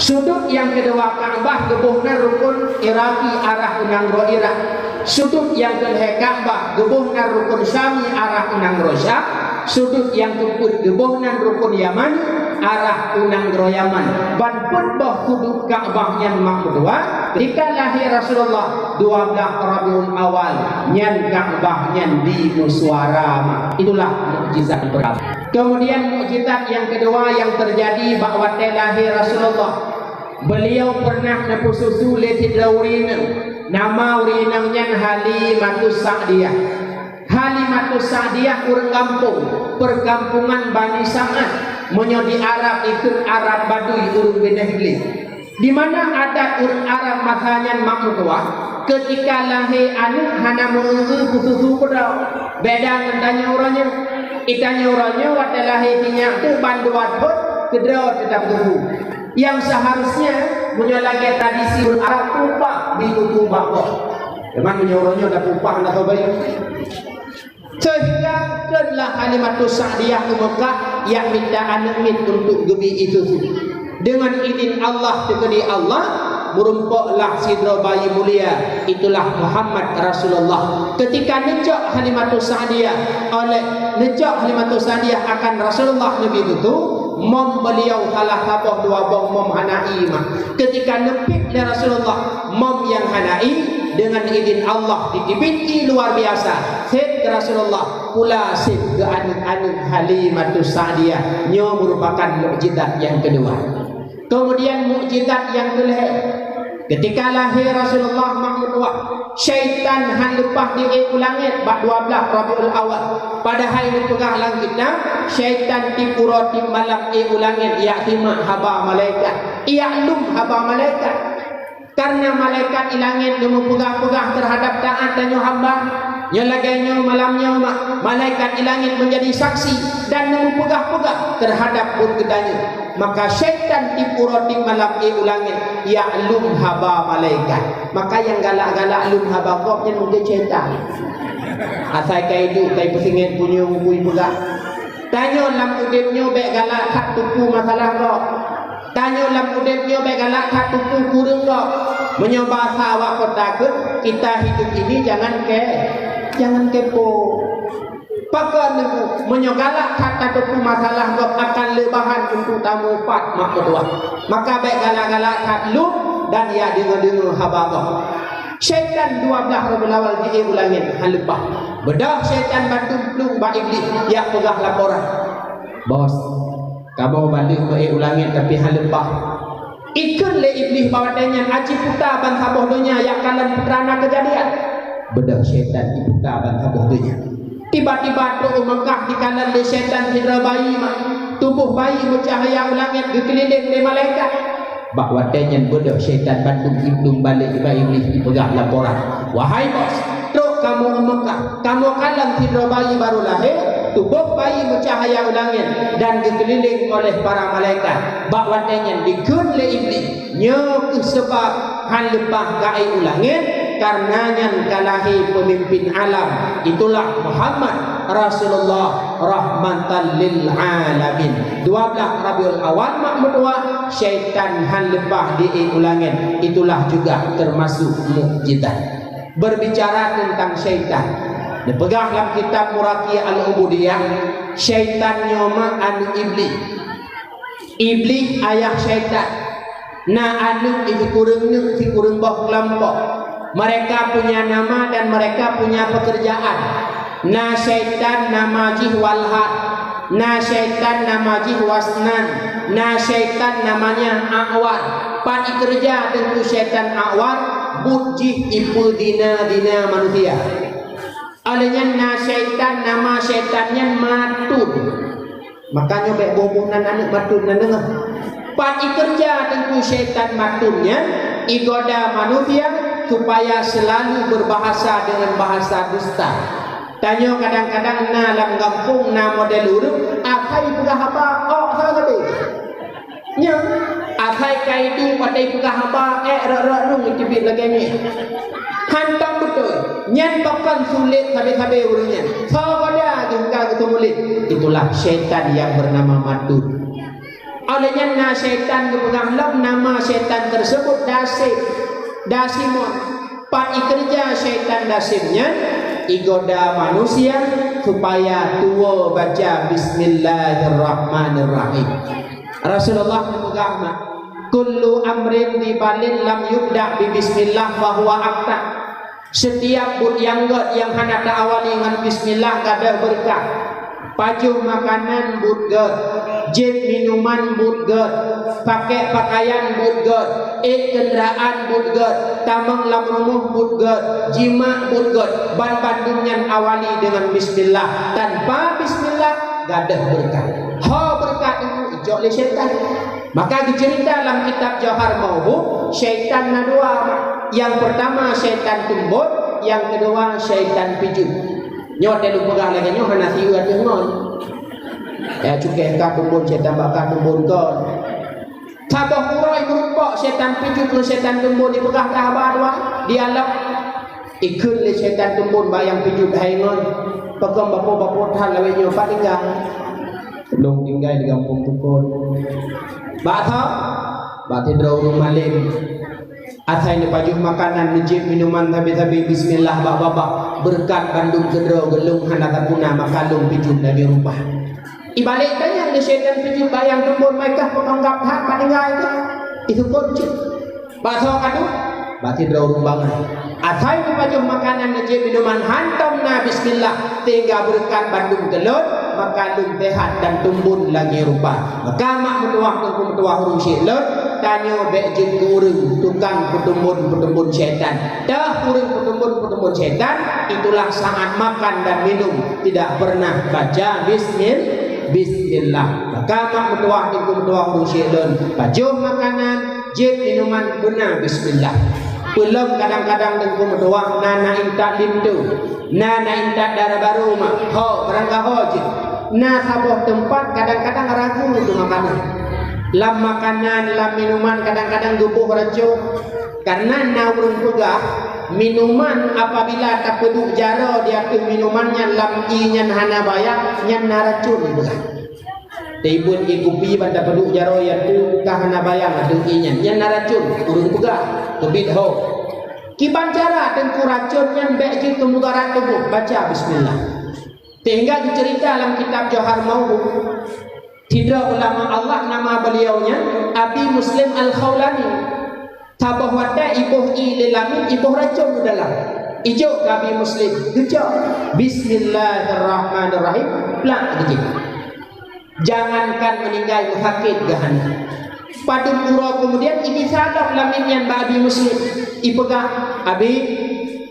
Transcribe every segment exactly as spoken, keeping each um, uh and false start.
Sudut nyang keudua Ka'bah geuboh nan rukun Iraqi arah u nanggroe Irak. Sudut nyang keulhèe Ka'bah geuboh nan rukun Syami arah u nanggroe Syam. Sudut nyang keupeuet geuboh nan rukun Yaman arah u nanggroe Yaman. Ban peuet boh sudut Ka'bah nyan mak meutuah. Ketika lahé Rasulullah dua blah Rabiul Awal, nyan Ka'bah nyan dimeuseuara mak. Itulah mukjizat pertama. Kemudian mukjizat nyang keudua nyang teujadi bak watèe lahé Rasulullah, beuliau peureunah neupeususu lé sidroe ureueng inong. Nama ureueng inong nyan Halimatus Sa'diyah. Halimatus Sa'diyah ureueng gampông, peukampungan Bani Sa'ad, meunyoe di Arab ikheun Arab Badui, ureueng binéh glé. Di mana adat ureueng Arab masa nyan mak meutuah, keutika lahé aneuk hana meu-eu peususu keudroe. Beda ngon tanyoe uroe nyoe. Di tanyoe uroe nyoe watèe lahé sinyak teuh ban dua thôn keudroe teutab peususu. Nyang seuharusnya meunyoe lagèe tradisi ureueng Arab, upah bit tutoe bak gob. Teuma meunyoe uroe nyoe dak upah dak soe bayeue. Sehingga kheunlah Halimatus Sa'diyah u Meukah jak mita aneuk miet untuk geubi ie susu. Deungon idin Allah, teukeudi Allah, meurumpoklah sidroe bayi mulia, itulah Muhammad Rasulullah. Keutika neucok Halimatus Sa'diyah, oleh neucok Halimatus Sa'diyah akan Rasulullah neubi susu, mom beuliau salah saboh dua boh mom hana ie mak. Keutika neupiep lé Rasulullah mom nyang hana ie, deungon idin Allah diteubiet ie luar biasa. Sép keu Rasulullah, pula sép keu aneuk-aneuk Halimatus Sa'diyah. Nyoe meurupakan mukjizat nyang keudua. Keumudian mukjizat nyang keulhèe, keutika lahé Rasulullah mak meutuah, syaitan han leupah di ie u langèt bak dua blah Rabiul Awal. Padahai neupeugah lam kitab, syaitan tiep uroe tiep malam ie u langèt jak simak haba malaikat, jak lom haba malaikat. Karena malaikat ie langèt neumeupeugah-peugah teuhadap taát tanyoe hamba. Nyoe lagèe nyoe malam nyoe ma-, malaikat ie langèt meunjadi saksi dan neumeupeugah-peugah teuhadap buet geutanyoe. Maka syaitan tiep uroe tiep malam ie u langèt jak lom haba malaikat. Maka nyang galak-galak lom haba gob nyan mungken syaitan. Asai ka iduek ka ipeusingét punyueng bui peugah. Tanyoe lam udép nyoe bèk galak that tupeue masalah gob. Tanyoe lam udép nyoe bèk galak that tupeue kureueng gob. Meunyoe basa awak kota keuh, kita hidup ini jangan ke-, jangan kepo. Pakon neubu, meunyoe galak that tatupeue masalah gob akan le bahan untuk tameupat mak meutuah. Maka bèk galak-galak that lom dan jak deungoe-deungoe haba gob. Syaitan dua blah Rabiul Awal di ie u langèt han leupah. Beudôh syaitan bandum plueng bak Iblih jak peugah laporan. Bos, kamoe bandum bak ie u langèt tapi han leupah. Ikheun lé Iblih bak watèe nyan, aci puta ban saboh donya jak kalon peue teuma keujadian. Beudôh syaitan iputa ban saboh donya. Tiba-tiba trok u Meukah dikalon lé syaitan sidroe bayi mak. Tuboh bayi meucahya u langèt geukeulileng lé malaikat. Bak watèe nyan beudôh syaitan bandum iplueng balek bak Iblih ipeugah laporan, "Wahai bos, trok kamoe u Meukah, kamoe kalon sidroe bayi barô lahé, tuboh bayi meucahya u langèt dan geukeulileng oleh para malaikat." Bak watèe nyan dikheun lé Iblih, "Nyoe keuh seubab han leupah ka ie u langèt, kareuna nyan ka lahé peumimpin alam, itulah Muhammad Rasulullah rahmatan lil alamin." Dua blah Rabiul Awal mak meutuah, syaitan han leupah di ie u langèt, itulah juga teumasok mukjizat. Berbicara teuntang syaitan, neupeugah lam kitab Muraqi Al-Ubudiyah, syaitan nyoe mak aneuk Iblih. Iblih ayah syaitan. Na aneuk di sikureueng neuk sikureueng boh keulompok. Mereka punya nama dan mereka punya pekerjaan. Na syaitan nama jih Walhan. Na syaitan nama jih Wasnan. Na syaitan namanya A'war. Pat ikeureuja teungku syaitan A'war, buet jih ipeudina-dina manusia. Óh lheueh nyan na syaitan, nama syaitan nyan Matun. Makanya bèk boh-boh nan aneuk Matun nan deungö. Pat ikeureuja teungku syaitan Matun nyan, igoda manusia supaya selalu berbahasa dengan bahasa dusta. Tanyoe kadang-kadang na lam gampông na model ureueng, asai peugah haba, ôk salah sabe. Nyoe, asai ka iduek watèe peugah haba, ék rot-rot rhueng iteubiet lagèe nyoe. Hantom beutôi, nyan pakon sulet sabe-sabe ureueng nyan. Soe goda geuh ka geuteumulet. Itulah syaitan yang bernama Matun. Óh lheueh nyan na syaitan geupeugah lom nama syaitan tersebut Dasim, Dasimon. Pat ikeureuja syaitan Dasim nyan? Igoda manusia supaya tuwoe baca Bismillahirrahmanirrahim. Rasulullah geupeugah mak, "Kullu amrin dibalin lam yubda bi bismillah fahuwa akta." Setiap buet nyang gét nyang hana ta-awali ngon bismillah gadôh beureukat. Pajoh makanan buet gét, jieb minuman buet gét, pakèk pakaian buet gét, ék keundaraan buet gét, tamong lam rumoh buet gét, jimak buet gét, ban-bandum nyan awali deungon bismillah. Tanpa bismillah gadôh beureukat. Ho beureukat nyan icok lé syaitan. Maka geuceurita lam kitab Johar Mauhub, syaitan na dua, nyang peurtama syaitan tumbon, nyang keudua syaitan pijuet. Nyoe teuh lôn peugah lagèe nyoe hana sieu ateueh ngon. Ya cukai ka tumbon syaitan bak ka tumbon kon. Saboh uroe meurumpok syaitan pijuet ngon syaitan tumbon dipeugah ka haba dua, dialog. Ikheun lé syaitan tumbon bak nyang pijuet hai ngon. Pakon bapo-bapo that lawét nyoe pat tinggai. Lôn tinggai di gampông Tukon. Bak tho, bak sidroe ureueng malém. Asai neupajoh makanan, neujieb minuman sabe-sabe bismillah bak babah, beureukat bandum keudroe geulong hana tapuna maka lôn pijuet lagèe rumpah. Ibalek tanyong lé syaitan pijuet bak nyang tumbon, "Meukah peupanggab that bak tinggai tu?" Isukon cit. Bak soe ka duek? Bak sidroe ureueng bangai. Asai neupajoh makanan neujieb minuman hantom na bismillah, sehingga beureukat bandum keu lôn, maka lôn seuhat dan tumbon lagèe rupa. Maka mak meutuwah teungku meutuwah ureueng syik lôn, tanyoe bèk jeuet keu ureueng tukang peutumbon-peutumbon syaitan. Teuh ureueng peutumbon-peutumbon syaitan, itulah saat makan dan minum tidak pernah baca bismil-, bismillah. Maka mak meutuwah teungku meutuwah ureueng syik lôn, pajoh makanan, jieb minuman beuna bismillah. Peulom kadang-kadang teungku meutuwah na, na intat linto, na, na intat dara barô mak, ho, barangkaho jih. Na saboh teumpat kadang-kadang ragu keu makanan. Lam makanan, lam minuman kadang-kadang geuboh racôn. Karena na ureueng peugah, minuman apabila tapeuduek jaroe di ateueh minuman nyan lam ié nyan hana bayang, nyan na racôn, ipeugah. Teuibeuen ié kupi ban tapeuduek jaroe i ateueh ka hana bayang ateueh ié nyan. Nyan na racôn, ureueng peugah, teubiet ho. Kiban cara teungku racôn nyan bèk jeuet keu mudarat tuboh, baca bismillah. Sehingga geuceurita lam kitab Johar Mauhub, sidroe ulama Allah nama beliau nyan Abi Muslim Al-Khaulani. Saboh watèe iboh ié lé lamiet, iboh racôn u dalam. Ijok keu Abi Muslim, geucok, "Bismillahirrahmanirrahim," plak geujieb. Jangankan meuninggai, meusakét geuh hana. Padum uroe keumudian, ibisa lom lamiet nyan bak Abi Muslim. Ipeugah, "Abi,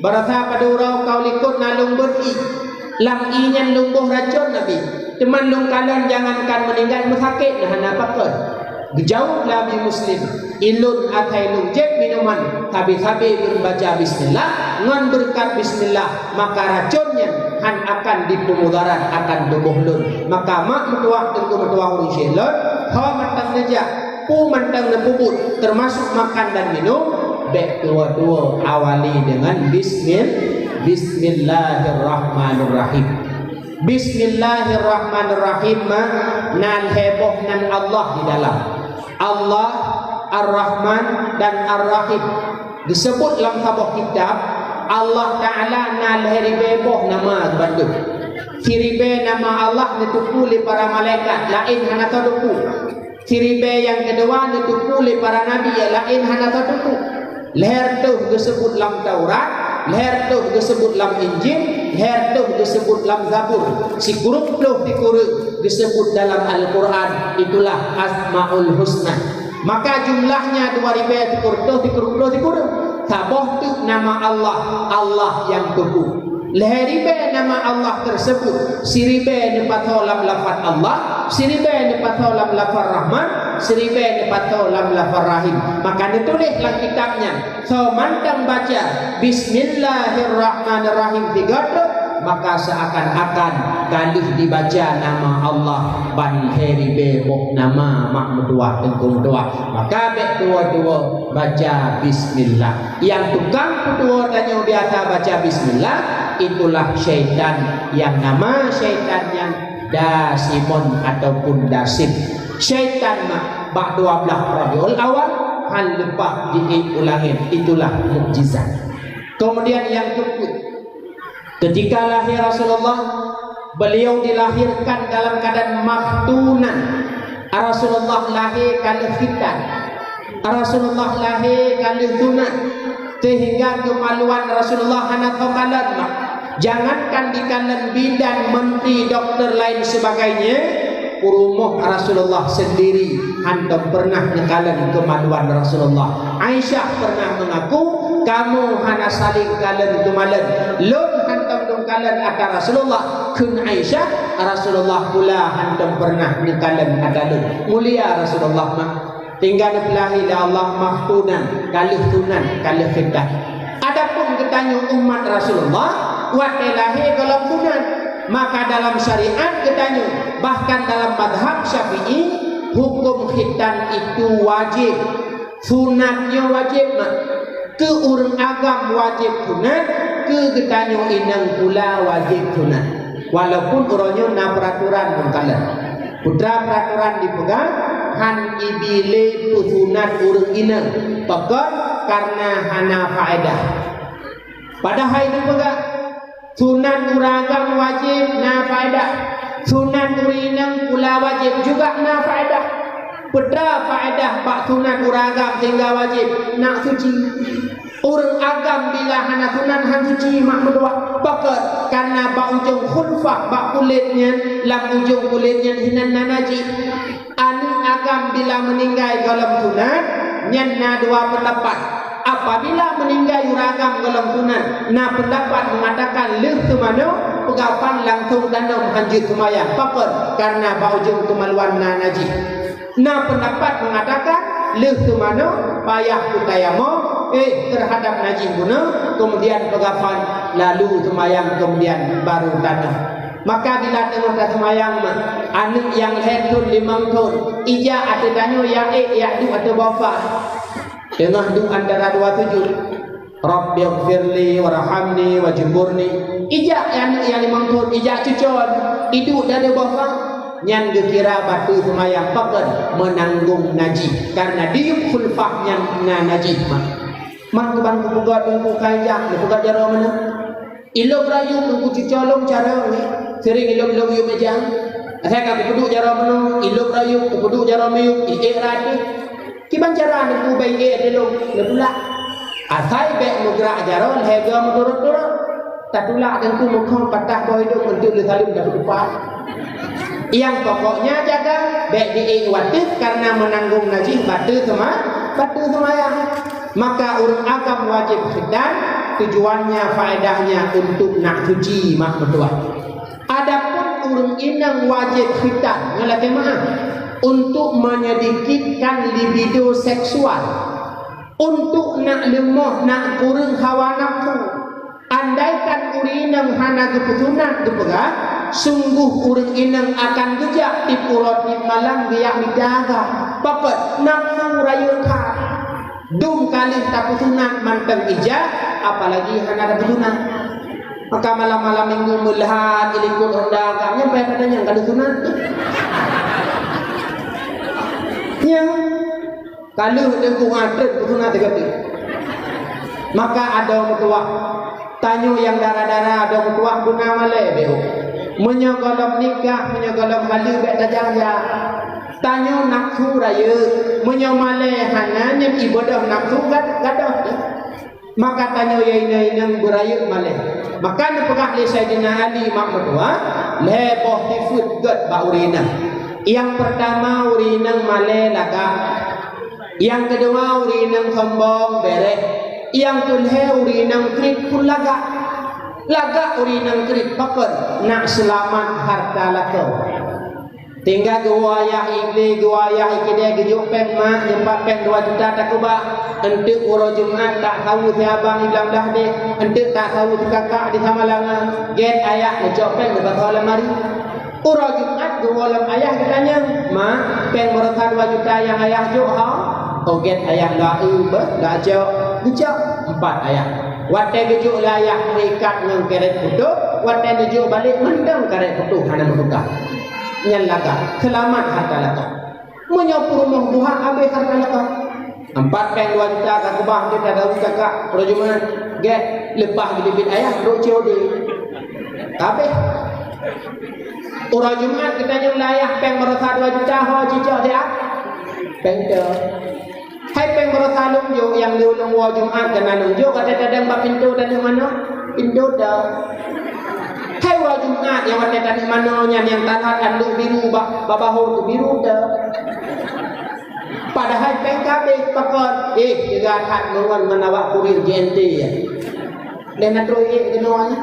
baroesa padum uroe ka u likot na lôn beuet ié. Lam ié nyan lôn boh racôn, Abi. Teuma lôn kalon jangankan meuninggai, meusakét geuh hana pakon." Geujaweueb lé Abi Muslim, "Ulôn asai lôn jieb minuman, sabe-sabe lôn baca bismillah, ngon beureukat bismillah, maka racôn nyan hán akan jipeumudarat akan tuboh lôn." Maka mak meutuwah teungku meutuwah ureueng syik lôn, ho mantong neujak, peue mantong neupeubuet, teumasok makan dan minum, bèk tuwo-tuwo awali deungon bismil-, bismillahirrahmanirrahim. Bismillahirrahmanirrahim, ma, na lhèe boh nan Allah di dalam. Allah, Ar-Rahman, dan Ar-Rahim. Geuseubut lam saboh kitab, Allah Ta'ala na lhèe ribèe boh nama geuh bandum. Siribèe nama Allah neuteupeue lé para malaikat, laén hana tateupeue. Siribèe nyang keudua neuteupeue lé para nabi, laén hana tateupeue. Lhèe reutôh geuseubut lam Taurat, lhèe reutôh geuseubut lam Injil, lhèe reutôh geuseubut lam Zabur. Sikureueng ploh sikureueng geuseubut dalam Al-Quran, itulah Asmaul Husna. Maka jumlahnya dua ribèe sikureueng ploh sikureueng ploh sikureueng. Saboh teuk nama Allah, Allah nyang teupeue. Lhèe ribèe nama Allah teuseubut, siribèe neupasoe lam lafaz Allah, siribèe neupasoe lam lafaz Rahman, siribèe neupasoe lam lafaz Rahim. Maka neutuléh lam kitab nyan, soe mantong baca Bismillahirrahmanirrahim tiga teuk, maka seuakan-akan ka lheueh jibaca nama Allah ban lhèe ribèe boh nama mak meutuwah teungku meutuwah. Maka bèk tuwo-tuwo baca bismillah. Nyang tukang peutuwo tanyoe biasa baca bismillah, itulah syaitan nyang nama syaitan nyan Dasimon ataupun Dasim. Syaitan mak bak dua blaih Rabiul Awal, han leupah di-ék u langét. Itulah mukjizat. Kemudian yang keempat, ketika lahir Rasulullah, beliau dilahirkan dalam keadaan makhtunan. Rasulullah lahé ka lheueh khitan. Rasulullah lahé ka lheueh sunat. Sehingga kemaluan Rasulullah hana teukalon mak. Jangankan dikalon bidan, menteri, doktor lain sebagainya, peurumoh Rasulullah sendiri hantom pernah neukalon kemaluan Rasulullah. Aisyah pernah mengaku, "Kamoe hana saléng kalon keumalon. Lôn hantom lôn kalon ata Rasulullah," kheun Aisyah, "Rasulullah pula hantom pernah neukalon ata lôn." Mulia Rasulullah mak. Tinggai neupeulahé lé Allah makhtunan, ka lheueh sunat, ka lheueh khitan. Adapun geutanyoe umat Rasulullah, watée lahé gohlom sunat. Maka dalam syariat geutanyoe, bahkan dalam mazhab Syafi'i, hukum khitan itu wajib. Sunat nyoe wajib mak. Keu ureuëng agam wajib sunat, keu geutanyoe inong pula wajib sunat. Walaupun uroe nyoe na peuratoran meukalon. Putra peuratoran dipeugah, han ibi lé peusunat ureuëng inong. Pakon? Karena hana faedah. Padahai dipeugah, sunat ureuëng agam wajib na faedah. Sunat ureuëng inong pula wajib juga na faedah. Peue faedah bak sunat ureuëng agam sehingga wajib? Nak suci. Ureuëng agam bila hana sunat han suci mak meutuah. Pakon? Karena bak ujong khulfah, bak kulét nyan, lam ujong kulét nyan hinan na najih. Aneuëk agam bila meuninggai gohlom sunat, nyan na dua peundapat. Apabila meuninggai ureuëng agam gohlom sunat, na peundapat meungatakan lheueh teumanoe, peugah pan langsong tanom han jeuet seumayang. Pakon? Karena bak ujong keumaluan na najih. Na peundapat meungatakan lheueh teumanoe payah peutayamom, eh, teuhadap najih bunoe, keumudian peugah pan lalu seumayang, keumudian baru tanom. Maka bila teungoh taseumayang mak, aneuëk nyang lhée thon limong thon, ijak ateueh tanyoe, ya ék, jak duek ateueh boh fa. Teungoh duek antara dua sujud, "Rabbighfirli warhamni wajburni." Ijak aneuëk nyang limong thon, ijak cucon, iduek di ateueh boh fa. Nyan geukira bateue seumayang, pakon? Meunanggong najih. Karena di yub khulfah nyan na najih mak. Mak, keuban kupeugah teungku ka ijak, neupeugah jaroe meunan. Ilop rayeuk teungku cuco lom carông, sering ilop-ilop yub meja. Asai ka kupeuduek jaroe meunoe, ilop rayeuk, kupeuduek jaroe miyub, iék rot ateueh. Kiban cara teungku bak iék ateueh lom, neutulak. Asai bék meugrak jaroe lhée goe meuturot-turot. Tatulak teungku meukhom patah boh idong, eunteuk lé saleuem tapeutupat. Nyang pokoknya jaga bék diék u ateueh, karena meunanggong najih bateue seuma-, bateue seumayang. Maka ureuëng agam wajéb khitan, tujuannya, faedahnya untuk nak suci mak meutuah. Adapun ureuëng inong wajéb khitan, ngon lakée meu'ah, untuk menyedikitkan libido seksual, untuk nak leumoh, nak kureueng hawa nafsu. Andaikan ureuëng inong hana geupeusunat geupeugah, sungguh ureuëng inong akan geujak tieb uroe tieb malam geujak mita agam. Pakon? Nafsu rayeuk that. Dum ka lheueh tapeusunat mantong ijak, apalagi hana tapeusunat. Maka malam-malam minggu meuleuhat ilikot honda agam, nyan payah tatanyong ka lheueh sunat. Nyan, ka lheueh teungku ngadeueng peusunat teuka pih. Maka adoe meutuah. Tanyoe nyang dara-dara adoe meutuah beuna malée beuh. Meunyoe gohlom nikah, meunyoe gohlom haleue bék tajak-jak. Tanyoe nafsu rayeuk, meunyoe malée hana nyan ibadah nafsu gad-, gadôh. Maka tanyoe ya inong-inong beurayeuk malée. Maka neupeugah lé Saidina Ali mak meutuah, lhée boh sifeuet gét bak ureuëng inong. Nyang peurtama ureuëng inong malée lagak. Nyang keudua ureuëng inong sombong béréh. Nyang keulhée ureuëng inong kriet pun lagak. Lagak ureuëng inong kriet pakon? Nak seulamat hareuta lakoe. Tinggai geuwoe ayah iblih, geuwoe ayah ikidée geujok péng mak, nyoe pat péng dua juta takeubah. Eunteuk uroe Jumat tak saweue si abang di Blang Blahdeh, eunteuk tak saweue si kakak di Samalanga. Gét ayah neucok péng neupasoe lam lamari. Uroe Jumat geuwoe lom ayah geutanyong, "Mak, péng baroesa dua juta nyang ayah jok ho?" "Oh gét ayah, lôn eu beuh, lôn jok." Geucok empat ayah. Watée geujok lé ayah meuikat ngon karét putôh, watée neujok balek mantong karét putôh hana meutuka. Nyan lagak, seulamat hareuta lakoe. Meunyoe peurumoh buhak, habéh hareuta lakoe. Empat péng dua juta ka keubah, dia dah tahu cakap, uroe Jumat, gét, leupah geudebit ayah, trok C O D. Habéh. Uroe Jumat geutanyoe layah péng baroesa dua juta, ho cicok siat? Péng tu. Hai péng baroesa lôn jok nyang lôn woe Jumat, kana lôn jok watée tadong bak pintoe taneuk manoe, pintoe teuh. Hai uroe Jumat nyang watée taneuk manoe nyan nyang talat anduk biru bak, bak bahô teuh biru teuh. Padahai péng ka habéh pakon, eh, teuga that meungon ngon awak kurir J N T ya. Lé na troh ék keunoe nyan.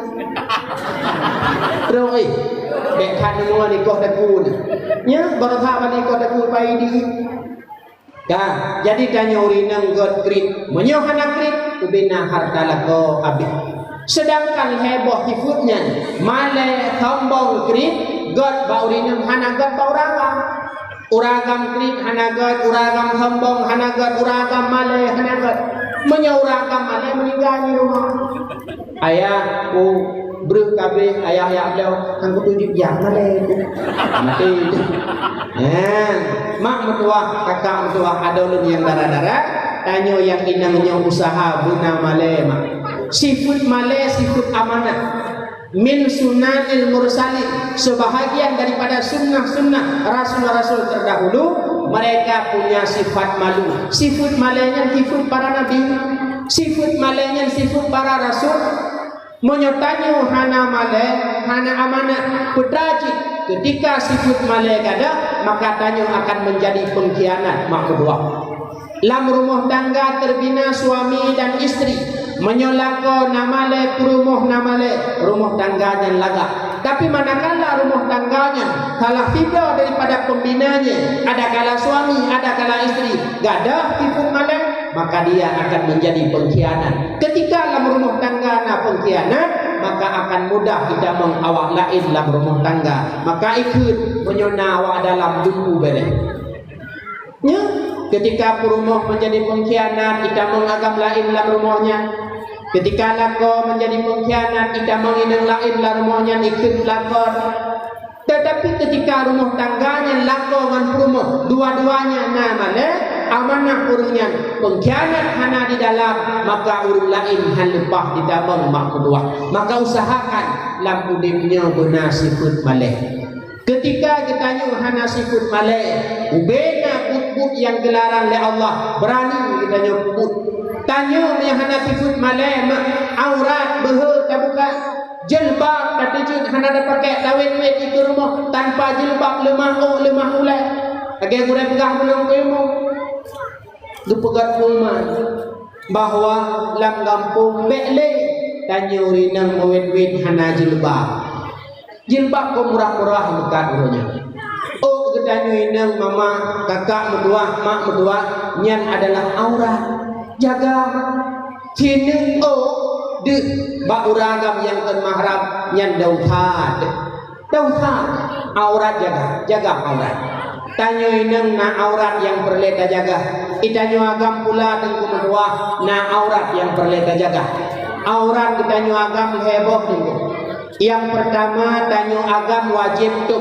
Troh ék. Bék that meungon ikoh daku nyan. Nya, baroesa bak ikoh daku pai di. Ka, jadi tanyoe ureueng inong göt kriet. Meunyoe hana kriet, ubena hareuta lakoe habéh. Seudangkan lhée boh sifeuet nyan, malée, sombong, kriet, göt bak ureueng inong, hana göt bak ureueng agam. Ureueng agam kriet hana göt, ureueng agam sombong hana göt, ureueng agam malée hana göt. Meunyoe ureueng agam malée, meuninggai di rumoh. Ayah, ku breueh kabeh, ayah, ayah beliau, kan kutuju jak malée tu. Mati. Nah, mak meutuah, kakak meutuah, adoe lôn nyang dara-dara, tanyoe nyang inong nyoe usaha beuna malée, mak. Sifeuet malée, sifeuet amanah. Min sunanil mursalin, sebahagian daripada sunnah-sunnah rasul-rasul terdahulu, mereka punya sifat malu. Sifeuet malée nyan sifeuet para nabi, sifeuet malée nyan sifeuet para rasul. Meunyoe tanyoe hana malée, hana amanah, peue teuma cit, ketika sifeuet malée gadôh, maka tanyoe akan menjadi pengkhianat, mak meutuah. Lam rumoh tangga terbina suami dan istri. Meunyoe lakoe na malée, peurumoh na malée, rumoh tangga nyan lagak. Tapi manakala rumoh tangga nyan salah sidroe daripada pembinanya, adakala suami, adakala istri, gadôh sifeuet malée, maka dia akan menjadi pengkhianat. Ketika lam rumoh tangga na pengkhianat, maka akan mudah itamong awak laén lam rumoh tangga. Maka ikheun, meunyoe na awak dalam, teungku beureh. Nyoe, ketika peurumoh menjadi pengkhianat, itamong agam laén lam rumoh nyan. Ketika lakoe menjadi pengkhianat, itamong inong laén lam rumoh nyan, ikheun lakoe. Tetapi ketika rumoh tangga nyan lakoe ngon peurumoh, dua-duanya na malée, amanah ureueng nyan, pengkhianat hana di dalam, maka ureueng laén han leupah itamong, mak meutuah. Maka usahakan lam udeb nyoe beuna sifeuet malée. Ketika geutanyoe hana sifeuet malée, ubena buet-buet nyang geularang lé Allah, beurani geutanyoe peubuet. Tanyoe meunyoe hana sifeuet malée, mak, aurat beuhe tabuka, jilbab tateujeuet, hana tapakék, tawét-wét dikeue rumoh tanpa jilbab, leumah ôk, leumah ulée. Lagée gurée peugah meunang keu ilmu. Geupeugah peumaén bahwa lam gampông bék lé tanyoe ureueng inong meuwét-wét hana jilbab. Jilbab kok murah-murah meukat uroe nyoe. Ôk geutanyoe inong, mama, kakak meutuah, mak meutuah, nyan adalah aurat. Jaga, mak. Sineuk ôk deuh bak ureueng agam nyang kon mahram, nyan dosa deuh. Dosa. Aurat jaga, jaga aurat. Tanyoe inong na aurat nyang peureulée tajaga. Di tanyoe agam pula, teungku meutuah, na aurat nyang peureulée tajaga. Aurat geutanyoe agam lhée boh, teungku. Nyang peurtama, tanyoe agam wajéb tôb.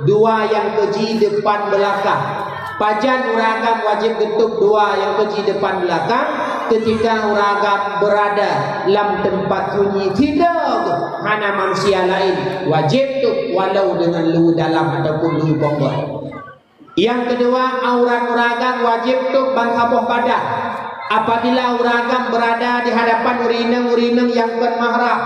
Dua nyang keuji depan beulakang. Pajan ureueng agam wajéb geutôb dua nyang keuji depan beulakang? Keutika ureueng agam beurada lam teumpat sunyi sidroe geuh, hana manusia laén, wajéb tôb walau deungon luweue dalam ataupun luweue ponggot. Nyang keudua, aurat ureueng agam wajéb tôb ban saboh badan. Apabila ureueng agam beurada di hadapan ureueng inong-ureueng inong nyang kon mahram,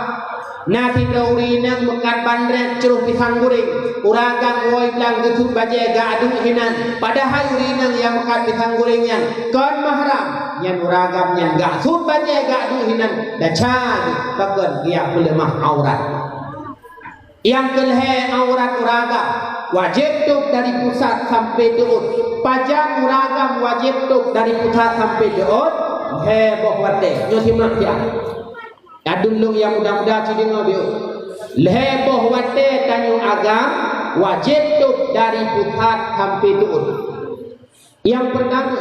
na sidroe ureueng inong meukat bandrét crôh pisang guréng, ureueng agam woe blang geusut bajée geuaduk hinan, padahai ureueng inong nyang meukat pisang guréng nyan kon mahram, nyan ureueng agam nyan geuasut bajée geuaduk hinan, desya geuh pakon geujak peuleumah aurat. Nyang keulhée, aurat ureueng agam wajéb tôb dari pusat sampai teuôt. Pajan ureueng agam wajéb tôb dari pusat sampai teuôt? Lhée boh watée. Nyoe simak siat. Ladôm lôn nyang muda-muda ci deungoe biôh. Lhée boh watée tanyoe agam wajéb tôb dari pusat sampai teuôt. Nyang peurtama,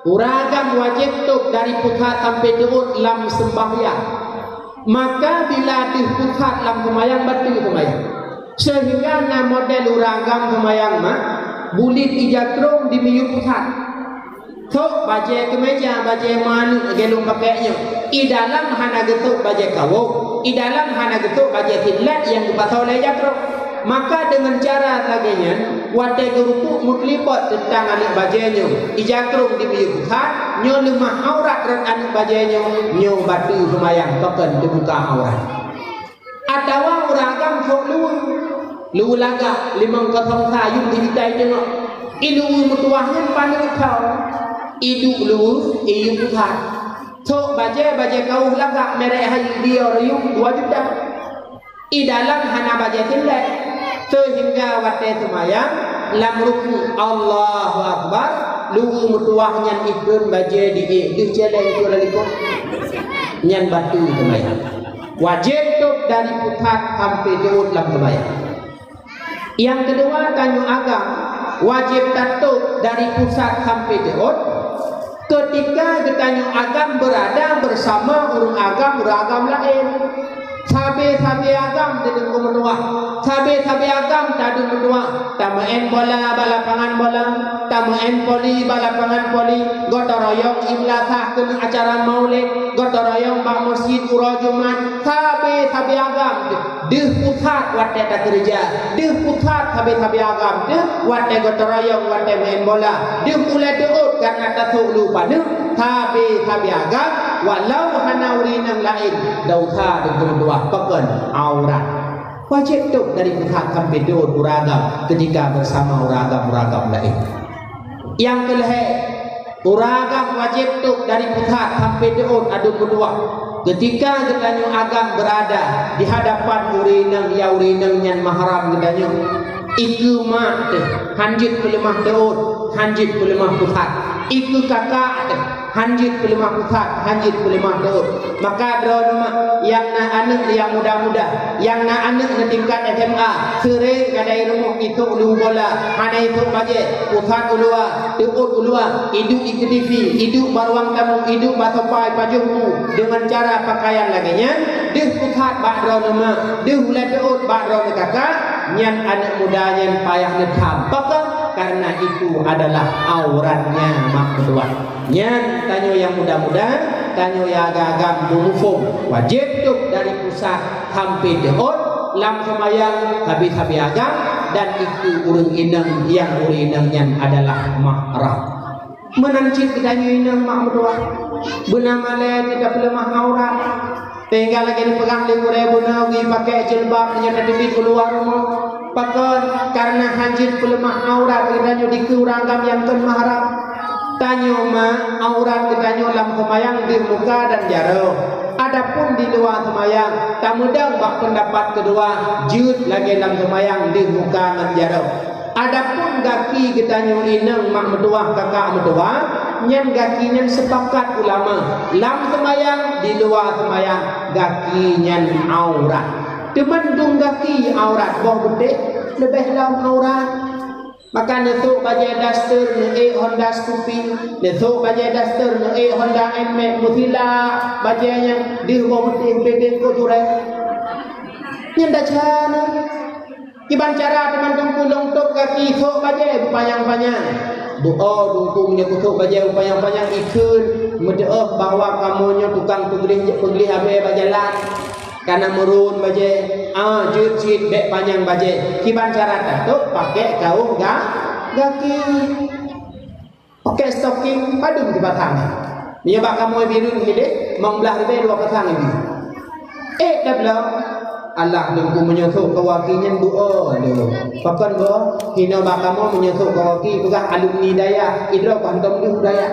ureueng agam wajéb tôb dari pusat sampai teuôt lam seumbahyang. Maka bila deuh pusat lam seumayang, bateue seumayang. Seuhingga na model ureueng agam seumayang, mak, Bulit ija krông di miyueb pusat. Sôk bajée keumeja, bajée meuaneuk lagée lôn pakék nyoe. I dalam hana geusôk bajée kawöm, i dalam hana geusôk bajée singlet nyang geupasoe lé ija krông. Maka deungon cara lagée nyan, watée geurumpok meukeulibot teuntang aneuk bajée nyoe, ija krông di miyueb pusat, nyoe leumah aurat rot aneuk bajée nyoe, nyoe bateue seumayang pakon teubuka aurat. Atawa ureuëng agam sôk luweue, luweue lagak limong kosong sa yum digitai teungoh. I luweue meutuwah nyan paneuk thon. I duek luweue, i yum that. Sôk bajée, bajée kawöh lagak merek hayeue Dior yum dua juta. I dalam hana bajée singlet. Seuhingga watée seumayang, lam rukuk Allahu Akbar, luweue meutuwah nyan ikheun bajée di ék deuh céléng tu lalikot. Nyan bateue seumayang. Wajéb tôb dari pusat sampai teuôt lam seumayang. Nyang keudua, tanyoe agam wajéb tatôb dari pusat sampai teuôt keutika geutanyoe agam beurada beusama ureuëng agam, ureuëng agam laén. Sabe-sabe agam teudeungoe meutuwah, sabe-sabe agam tadeueng meutuwah. Tameu'en bola bak lapangan bola, tameu'en poli bak lapangan poli, gotong royong i meulasah keuneuk acara maulid, gotong royong bak meuseujid uroe Jumat, sabe-sabe agam deuh pusat watée takeureuja, deuh pusat sabe-sabe agam deuh watée gotong royong watée meu'en bola, deuh ulée teuôt karna tasôk lu paneuk, sabe-sabe agam walau hana ureuëng inong laén, desya deuh meutuwah pakon aurat. Wajéb tôb dari pusat sampai teuôt ureuëng agam keutika beusama ureuëng agam-ureuëng agam laén. Nyang keulhée, ureuëng agam wajéb tôb dari pusat sampai teuôt adeueng meutuwah keutika geutanyoe agam beurada di hadapan ureuëng inong, ya ureuëng inong nyan mahram geutanyoe. Ikeue mak teuh, hanjeuet peuleumah teuôt, hanjeuet peuleumah pusat. Ikeue kakak teuh, hanjeuet peuleumah pusat, hanjeuet peuleumah teuôt. Maka droeneueh nyang na aneuk nyang muda-muda, nyang na aneuk neutingkat S M A, seuréng gadai rumoh isôk luweue bola, hana isôk bajée, pusat u luwa, teuôt u luwa, iduek ikeue T V, iduek bak ruang tamu, iduek bak sopa ipajoh bu deungon cara pakaian lagée nyan, deuh pusat bak droeneueh mak, deuh ulée teuôt bak droeneueh kakak, nyan aneuk muda nyan payah neutham. Pakon? Karena itu adalah auratnya mak meutuwah. Nyan tanyoe nyang muda-muda, tanyoe nyang agam-agam beumuphom, wajéb tôb dari pusat sampai teuôt lam seumayang sabe-sabe agam dan ikeue ureuëng inong nyang ureuëng inong nyan adalah mahram. Meunan cit geutanyoe inong mak meutuwah, beuna malée teuka peuleumah aurat. Sehingga lagée neupeugah lé gurée bunoe geupakék jilbab meunyoe tateubiet u luwa rumoh. Pakon? Karena hanjeuet peuleumah aurat geutanyoe dikeue ureuëng agam nyang kon mahram. Tanyoe mak, aurat geutanyoe lam seumayang deuh muka dan jaroe. Adapun di luwa seumayang, tameudong bak peundapat keudua, jeuet lagée lam seumayang deuh muka ngon jaroe. Adapun gaki geutanyoe inong mak meutuwah, kakak meutuwah, nyan gaki nyan sepakat ulama, lam seumayang, di luwa seumayang, gaki nyan aurat. Teuma dum gaki aurat, boh beutéh leubeh lom aurat. Maka neusôk bajée daster, neuék Honda Scoopy, neusôk bajée daster, neuék Honda Nmax, meusilak bajée nyan deuh boh beutéh, beutéh kot turée. Nyan desya na. Kiban cara teuma Teungku lôn tôb gaki sôk bajée beupanyang-panyang. Beu-o Teungku meunyoe kusôk bajée beupanyang-panyang ikheun, meuteuoh bahwa kamoe nyoe tukang peugleh, peugleh abée bak jalan. Kana meurôn bajée, ah, jeuet cit bék panyang bajée. Kiban cara tatôb pakék kaoh ga-, gaki. Pakék stoking padum teupasang. Meunyoe bak kamoe bireuen hideh, limong blaih ribée dua pasang ibi. Ék tabloe, alah Teungku meunyoe sôk kawaki nyan beu-o lé. Pakon beu-o? Hinoe bak kamoe meunyoe sôk kawaki peugah alumni dayah, idroe ka hantom deuh dayah.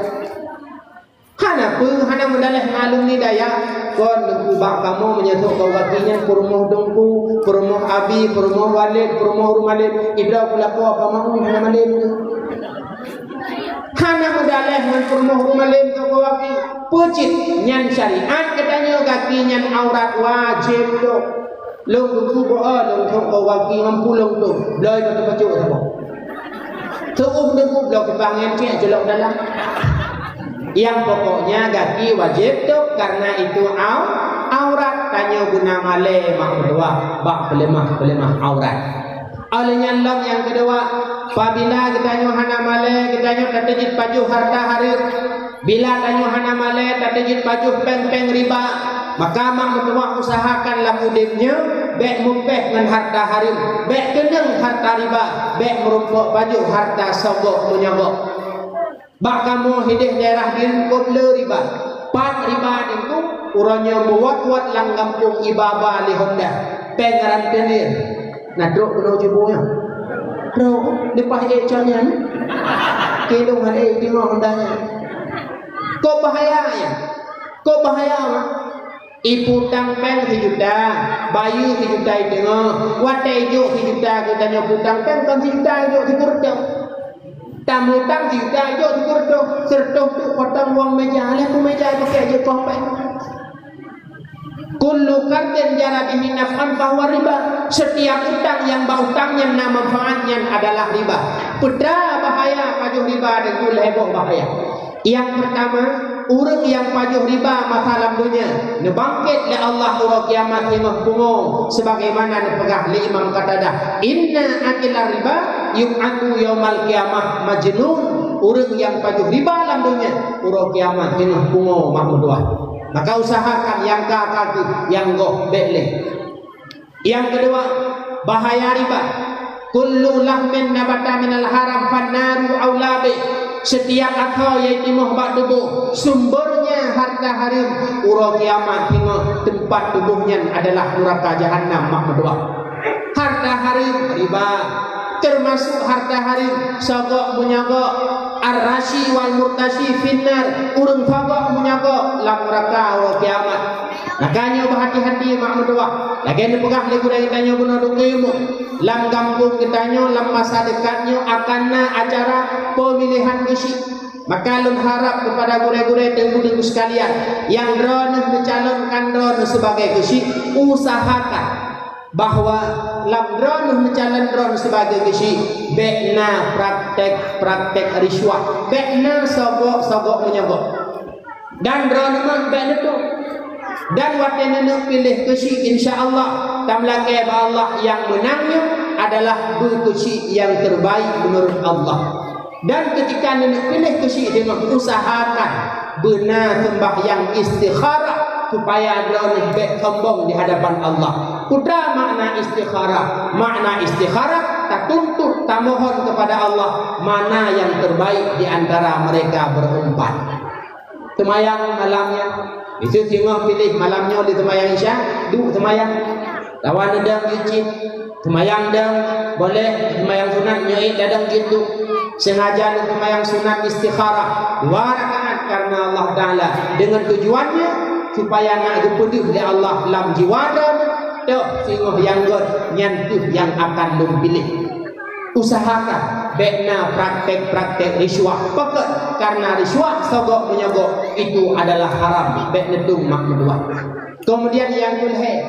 Hana peue, hana meudaléh ngon alumni dayah. Kon Teungku bak kamoe meunyoe sôk kawaki nyan peurumoh Teungku, peurumoh Abi, peurumoh Walid, peurumoh Rumalid, idroe peulakoe apa maui hana malém. Hana meudaléh ngon peurumoh rumalém toko gaki. Peue cit nyan syariat geutanyoe gaki nyan aurat wajéb tôb. Lôn Teungku beu-o lôn toko gaki ngon pulông tôb. Bloe batu pacok saboh. Teuôb Teungku bloe kiban ngon cek jolok dalam. Yang pokoknya gaki wajéb tôb karena itu au-, aurat tanyoe guna malée mak meutuwah bak peuleumah-peuleumah aurat. Óh lheueh nyan lom nyang keudua, Pabila geutanyoe hana malée, geutanyoe tateujeuet pajoh harta hareuem. Bila tanyoe hana malée, tateujeuet pajoh péng-péng riba. Maka mak meutuwah usahakan lam udeb nyoe, bék meupéh ngon harta hareuem, bék keunong harta riba, bék meurumpok pajoh harta sogok meunyoe gok. Bak kamoe hideh daerah Dien kôb le riba. Pat riba nyan kôb, uroe nyoe meuwot-wot lam gampông iba-ba lé honda. Péng rentenir. Na trok keunoe cubo nyoe. Trok, leupah ék cok nyan. Kilong han ék deungoe honda nyan. Kôb bahaya nyan. Kôb bahaya, mak. Iputang péng sijuta, bayeue sijuta i teungoh. Watée ijok sijuta geutanyoe putang péng, kon sijuta ijok sikureutoh. Tamutang sijuta ijok sikureutoh, sikureutoh tu potong uang meja, lheueh tu meja ipakée jeuet koh péng. Kullu qardin jara bihi naf'an fahuwa riba. Setiap utang nyang bak utang nyan na manfaat nyan adalah riba. Peue bahaya pajoh riba dan tu lhée boh bahaya. Nyang peurtama, ureuëng nyang pajoh riba masa lam donya, neubangkét lé Allah uroe kiamat singoh pungo, sebagaimana neupeugah lé Imam Qatadah, "Inna akilar riba yub'atsu yaumal qiyamah majnun." Ureuëng nyang pajoh riba lam donya, uroe kiamat singoh pungo mak meutuwah. Maka usahakan nyang ka-ka kheueh, nyang goh bék lé. Nyang keudua, bahaya riba. Kullu lahmin nabata minal haram fannaru aula bih. Setiap asoe nyang timoh bak tuboh, sumbernya harta hareuem, uroe kiamat singoh teumpat tuboh nyan adalah nuraka jahannam mak meutuwah. Harta hareuem riba, termasuk harta hareuem sogok meunyoe gok, ar-rashi wal murtashi finnar, ureuëng sogok meunyoe gok lam nuraka uroe kiamat. Maka nyoe beuhati-hati mak meutuwah. Lagée neupeugah lé gurée geutanyoe bunoe dum ilmu, lam gampông geutanyoe lam masa dekat nyoe akan na acara pemilihan geusyik. Maka lôn harab kepada gurée-gurée teungku-teungku sekalian, nyang droeneuh meucalonkan droeneuh sebagai geusyik, usahakan bahwa lam droeneuh meucalon droeneuh sebagai geusyik, bék na praktek-praktek risuah, bék na sogok-sogok meunyoe gok. Dan droeneuh meuh bék neutôb. Dan watée neuneuk piléh keusyik, insya Allah, tameulakée bak Allah nyang meunang nyoe adalah beukeusyik nyang terbaik meunurot Allah. Dan keutika neuneuk piléh keusyik deungon usahakan beuna seumbahyang istikharah, supaya droeneuh bék sombong di hadapan Allah. Peue makna istikharah? Makna istikharah, tatuntut, tamohon kepada Allah mana yang terbaik di antara mereka berempat. Seumayang malam nyan. Disinan singoh piléh malam nyoe lé seumayang Isya, duek seumayang. Lawan neudong jeuet cit. Seumayang dong, boleh seumayang sunat nyoe ék dadong jeuet duek. Sengaja lôn seumayang sunat istikharah dua rakaat karena Allah Taala, dengan tujuannya supaya nak geupeudeuh lé Allah lam jiwa droeneuh, toh singoh nyang göt nyan kheueh nyang akan lôn piléh. Usahakan bék na praktek-praktek risuah. Pakon? Karena risuah sogok meunyoe itu adalah haram. Bék neutôb mak meutuwah. Kemudian nyang keulhée,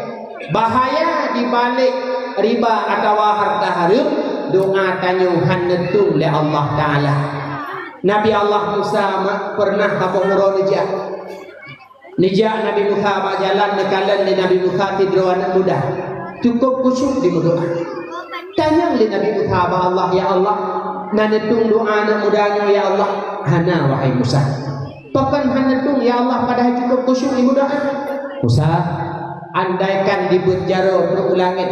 bahaya di balik riba atawa harta hareuem, doa tanyoe hana neutôb lé Allah Taala. Nabi Allah Musa ma-, pernah saboh uroe neujak. Neujak Nabi Musa bak jalan, neukalon lé Nabi Musa sidroe aneuëk muda. Cukup khusyuk di meudoa. Tanyong lé Nabi Musa bak Allah, "Ya Allah, na neutôb doa aneuëk muda nyoe, ya Allah?" "Hana, wahai Musa." "Pakon hana neutôb, ya Allah, padahai cukup khusyuk di meudoa?" "Musa, andaikan dibeuet jaroe trok u langét,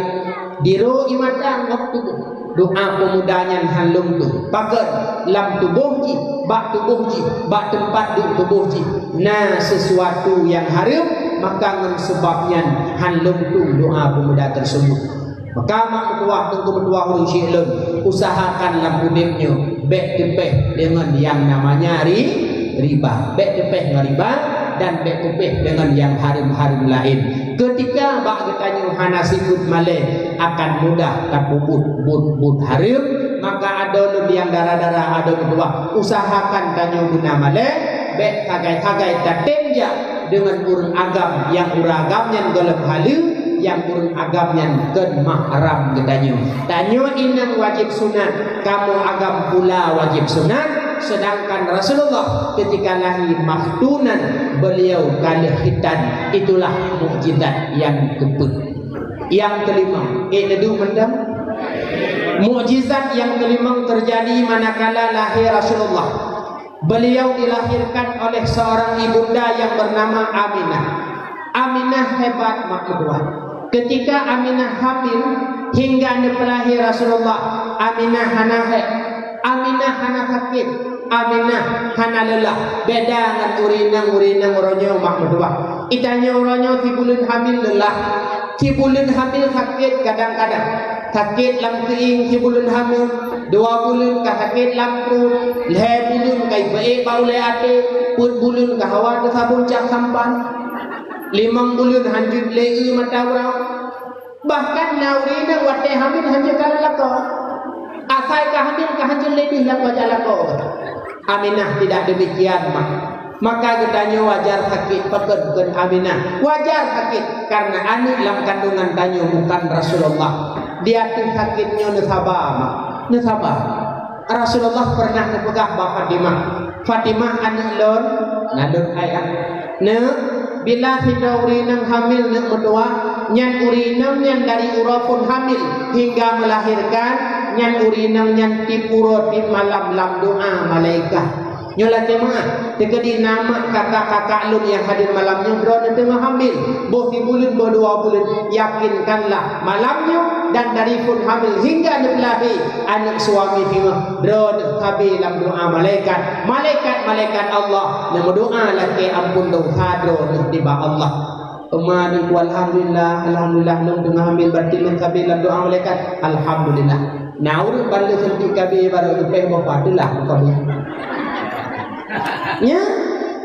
dirô ié mata ngon tuboh, doa peumuda nyan han lom tôb. Pakon? Lam tuboh jih, bak tuboh jih, bak teumpat duek tuboh jih, na sisuatu nyang hareuem, maka ngon seubab nyan han lom tôb doa peumuda tersebut." Maka mak meutuwah, teungku meutuwah ureuëng syik lôn, usahakan lam udeb nyoe bék teupéh deungon nyang namanya ri-, riba. Bék teupéh ngon riba dan bék teupéh deungon nyang hareuem-hareuem laén. Keutika bak geutanyoe hana sikeuet malée, akan mudah tapeubuet buet-buet hareuem, maka adoe lôn nyang dara-dara, adoe meutuwah, usahakan tanyoe beuna malée, bék sagai-sagai tatem jak deungon ureuëng agam nyang ureuëng agam nyan gohlom haleue, nyang ureuëng agam nyan kon mahram geutanyoe. Tanyoe inong wajéb sunat, kamoe agam pula wajéb sunat, seudangkan Rasulullah keutika lahé makhtunan, beliau ka lheueh khitan. Itulah mukjizat nyang keupeuet. Nyang keulima, ék neuduek mantong? Mukjizat yang kelimong terjadi manakala lahir Rasulullah. Beliau dilahirkan oleh seorang ibunda yang bernama Aminah. Aminah hebat, mak meutuah. Ketika Aminah hamil hingga neupeulahé Rasulullah, Aminah hana hèk, Aminah hana sakét, Aminah hana leulah. Beda ngon ureueng inong, ureueng inong uroe nyoe, mak meutuah. Geutanyoe uroe nyoe sibuleuen hamil leulah, sibuleuen hamil sakét kadang-kadang. Sakét lam keuieng sibuleuen hamil, dua buleuen ka sakét lam pruet, lhèe buleuen ka ipeuék bak ulèe até, peuet buleuen ka hawa teusabông cak sampan, limong buleuen hanjeuet lé eu mata uroe. Bahkan na ureueng inong watèe hamil hanjeuet kalon lakoe. Asai ka hamil ka hanjeuet lé deuh lakoe jak lakoe. Aminah tidak demikian, mak. Maka geutanyoe wajar sakét, pakon kheun Aminah. Wajar sakét karena aneuk lam kandungan tanyoe bukan Rasulullah. Di ateueh sakét nyoe neusaba, mak. Neusaba. Rasulullah pernah neupeugah bak Fatimah, "Fatimah aneuk lôn," na lôn ayah. "Neuk, bila sidroe ureueng inong hamil neuk meutuah, nyan ureueng inong nyan dari uroe phôn hamil hingga melahirkan, nyan ureueng inong nyan tiep uroe tiep malam lam doa malaikat." Nyoe lakèe meu'ah, teukeudi na mak kakak-kakak lôn nyang hadir malam nyoe droeneuh teungoh hamil, boh sibuleuen boh dua buleuen, yakinkanlah malam nyoe dan dari phôn hamil hingga neupeulahé aneuk suami singoh, droeneuh sabe lam doa malaikat. Malaikat-malaikat Allah neumeudoa lakèe amphon desya droeneuh nibak Allah. Teuma di ku, "Alhamdulillah, alhamdulillah, lôn teungoh hamil, berarti lôn sabe lam doa malaikat." Alhamdulillah. Na ureueng ban lheueh suntik K B baru geupéh boh pat teulah muka beuh. Nyan,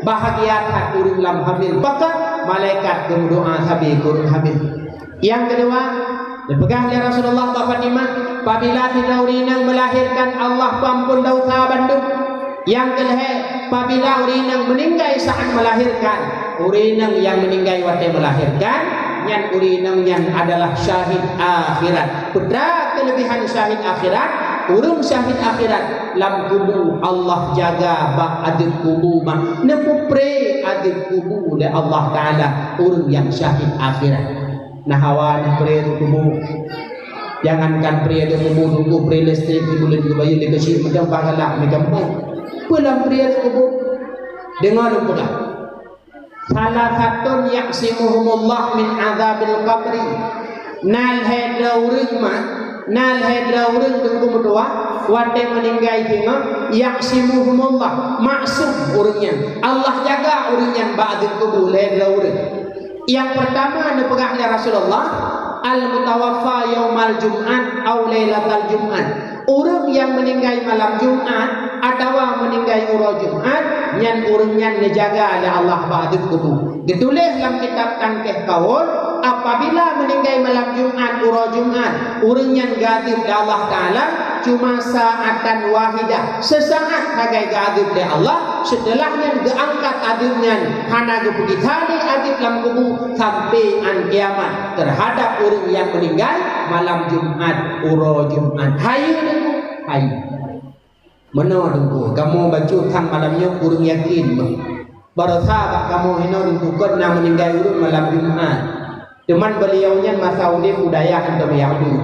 bahagia that ureueng lam hamil. Pakon malaikat geumeudoa sabe keu ureueng hamil. Nyang keudua, geupeugah lé Rasulullah bak Fatimah, "Pabila sidroe ureueng inong melahirkan, Allah peuamphon desya bandum." Nyang keulhèe, pabila ureueng inong meuninggai saat melahirkan, ureueng inong nyang meuninggai watèe melahirkan, nyan ureueng inong nyan adalah syahid akhirat. Peue teuma keuleubehan syahid akhirat? Ureueng syahid akhirat lam kubu Allah jaga bak adeueb kubu, mak. Neupeupré adeueb kubu lé Allah Taala ureueng nyang syahid akhirat. Na hawa neupré kubu. Jangankan pré kubu, teungku, pré listrik di buleuen geubayeue lé keuchik macam pagalak macam tu. Peue lam pré kubu? Deungoe lôn peugah. Salasatun ya'simuhumullah min adzabil qabri. Na lhèe droe ureueng, mak, na lhèe droe ureueng, teungku meutuah, watèe meuninggai singoh, ya'simuhumullah, maksum ureueng nyan. Allah jaga ureueng nyan bak adeueb kubu, lhèe droe ureueng. Nyang peurtama neupeugah lé Rasulullah, "Al-mutawaffa yaumal jum'at au lailatal jum'at." Ureueng nyang meuninggai malam Jumat atawa meuninggai uroe Jumat, nyan ureueng nyan neujaga lé Allah bak adeueb kubu. Geutuléh lam kitab Tangkeh Kaul, apabila meuninggai malam Jumat, uroe Jumat, ureueng nyan geuadeueb lé Allah Taala cuma sa'atan wahidah, seusaat sagai geuadeueb lé Allah, seuteulah nyan geuangkat adeueb nyan, hana geupeugisa lé adeueb lam kubu sampoe 'an kiamat teuhadab ureueng nyang meuninggai malam Jumat, uroe Jumat. Hayeue deungoe, hayeue. Meunoe deungoe, kamoe bacut sang malam nyoe ureueng yakin meuh. Barosa bak kamoe hinoe deungoe kon na meuninggai ureueng malam Jumat. Teuma beliau nyan masa udép u dayah hantom Yahudi.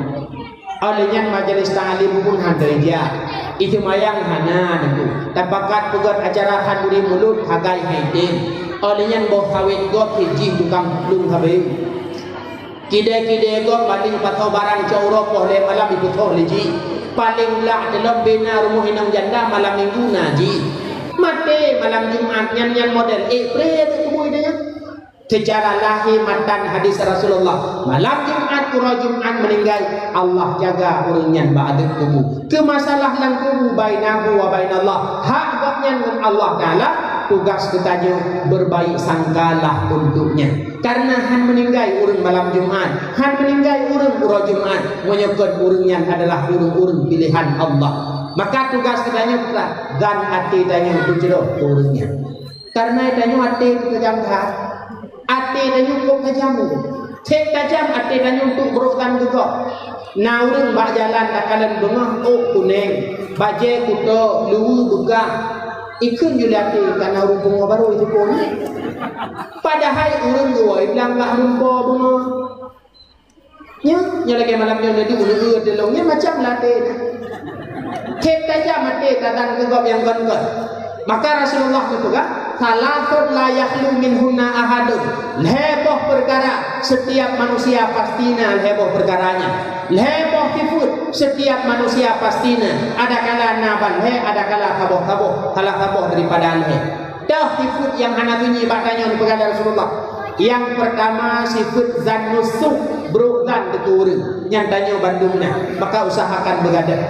Óh lheueh nyan majelis taklim pun hana ijak. Iseumayang hana deungoe. Tapakat peugöt acara khanduri mulod hagai hai tem. Óh lheueh nyan boh sawét gob cit jih tukang plueng sabe. Kidée-kidée gob paléng pasoe barang cot uroe poh lhée malam ipeuthoh lé jih. Paléng blah teulom bina rumoh inong janda malam minggu na jih. Maté malam Jumat nyan, nyan model ék pré teuk tuboh idéh nyan. Seucara lahé matan hadis Rasulullah, malam Jumat, uroe Jumat meuninggai, Allah jaga ureuëng nyan bak ateueh kubu. Keu masalah lam kubu, bainahu wa bainallah, hak gobnyan ngon Allah Taala, tugas geutanyoe berbaik sangkalah untuk nyan. Karena han meuninggai ureuëng malam Jumat, han meuninggai ureuëng uroe Jumat, meunyoe kon ureuëng nyan adalah ureuëng-ureuëng piléhan Allah. Maka tugas geutanyoe peugah, dan até tanyoe beujroh keu ureuëng nyan. Karena tanyoe até teukeujam that. Até tanyoe kok tajam. Cit tajam até tanyoe untuk brok dan geugok. Na ureuëng bak jalan takalon beungoh ôk kuneng, bajée kuto, luweue beugah. Ikheun jih lé até ka na ureuëng pungo barô jipông. Padahai ureuëng geuwoe blang bak lumpoe beungoh. Nyoe, nyoe lagèe malam nyoe neuduek, neueu teulông, nyoe macam latèe na. Thèb tajam até tadan keu gob nyang kon-kon. Maka Rasulullah geupeugah, "Tsalatsatun la yakhlu minhunna ahadun." Lhèe boh peukara, setiap manusia pasti na lhèe boh peukaranya. Lhèe boh sifeuet, setiap manusia pasti na. Adakala na ban lhèe, adakala saboh-saboh, salah saboh daripada lhèe. Toh sifeuet nyang hana sunyi bak tanyoe neupeugah lé Rasulullah. Nyang peurtama, sifeuet zannus su', brok zan keu ureueng. Nyan tanyoe bandum na, maka usahakan beugadoh.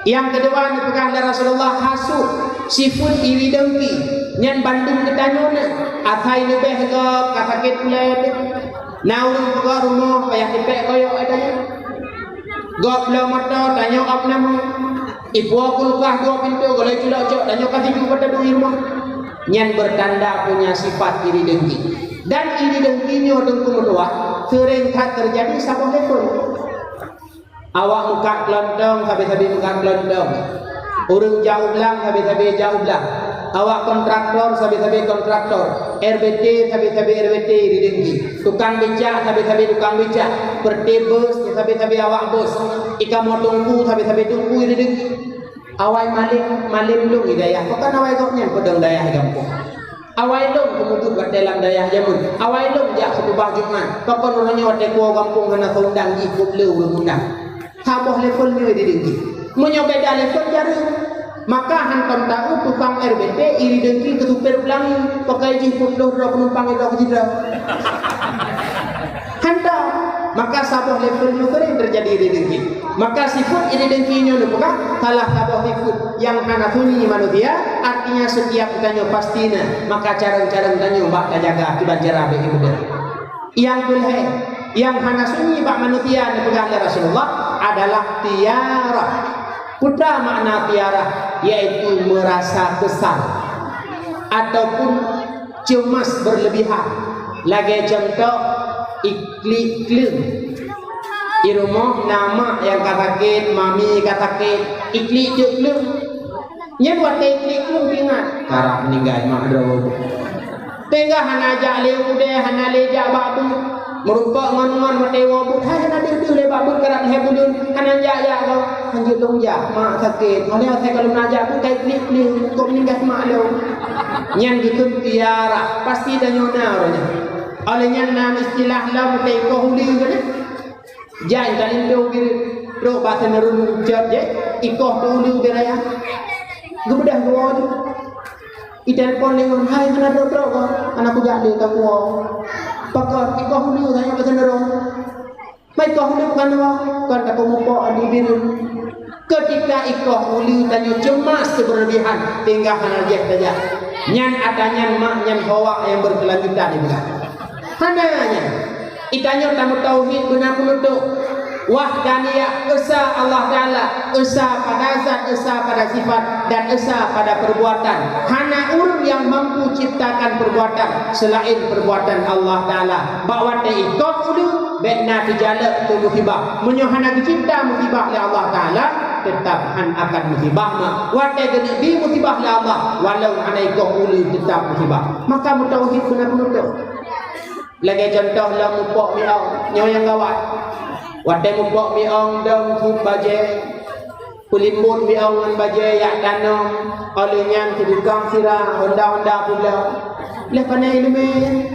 Nyang keudua neupeugah lé Rasulullah, hasut, sifeuet iri dengki. Nyan bandum geutanyoe na. Asai leubeh gob ka sakét ulèe teuh. Na ureueng peugah rumoh payah tipèk koyok, eh, tanyoe. Gob bloe moto, tanyoe ôb nama. Ipo kulkas dua pintoe, golom culok cok, tanyoe ka siju bak taduek i rumoh. Nyan beutanda punya sifat iri dengki. Dan iri dengki nyoe teungku meutuah, seuréng that teujadi saboh level. Awak meukat keulontong, sabe-sabe meukat keulontong. Ureueng jak u blang, sabe-sabe jak u blang. Awak kontraktor, sabe-sabe kontraktor. R B T, sabe-sabe R B T iri dengki. Tukang becak, sabe-sabe tukang becak. Peureuté bus, sabe-sabe awak bus. Ikamoe teungku, sabe-sabe teungku iri dengki. Awai malém, malém lôn i dayah. Pakon awai gobnyan peudong dayah i gampông. Awai lôn peumubuet watèe lam dayah jameun. Awai lôn jak khutubah Jumat. Pakon uroe nyoe watèe kuwoe gampông hana soe undang, jih peuet le ureueng undang. Saboh level nyoe iri dengki. Meunyoe beda level jareueng, maka hantom taeu tukang R B T iri dengki keu supir blang, pakai jih peuet ploh droe penumpang i droe keudroe. Hantom. Maka saboh level nyoe seuréng teujadi iri dengki. Maka sifeuet iri dengki nyoe neupeugah salah saboh sifeuet nyang hana sunyi manusia, artinya setiap geutanyoe pasti na, maka carông-carông tanyoe bak tajaga kiban cara beu iébadat. Nyang keulhèe, nyang hana sunyi bak manusia neupeugah lé Rasulullah adalah tiarah. Peue makna tiarah? Yaitu merasa kesal ataupun cemas berlebihan. Lagèe contoh, iklik kleueng. Di rumoh na mak nyang ka sakét, mami ka sakét, iklik teuk kleueng. Nyan watèe iklik kleueng teuingat, karap meuninggai mak droe. Teuingat hana jak lé u dèe, hana lé jak bak beuet. Meureumpok ngon-ngon watèe woe beuet, hai hana deuh-deuh lé bak beuet, karap lhèe buleuen, hana jak-jak goe. Hanjeuet lôn jak, mak sakét. Hana asai ka lôn na jak beuet, ka iklik kleueng, kok meuninggai mak lôn. Nyan geukheun tiarah, pasti tanyoe na uroe nyan. Óh lheueh nyan na istilah lom teuikoh uleue keunan. Jai talindong diri, trok bak seuneurun cot jih, ikoh teu uleue beu raya. Geubeudah geuwoe jih. Itelepon lé ngon, "Hai, hana trok-trok kah? Hana kujak lé ka kuwoe." Pakon, ikoh uleue tanyoe bak seuneurun. Mai ikoh uleue bukan nyoe, kon tapeumupok di bireuen. Ketika ikoh uleue tanyoe ceumas seubeureulebihan, sehingga hana lagèe tajak. Nyan ata nyan mak nyan hoak nyang beukeulanjutan ibadah. Hana nyan. Itanyoe tameutauhid beuna peunutôk. Wahdaniyah, esa Allah Taala, esa pada zat, esa pada sifat, dan esa pada perbuatan. Hana ureueng nyang mampu ciptakan perbuatan selain perbuatan Allah Taala. Bak watèe ikoh uleue, bèk na teujalak keu musibah. Meunyoe hana geucipta musibah lé Allah Taala, teutap han akan musibah ma. Watèe geuneuk bi musibah lé Allah, walau hana ikoh uleue teutap musibah. Maka meutauhid beuna peunutôk. Lagèe contoh lom mupok miong, nyoe nyang gawat. Watèe mupok miong dong keup bajèe, peulimbot miong ngon bajèe jak tanom, óh lheueh nyan teutukang sira honda-honda pulo. Lheueh pané ileumèe,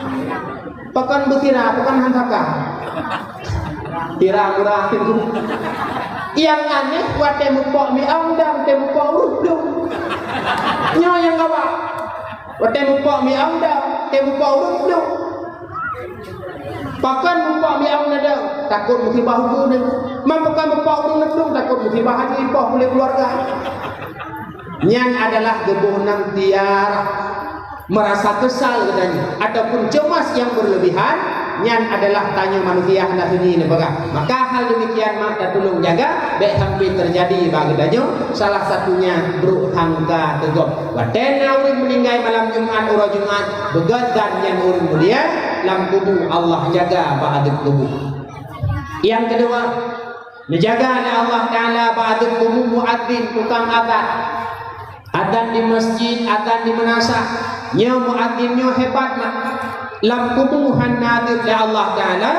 pakon beusira, pakon han saka. Sira murah. Nyang aneh watèe mupok miong dong, watèe mupok ureueng plueng. Nyoe nyang gawat. Watèe mupok miong dong, watèe mupok ureueng plueng. Pakon mupok miong neudong, takot musibah ukeue nyan. Man pakon mupok ureueng neuplueng, takot musibah hana ipoh ulèh keuluwarga. Nyan adalah geuboh nan tiarah, merasa kesal geutanyoe, ataupun cemas yang berlebihan, nyan adalah tanyoe manusia hana sunyi neupeugah. Maka hal demikian mak tatulông jaga, bèk sampai terjadi bak geutanyoe, salah satunya brôk sangka teugöt. Watèe na ureueng meuninggai malam Jumat, uroe Jumat, beugöt zat nyan ureueng mulia, lam kubu Allah jaga bak adeueb kubu. Nyang keudua, neujaga lé Allah Taala bak adeueb kubu muadzin, tukang azan. Azan di masjid, azan di meunasah. Nyoe muadzin nyoe hebat mak. Lam kubu hana adeueb lé Allah Taala,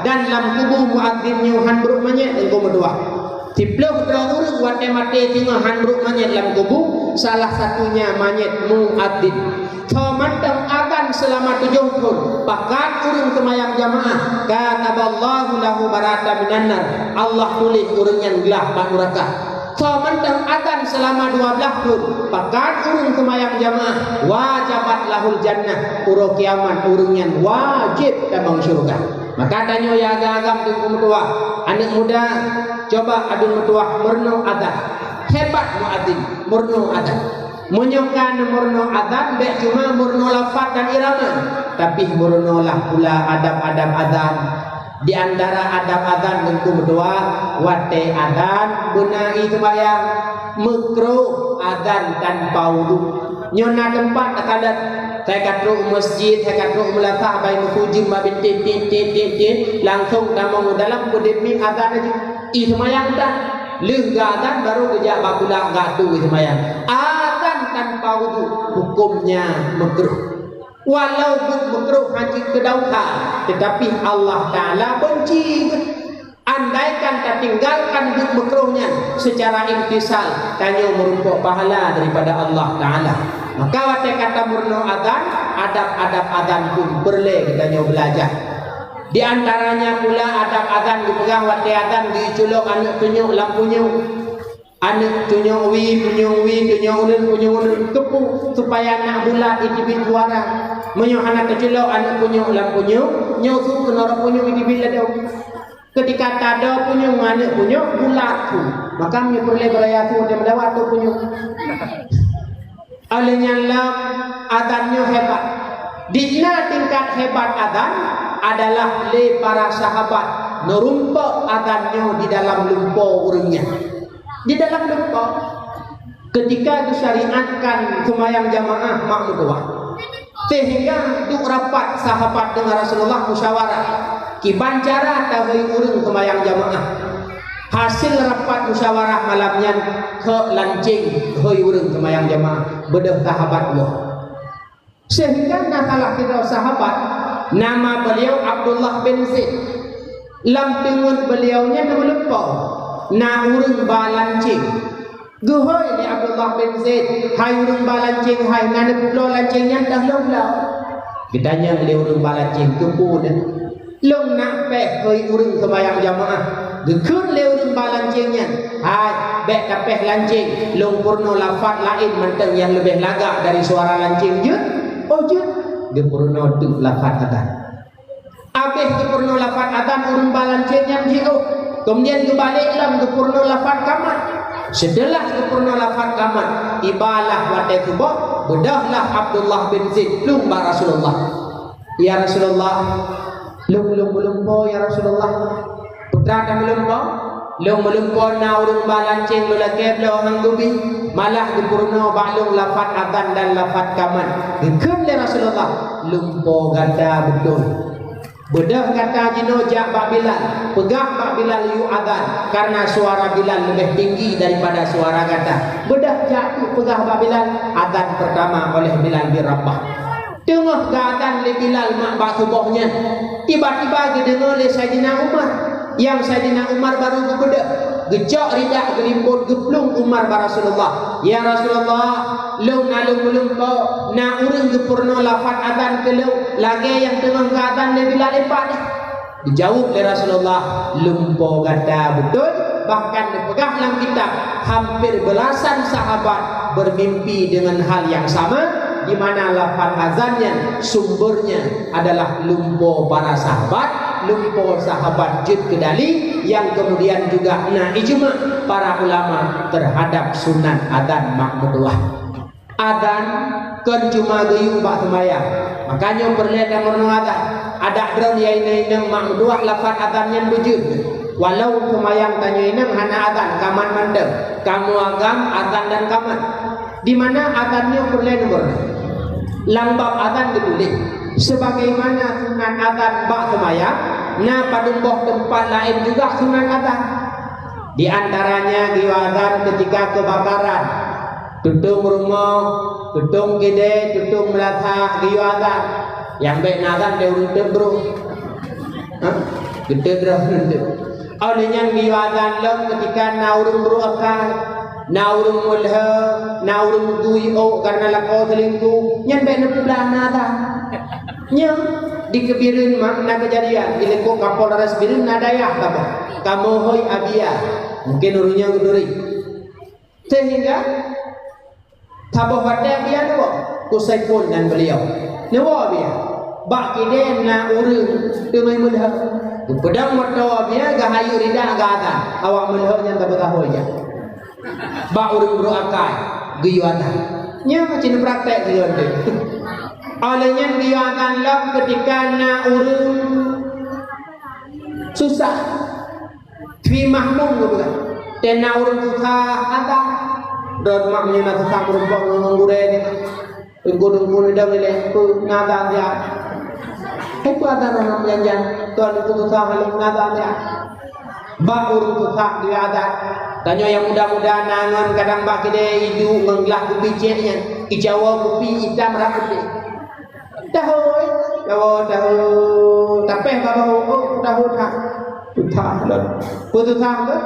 Dan lam kubu muadzin nyoe han brok manyét, Teungku meutuah. Siplôh droe ureuëng watée maté teungoh han brok manyét lam kubu, salah satunya manyét muadzin. Soe mantong azan seulama tujoh thon, pakat ureuëng seumayang jamaah, kataballahu lahu bara'atan minan nar, Allah tuléh ureuëng nyan glah bak nuraka. Soe mantong azan seulama dua blaih thon, pakat ureuëng seumayang jamaah, wajabat lahul jannah, uroe kiamat ureuëng nyan wajéb tamong syeuruga. Maka tanyoe ya agam-agam Teungku meutuah, aneuëk muda, coba aduen meutuah meurunoe azan. Hebat muadzin, meurunoe azan. Meunyoe ka neumeurunoe azan, bék cuma meurunoe lafaz dan irama, tapi meurunoe lah pula adab-adab azan. Di antara adab azan Teungku meutuah, watée azan beuna ie seumayang, meukruh azan tanpa udhu. Nyoe na teumpat takalon, hai ka trok u masjid, hai ka trok u meulasah, bai meusujeum babintin, tin, tin, tin, tin, langsong tamong u dalam, peudeuh mi azan laju. Ie seumayang dah. Lheueh geuazan baru geujak bak bulak geuatu ie seumayang. Azan tanpa udhu, hukumnya meukruh. Walau buet meukruh hana keudauhan, tetapi Allah Ta'ala benci. Andaikan tatinggalkan buet meukruh nyan secara imtisal, tanyoe meurumpok pahala daripada Allah Ta'ala. Maka watée ka tameurunoe azan, adab-adab azan pun peureulée geutanyoe beulajar. Di antaranya pula adab azan geupeugah watée azan geuculok aneuëk tunyok lam punyueng. Aneuëk tunyok wie, punyueng wie, tunyok uneun, punyueng uneun. Keupeue? Supaya na bulat jiteubiet suara. Meunyoe hana teuculok aneuëk punyok lam punyueng, nyoe su keunoe rot punyueng jiteubiet ladôm. Keutika tadoe punyueng ngon aneuëk punyok, bulat su. Maka meunyoe peureulée beuraya su, dia meudawat tu punyueng. Oleh nyan lom, azan nyoe hebat. Di na tingkat hebat azan adalah lé para sahabat neurumpok azan nyoe di dalam lumpo ureuëng nyan. Di dalam lumpo, ketika disyariatkan seumayang jamaah mak meutuah, sehingga duek rapat sahabat deungon Rasulullah musyawarah, kiban cara tahôi ureuëng seumayang jamaah. Hasil rapat musyawarah malam nyan, kheuk lanceng hôi ureuëng seumayang jamaah, beudôh sahabat woe. Sehingga na salah sidroe sahabat, nama beliau Abdullah bin Zaid. Lam teungeut beliau nyan na meulumpo, na ureuëng ba lanceng. Geuhôi lé Abdullah bin Zaid, "Hai ureuëng ba lanceng hai, na neupubloe lanceng nyan ka lôn bloe?" Geutanyong lé ureuëng ba lanceng, "Keupeue?" "Lôn nak péh hôi ureuëng seumayang jamaah." Geukheun lé ureuëng ba lanceng nyan, "Hai, bék tapéh lanceng, lôn peurunoe lafaz laén mantong nyang leubeh lagak dari suara lanceng jeuet." "Oh jeuet." Geupeurunoe teuk lafaz azan. Abéh geupeurunoe lafaz azan ureuëng ba lanceng nyan jiôh. Keumudian geubalek lom geupeurunoe lafaz qamat. Seuteulah geupeurunoe lafaz qamat, tibalah watée suboh, beudôhlah Abdullah bin Zaid plueng bak Rasulullah. "Ya Rasulullah, lôn, lôn meulumpo, ya Rasulullah." "Peue teuma meulumpo?" "Lôn meulumpo na ureuëng ba lanceng lôn lakée bloe han geubi, malah geupeurunoe bak lôn lafaz azan dan lafaz qamat." Geukheun lé Rasulullah, "Lumpo gata beutôi. Beudôh gata jinoe jak bak Bilal, peugah bak Bilal yue azan, karena suara Bilal leubeh tinggi daripada suara gata. Beudôh jak peugah bak Bilal, azan pertama oleh Bilal bin Rabah." Teungoh geuazan lé Bilal mak bak suboh nyan, tiba-tiba geudeungoe lé Saidina Umar. Nyang Saidina Umar barô geubeudôh, geucok ridak geulimbot geuplueng Umar bak Rasulullah, "Ya Rasulullah, lôn na lôn meulumpo, na ureuëng geupeurunoe lafaz azan keu lôn lagée nyang teungoh geuazan lé Bilal ipat." Dijaweueb lé Rasulullah, "Lumpo gata beutôi, bahkan neupeugah lam kitab, hampir beulasan sahabat bermimpi dengan hal yang sama, di mana lafaz azan nyan sumbernya adalah lumpo para sahabat, lumpo sahabat jeuet keu dalil, yang kemudian juga na ijma para ulama terhadap sunat azan mak meutuah." Azan kon cuma geuyue bak seumayang. Makanya peureulée tameurunoe azan. Adak droe ya inong-inong mak meutuah lafaz azan nyan beujeuet. Walau seumayang tanyoe inong hana azan, qamat mantong. Kamoe agam azan dan qamat. Di mana azan nyoe peureulée neumeurunoe? Lam bab azan geutuléh, sebagaimana sunat azan bak seumayang, na padum boh teumpat laén juga sunat azan. Di antaranya geuyue azan keutika keubakaran. Tutong rumoh, tutong keudée, tutong meulasah geuyue azan. Nyang bék na azan lé ureuëng teuk brôk. Hah? Geuteudroe nyan. Óh lheueh nyan geuyue azan lom keutika na ureuëng brôk akai, na ureuëng meulhö, na ureuëng gui ôk kareuna lakoe seulingkuh, nyan bék neupeugah na azan. Nyoe di Keubeureuen ma-, na keujadian, di lingkup Kapolres Bireuen na dayah saboh. Kamoe hôi Abia. Mungken ureuëng nyoe geuturi. Sehingga saboh watée Abia neuwoe, Kusai phon nan beuliau. Neuwoe Abia. Bak kidée na ureuëng teumé meulhö. Geupeudong moto Abia geuhayue rida geuazan. Awak meulhö nyan tabeutahôi jak. Bak ureuëng brôk akai geuyue azan. Nyan cit praktek sigoe teuk. Óh lheueh nyan geuyue azan lom keutika na ureuëng susah. Fi mahmum geupeugah, tena ureuëng susah azan. Droe mak meunyoe na susah meurumpok ngon gurée nyan. Teungku-teungku nidong ilée, peue na azan siat? Hai peue azan ureuëng janjan? Tuan teungku susah lom na azan siat. Bak ureuëng susah di azan. Tanyoe nyang muda-muda na ngon kadang bak kidée iduek ngon glah kupi cék nyan. Icawoe kupi itam rab putéh. Tahôi, tahôi, tahôi, tapéh bak bahu, oh, tahôi that. Susah lom. Peue susah tu?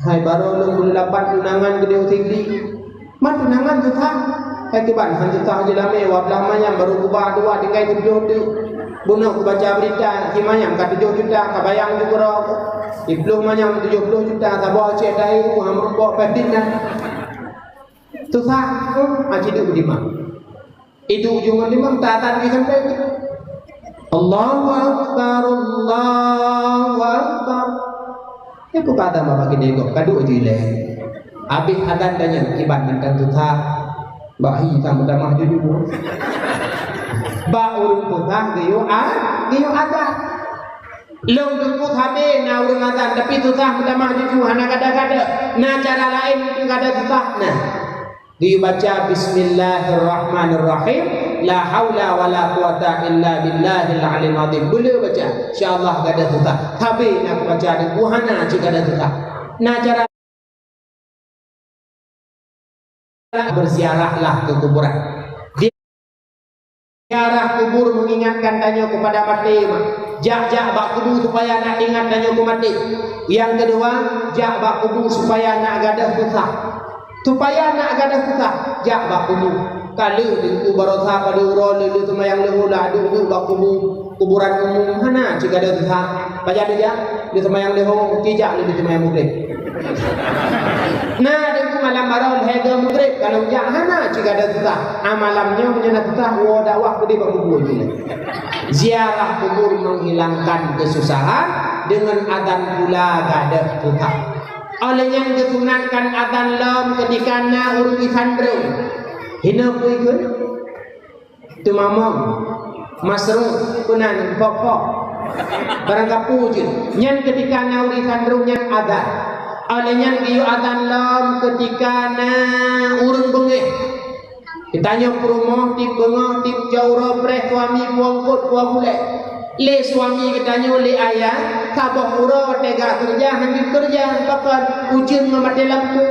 Hai, barô lôn meulapan tunangan geudeh u Sigli. Man tunangan susah. Hai kiban, han susah jeulamé, dua blaih manyam barô kuba dua tinggai tujoh teuk. Bunoe kubaca beurita, si manyam ka tujoh juta, ka bayang ju keudroe. Siploh manyam tujoh ploh juta, saboh cék dai, ku han meurumpok peuet dina. Susah, hmm, aci duek dimang. Iduek ujong limong ta tan di sampai. Allahu Akbar, Allahu Akbar. Ya, ku kata mama kini kok, kadu uji leh. Habis adan tanya, kiban mantang tuta. Bak hi, tak mudah mah jujur. Bak urung tuta, geuyue a-, geuyue adan. Long dengku sabe na urung adan, tapi tuta mudah mah jujur, hana kada-kada. Na cara lain, kada tuta. Nah. Dibaca, "Bismillahirrahmanirrahim. La haula wala quwata illa billahil aliyil azim." Boleh baca. Insya Allah kada susah. Tapi nak baca dan buhana cik kada susah. Nah, cara berziarahlah ke kuburan. Ziarah kubur mengingatkan tanyoe kepada maté, mak. Jak-jak bak kubu supaya nak ingat tanyoe keu maté. Yang kedua, jak bak kubu supaya nak gadoh susah. Supaya nak gadoh susah, jak bak kubu. Ka lheueh teungku barosa padub uroe lheueh seumayang leuhô ladum duek bak kubu, kuburan umum hana cit gadoh susah. Pajan jak lheueh seumayang leuhô, kijak lheueh seumayang mugreb. Nah, teungku malam baroe lhèe goe mugreb, kalau jak hana cit gadoh susah. Ah, malam nyoe meunyoe na susah, woe dakwah keudeh bak kubu jih. Ziarah kubur menghilangkan kesusahan, dengan azan pula gadoh susah. Óh lheueh nyan geusunatkan azan lom keutika na ureuëng isan droe. Hinoe peue ikheun? Teumamong, masrung, peunan, pok-pok. Barang kapeue jeuet. Nyan keutika na ureuëng isan droe nyan azan. Óh lheueh nyan geuyue azan lom keutika na ureuëng beungéh. Geutanyoe peurumoh tieb beungoh, tieb jaroe, preh suami, puang kot, puang ulée. Lé suami geutanyoe, lé ayah, saboh uroe teuga keureuja, han jeuet keureuja, pakon ujeuen ngon maté lampu.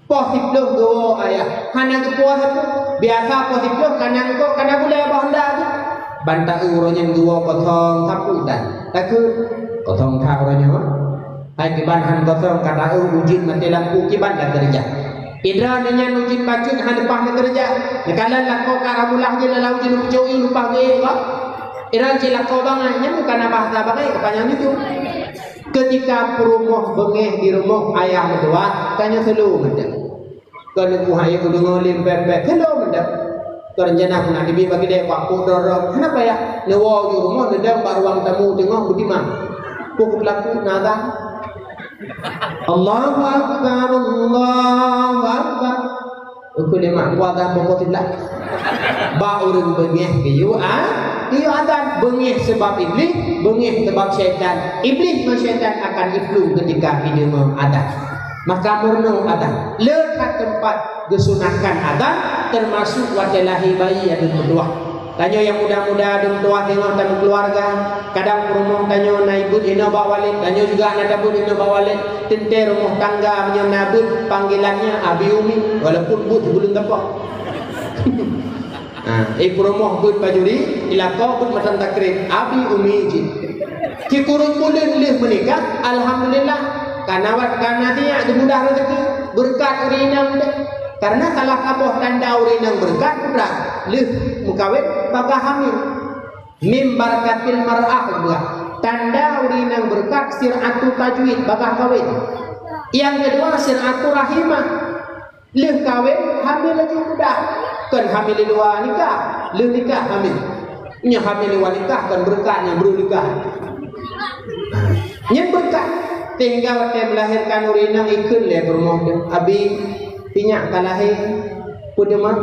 Poh siploh geuwoe ayah, hana geupuwoe sapeue. Biasa poh siploh ka na eungkôt, ka na gulée bak honda geuh. Ban taeu uroe nyan geuwoe kosong sapeue dan takheun kosong that uroe nyoe. Hai kiban han kosong ka taeu ujeuen maté lampu kiban takeureuja. Indra nyan ujeuen bacut han leupah neukeureuja. Neukalon lakoe ka ramulah jih lalau jih neupeucok ié leupah geuék bak. Indra cit lakoe bangai, nyan bukan na bahasa bangai, keupanyang jujur. Keutika peurumoh beungéh di rumoh ayah meutuwah, tanyoe seuleu mantong. Kon neupeue hai kudeungoe lé pet-pet, keunoe meunan. Kon rencana peunak teubiet bak kidée bak pok droe-droe. Hana payah. Neuwoe u rumoh, neudong bak ruang tamu teungoh beutimang. Peue peulaku na azan. Allahu Akbar, Allahu Akbar. Uku lima kuadang pokok siblah. Bak ureuëng beungéh geuyue a-, geuyue azan. Beungéh sebab iblih, beungéh sebab syaitan. Iblih ngon syaitan akan iplueng keutika ineumeuazan. Maka meurunoe azan. Le that teumpat geusunahkan azan, teumasuk watée lahé bayi ateueh meutuwah. Tanyoe nyang muda-muda dum tuwah teungoh tameukeuluwarga, kadang peurumoh tanyoe na ibeuet inoe bak walét, tanyoe juga na tabeuet inoe bak walét. Teuntée rumoh tangga meunyoe na beuet panggilannya abi umi, walaupun beuet sibuleuen gapoh. Ha, eh, peurumoh beuet bajuri, ilakoe beuet matan takrib, abi umi jih. Sikureueng buleuen lheueh meunikah, alhamdulillah, ka na wat, ka na tiyak dimudah rezeki, beureukat ureueng inong teuh. Karena salah saboh tanda ureueng inong beureukat, putra, lheueh meukawen, bagaih hamil. Min barakatil mar'ah, buah. Tanda ureueng inong beureukat, sir'atu tajwid, bagaih kawen. Nyang keudua, sir'atu rahimah. Lheueh kawen, hamil laju mudah. Kon hamil di luwa nikah, lheueh nikah hamil. Nyoe hamil di luwa nikah, kon beureukat, nyoe breueh nikah. Nyan beureukat. Sehingga watée meulahérkan ureueng inong, ikheun lé peurumoh teuh, "Abi, sinyak ka lahé." Peue teuma?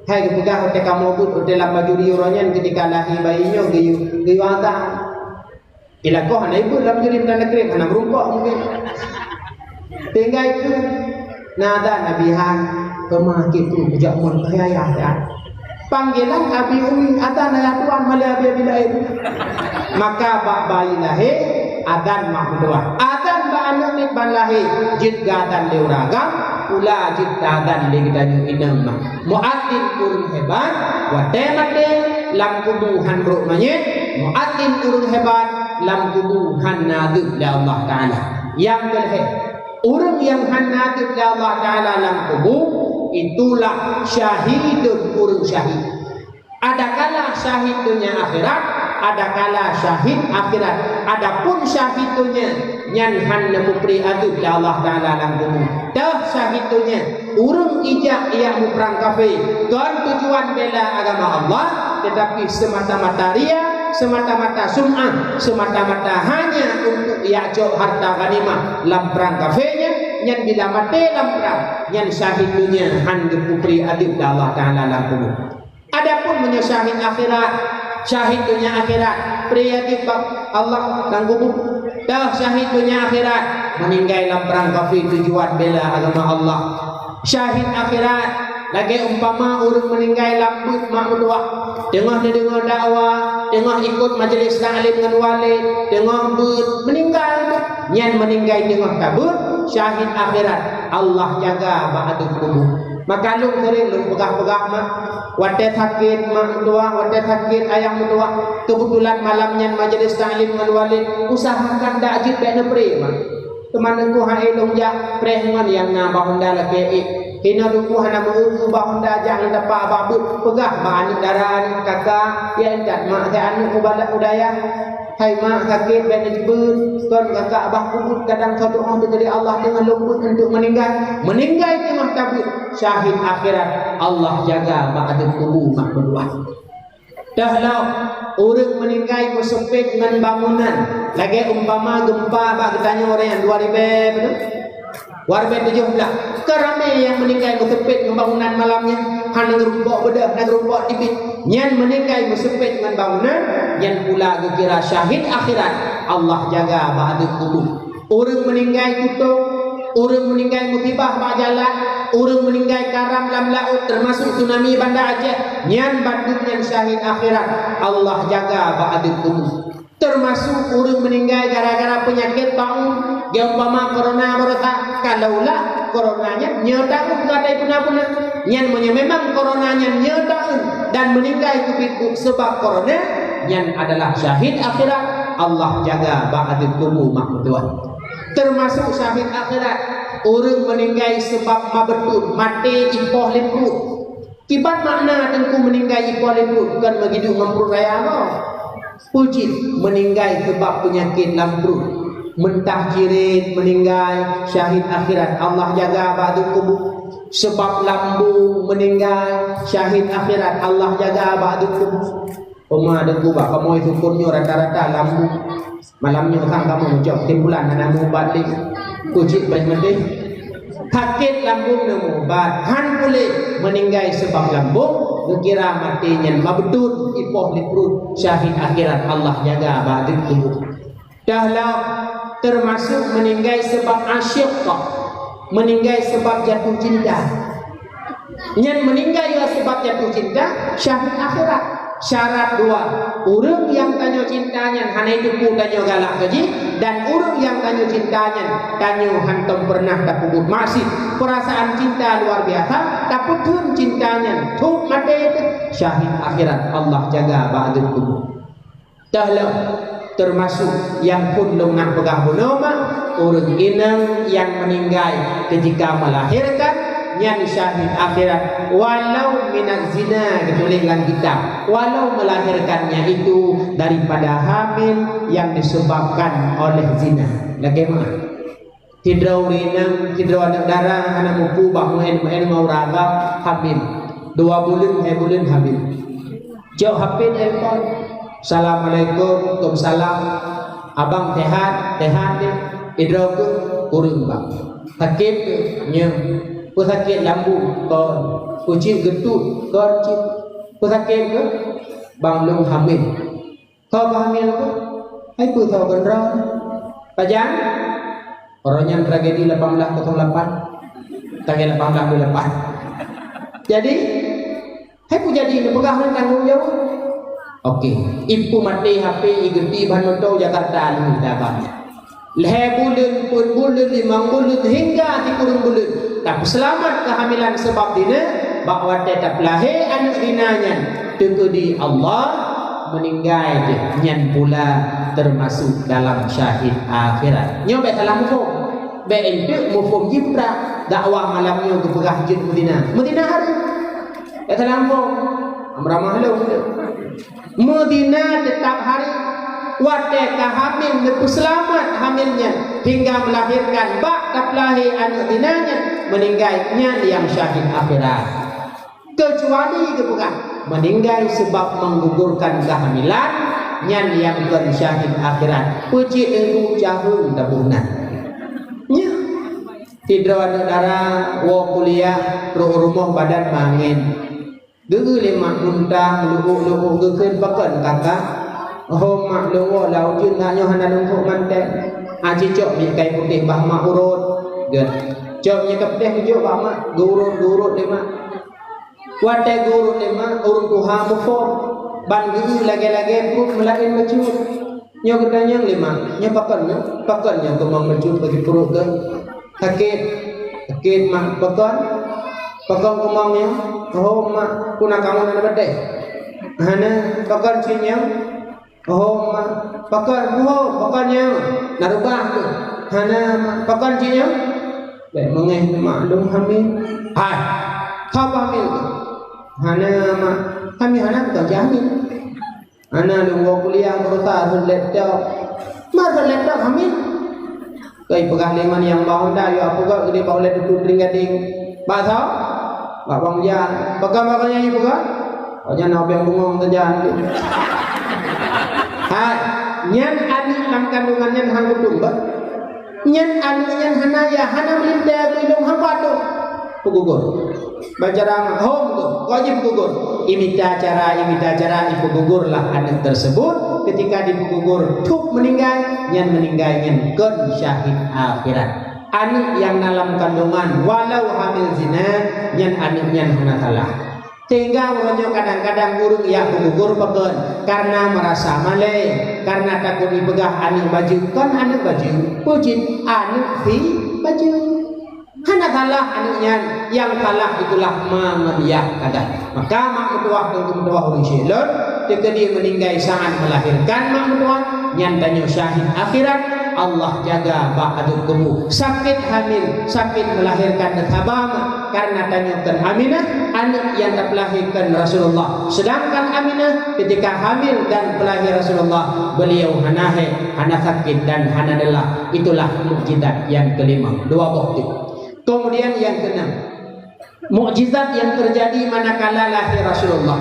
Hai geupeugah watée kamoe beuet, watée lam bajuri uroe nyan, keutika lahé bayi nyoe geuyue, geuyue azan. Ilakoh hana ibeuet lam jureueng dan neukreuk, hana meurumpok mungken. Tinggai keu na adan Abi hai, teuma kitu kujak mon keu ayah ya. Panggilan Abi Umi, adan ayah tuan malée Abi Abi laén. Maka bak bayi lahé, adan mak meutuah. Adan bak aneuk miet ban lahé, jeuet geuadan lé ureueng agam, pula jeuet geuadan lé geutanyoe inong mah. Muadzin ureueng hebat, watée maté lam kubu han rhot manyét, muadzin ureueng hebat lam kubu han na adeueb lé Allah Taala. Nyang keulhée, ureueng nyang han na adeueb lé Allah Taala lam kubu, itulah syahidun ureueng syahid. Adakala syahid donya akhirat, adakala syahid akhirat. Adapun syahid donya, nyan han neupeupré adeueb lé Allah Taala lam kubu. Teuh syahid donya, ureueng ijak ijak muprang kafé, kon tujuan bela agama Allah, tetapi semata-mata ria, semata-mata sum'ah, semata-mata hanya untuk ijak cok harta ghanimah lam prang kafé nyan, nyan bila maté lam prang, nyan syahid donya han geupeupré adeueb lé Allah Taala lam kubu. Adapun meunyoe syahid akhirat, syahid donya akhirat, pré adeueb bak Allah lam kubu. Teuh syahid donya akhirat, meuninggai lam prang kafé tujuan bela agama Allah. Syahid akhirat, lagée umpama ureueng meuninggai lam beuet mak meutuah, teungoh neudeungoe dakwa, teungoh ikot majelis taklim ngon walid, teungoh beuet, meuninggai beuet. Nyan meuninggai teungoh tabeuet, syahid akhirat, Allah jaga bak adeueb kubu. Maka lôn seuring lôn peugah-peugah mak, watée sakét mak meutuah, watée sakét ayah meutuah. Keubeutulan malam nyan majelis taklim ngon walid, usahakan dak jeuet bék neupré mak. Teuma teungku hai lôn jak preh ngon nyang na bak honda lakée ék. Hinoe teungku hana meu-eu bak honda jak ngon tapak bak beuet, peugah bak aneuk dara, aneuk kakak, ya intat mak, saya aneuk mubalek u dayah. Hai mak, sakét bék neujibeuet, kon kakak bah kubuet kadang soe doá teuh dari Allah teungoh lôn beuet untuk meuninggai. Meuninggai teungoh tabeuet, syahid akhirat, Allah jaga bak ateueh kubu mak meutuah. Teuh lom, ureuëng meuninggai meuseupet ngon bangunan, lagée umpama geumpa bak geutanyoe ureuëng nyang dua ribée, beutôi? Warbe tujoh blaih, ka ramé nyang meuninggai meuseupet ngon bangunan malam nyan, hana geurumpok beudôh, hana geurumpok tibit. Nyan meuninggai meuseupet ngon bangunan, nyan pula geukira syahid akhirat. Allah jaga bak ateueh kubu. Ureuëng meuninggai kutôb, ureuëng meuninggai musibah bak jalan, ureuëng meuninggai karam lam laôt, teumasuk tsunami Banda Aceh, nyan bandum nyan syahid akhirat. Allah jaga bak ateueh kubu. Teumasuk ureuëng meuninggai gara-gara peunyakét taun, geumpama korona barosa, kalaulah korona nyan nyoe taun gata puna-puna. Nyan meunyoe memang korona nyan nyoe taun dan meuninggai keubiet buet seubab korona, nyan adalah syahid akhirat. Allah jaga bak ateueh kubu mak meutuah. Teumasuk syahid akhirat, ureuëng meuninggai seubab mabeutôt, maté ipoh lé pruet. Kiban makna teungku meuninggai ipoh lé pruet, kon meugiduek ngon pruet raya nyoe. Peue jih meuninggai seubab peunyakét lam pruet. Meutah cirét meuninggai, syahid akhirat, Allah jaga bak ateueh kubu. Seubab lambung meuninggai, syahid akhirat, Allah jaga bak ateueh kubu. Peuma deungoe bak kamoe sukon nyoe rata-rata lambung. Malam nyoe sang kamoe meucok kesimpulan hana meuubat lé. Keucik paih meudeh. Sakét lambung neumeuubat, han puléh, meuninggai seubab lambung, geukira maté nyan mabeutôt ipoh lé pruet, syahid akhirat, Allah jaga bak ateueh kubu. Dah lom, teumasuk meuninggai seubab asyiq, meuninggai seubab jatuh cinta. Nyan meuninggai ya seubab jatuh cinta, syahid akhirat. Syarat dua, ureuëng nyang tanyoe cinta nyan hana jiteupeue tanyoe galak keu jih, dan ureuëng nyang tanyoe cinta nyan tanyoe hántom peureunah tapeubuet maksiet. Peurasaan cinta luar biasa, tapeutheun cinta nyan, thôk maté teuh, syahid akhirat, Allah jaga bak ateueh kubu. Dah lom, Teumasok nyang phon lôn nak peugah bunoe mak, ureuëng inong nyang meuninggai keutika meulahérkan, nyan syahid akhirat, walau minaz zina, geutuléh lam kitab, walau melahirkannya itu daripada hamil yang disebabkan oleh zina. Lagée meuah. Sidroe ureuëng inong, sidroe aneuëk dara hana mupu bak meu'én-meu'én ngon ureuëng agam, hamil. Dua buleuen, lhée buleuen hamil. Cok H P telepon. "Assalamualaikum." "Waalaikumsalam." "Abang sehat?" "Sehat deh." "Sidroe keuh?" "Kureueng, Bang." "Sakét keuh?" "Nyoe." "Peue sakét, lambung?" "Kon." "Peue cit, geutot?" "Kon cit." "Peue sakét keuh?" "Bang, lôn hamil." "Soe peuhamil keuh?" "Hai peue soe keuh droe?" "Pajan?" Uroe nyan tragedi lapan belas kosong lapan. Tanggai lapan belas dua lapan. Jadi, hai peue jadi neupeugah nyan tanggong jaweueb. Oke, ipu maté H P, igeuti ban moto Jakarta, alhamdulillah. Lhée buleuen, peuet buleuen, limong buleuen, hingga sikureueng buleuen. Tapeuseulamat keuhamilan sabab dina, bak watée tapeulahé aneuëk dina nyan, teukeudi Allah meuninggai jih, nyan pula teumasok dalam syahid akhirat. Nyoe bék salah muphom. Bék eunteuk muphom jih peugah dakwah malam nyoe geupeugah jeuet meuzina. Meuzina hareuem. Bék salah muphom. Amra mahlum tu. Meuzina teutap hareuem. Watée ka hamil, neupeuseulamat hamil nyan hingga melahirkan, bak tapeulahé aneuëk dina nyan, meuninggai, nyan nyang syahid akhirat. Keucuali geupeugah meuninggai sabab menggugurkan kehamilan, nyan nyang kon syahid akhirat. Peue cit teungku, caheueng taboh nan. Nyan. Sidroe aneuëk dara woe kuliah, trok rumoh badan mangén. Geu-eu lé mak muntang, leuôk-leuôk, geukheun, "Pakon kakak?" "Ho mak, lôn woe lam ujeuen, na nyoe hana lôn phok mantong." "Ah, ci cok minyeuk kayu putéh bak mak urot." Gét. Cok minyeuk kayu putéh geujok bak mak, geurot-geurot lé mak. Watée geurot lé mak, ureuëng tuha muphom, ban geu-eu lagée-lagée pruet meulaén bacut. Nyoe geutanyong lé mak, "Nyoe pakon nyoe? Pakon nyoe keumong bacut bagi pruet keuh? Sakét?" "Sakét mak." "Pakon? Pakon keumong nyoe?" "Oh mak, peue na kamoe na batée?" "Hana." "Pakon cit nyoe?" "Oh mak." "Pakon?" "Oh, pakon nyoe? Na reubah keuh?" "Hana mak." "Pakon cit nyoe?" "Bék meungéh mak, lôn hamil." "Hai, soe peuhamil keuh?" "Hana mak." "Hamil hana, beutôi cit hamil." "Hana, lôn woe kuliah meurusa rhot laptop." "Mak, rhot laptop hamil?" Keu ipeugah lé mak nyang ba Honda, yue peugah geudeh bak ulée tutoe teuring gadeng. "Bak soe?" "Bak Bang Jan." "Pakon, pakon nyan ipeugah?" "Awak nyan na ubeng bungong sajan." Hai, nyan aneuëk lam kandungan nyan han kutum bah. Nyan aneuëk nyan hana yah, hana meulintée keu ilong haba tu. Peugugur. Bacara hom tu, wajéb peugugur. Imita cara, imita cara, ipeugugurlah aneuëk tersebut. Ketika dipegugur, thok meuninggai, nyan meuninggai nyan kon syahid akhirat. Aneuëk nyang na lam kandungan, walau hamil zina, nyan aneuëk nyan hana salah. Sehingga uroe nyoe kadang-kadang ureuëng jak peugugur pakon, karena merasa malée, karena takot ipeugah aneuëk bajeue, kon aneuëk bajeue, peue cit aneuëk si bajeue. Hana salah aneuëk nyan, nyang salah itulah ma ngon yah kadang. Maka mak meutuwah teungku meutuwah ureuëng syedara lôn, teukeudi meuninggai saat melahirkan mak meutuwah, nyan tanyoe syahid akhirat, Allah jaga bak adeueb kubu. Sakét hamil, sakét melahirkan, saba mak, karena tanyoe kon Aminah, aneuëk nyang tapeulahé kon Rasulullah. Sedangkan Aminah ketika hamil dan peulahé Rasulullah, beliau hana hék, hana sakét dan hana lelah. Itulah mukjizat nyang kelima. Dua boh tu. Kemudian nyang keenam, mukjizat nyang terjadi manakala lahé Rasulullah.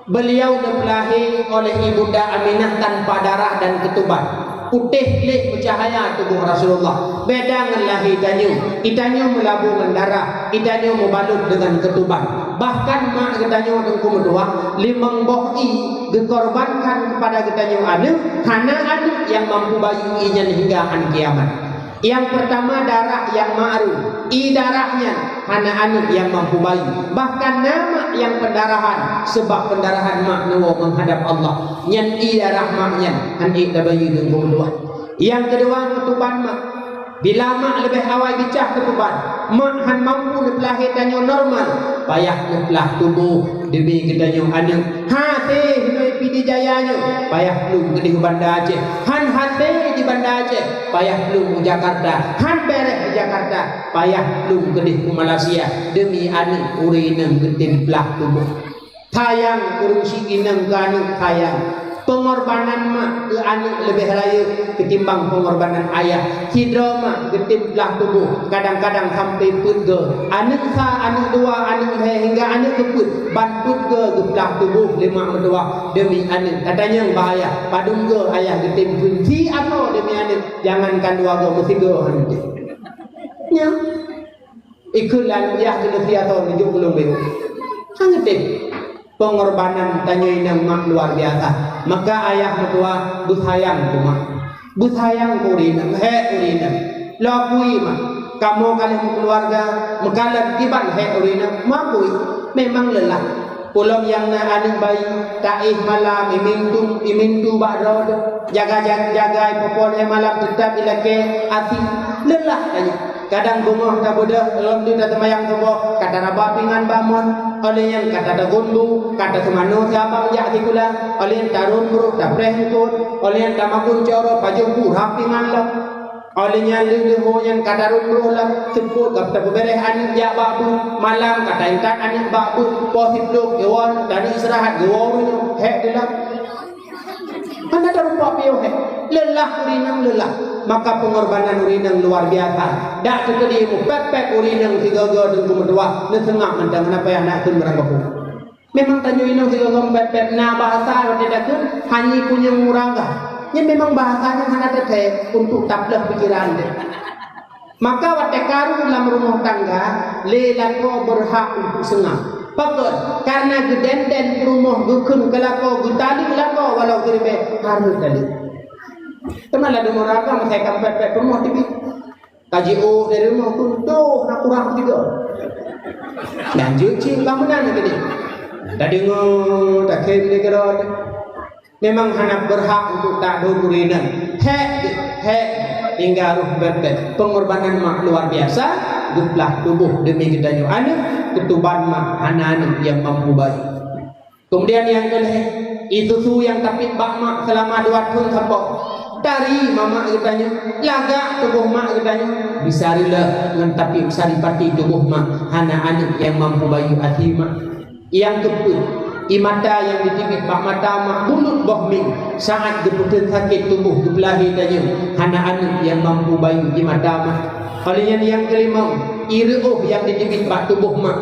Beliau neupeulahé oleh Ibunda Aminah tanpa darah dan ketuban. Putéh gleh meucahaya tuboh Rasulullah. Beda ngon lahé tanyoe. Geutanyoe meulabu ngon darah, geutanyoe meubalot deungon ketuban. Bahkan mak geutanyoe teungku meutuwah, limong boh ie geukorbankan kepada geutanyoe aneuëk, hana aneuëk nyang mampu bayeue ie nyan hingga án kiamat. Nyang peurtama darah nyang ma'ruf, ie darah nyan hana aneuëk nyang mampu bayeue. Bahkan na mak nyang peundarahan, sabab peundarahan mak neuwoe meuhadab Allah. Nyan ie darah mak nyan hán ék tabayeue teungku meutuwah. Nyang keudua, keutuban mak. Bila mak leubeh awai geucah keutuban, mak hán mampu neupeulahé tanyoe normal, payah neuplah tuboh demi geutanyoe aneuëk. Hase hinoe pih Jaya nyoe, payah plueng keudeh u Banda Aceh. Han hasé di Banda Aceh, payah plueng u Jakarta. Han bèrèh di Jakarta, payah plueng keudeh u Malaysia. Deumi aneuk ureueng inong geutem plah tuboh. Sayang ureueng syiek inong keu aneuk sayang. Peungorbanan mak keu aneuk leubeh rayeuk ketimbang peungorbanan ayah. Sidroe mak geutem plah tuboh, kadang-kadang sampoe peuet goe. Aneuk sa, aneuk dua, aneuk lhèe hingga aneuk keupeuet, ban peuet goe geuplah tuboh lé mak meutuwah demi aneuk. Gata nyang bahaya, padum goe ayah geutem kheun si asoe demi aneuk, jangankan dua goe, meusigoe han geutem. Nyan. Ikheun lam yah keuneuk siat thon neujok keu lôn beuh. Han geutem. Peungorbanan tanyoe inong mak luar biasa. Maka ayah meutuwah beusayang keu mak. Beusayang keu ureueng inong, hék ureueng inong. Lôn akui mak, kamoe ka lheueh meukeuluwarga, meukalon kiban hék ureueng inong, meuakui memang leulah. Ulôn nyang na aneuk bayi, taéh malam, imintu, imintu bak droe, jaga-jaga, jaga, ipoh-poh lhèe malam, teutap ilakèe, asie, leulah tanyoe. Kadang beungoh tabeudôh, lom deuh taseumayang suboh, ka taraba pingan bak mon, óh lheueh nyan ka tateugôn bu, ka taseumanoe siabang jak sikula, óh lheueh nyan tarôn brôk, tapreh eungkôt, óh lheueh nyan tamakun coro, pajoh bu rhah pingan lom. Óh lheueh nyan lheueh-lheueh ho nyan ka tarôn brôk lom, seupôt ka tapeubèrèh aneuk jak bak beuet, malam ka taintat aneuk bak beuet, poh siplôh geuwoe, taneuk istirahat geuwoe, hék teuh lom. Hana tarumpok piôh hék. Leulah ureueng inong leulah. Maka peungorbanan ureueng inong luar biasa. Dak teukeudi meupèp-pèp ureueng inong sigoe-goe teungku meutuwah, neuseungap mantong hana payah na kheun barang gapu. Memang tanyoe inong sigoe-goe meupèp-pèp na bahasa watèe takheun hana punyueng murangga. Nyan memang bahasa nyang hana teuthèe untuk taplôh pikeran deh. Maka watèe karu lam rumoh tangga, lé lakoe beurhak untuk seungab. Pakon? Kareuna geudèn-dèn peurumoh geukheun keu lakoe, geutaleuek lakoe walau siribèe hareuet taleuek. Teuma ladôm ureueng agam meusaikam pèt-pèt peurumoh teubiet. Ka jiôh dari rumoh tu, dôh na kurang tiga. Dan jeuet cit bangunan tadi. Tadeungoe, takheun lé keudroe. Memang hana beurhak untuk tadhon ureueng inong. Hék, hék, tinggai roh bèt-bèt. Peungorbanan mak luar biasa, geuplah tuboh demi geutanyoe aneuk, keutuban mak hana aneuk nyang mampu bayeue. Keumudian nyang keulhèe, ie susu nyang tapiep bak mak seulama dua thon saboh. Tari mamak geutanyoe, lagak tuboh mak geutanyoe, bisa rileuh ngon tapiep saripati tuboh mak hana aneuk nyang mampu bayeue asie mak. Nyang keupeuet, ie mata nyang jiteubiet bak mata mak buleuen boh mieng saát geupeuteun sakét tuboh geupeulahé tanyoe hana aneuk nyang mampu bayeue ie mata mak. Óh lheueh nyan nyang keulimong, ie reuôh nyang jiteubiet bak tuboh mak.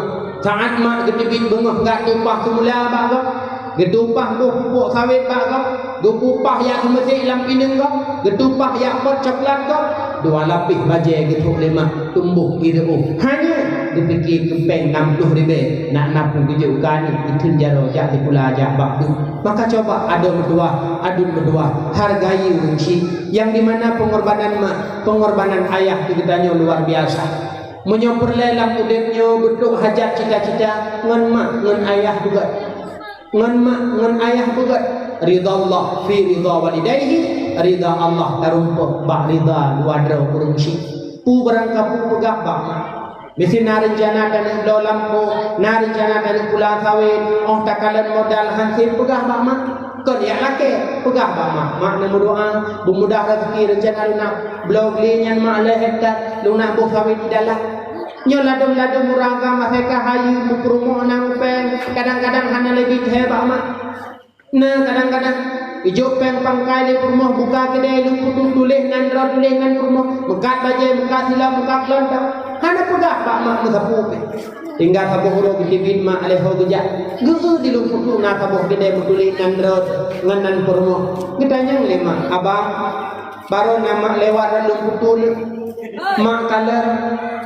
Saát mak geuteubiet beungoh gak tumpah seumula bak gob, geutumpah boh pupuk sawét bak gob, geutumpah jak seumeusék lam pineung gob, geutumpah jak pot coklat gob, dua lapéh bajèe geutrôk lé mak. Tumbôk ie reuôh. Hana geupike keu péng nam ploh ribèe, nak na peue geujok keu aneuk, ikheun jaroe jak sikula jak bak beuet. Maka cuba adoe meutuwah, aduen meutuwah, hargai ureueng chik. Nyang dimana peungorbanan mak, peungorbanan ayah keu geutanyoe luar biasa. Meunyoe peureulèe lam udép nyoe beutôi hajat cita-cita ngon mak ngon ayah beugöt. Ngon mak, ngon ayah beugöt, ridha Allah fi ridha walidaihi, ridha Allah tarumpok bak ridha dua droe ureueng chik. Peue barang kapeugah bak mak. Miseue na reuncana taneuk bloe lampôh, na reuncana taneuk pula sawét, óh takalon modal han sép peugah bak mak. Kon jak lakèe, peugah bak mak. Mak neumeudoa, beumudah raseuki reuncana lôn na bloe glé nyan mak lhèe hektar, lôn na boh sawét di dalam. Nyoe ladôm-ladôm ureueng agam asai ka hayeue meupeurumoh na péng, kadang-kadang hana lé bit lhèe bak mak. Na kadang-kadang ijok péng pangkai lé peurumoh buka keudè lôn putôh tuléh nan droe tuléh nan peurumoh, meukat bajèe, meukat silop, meukat keulôn, hana peugah bak mak meusapeue péng. Tinggai saboh uroe geuteubiet mak lé ho geujak. Geu-eu di lôn putôh na saboh keudè meutuléh nan droe ngon nan peurumoh. Geutanyong lé mak, "Abang, barô na mak lewat rot lôn putôh lé. Mak kalon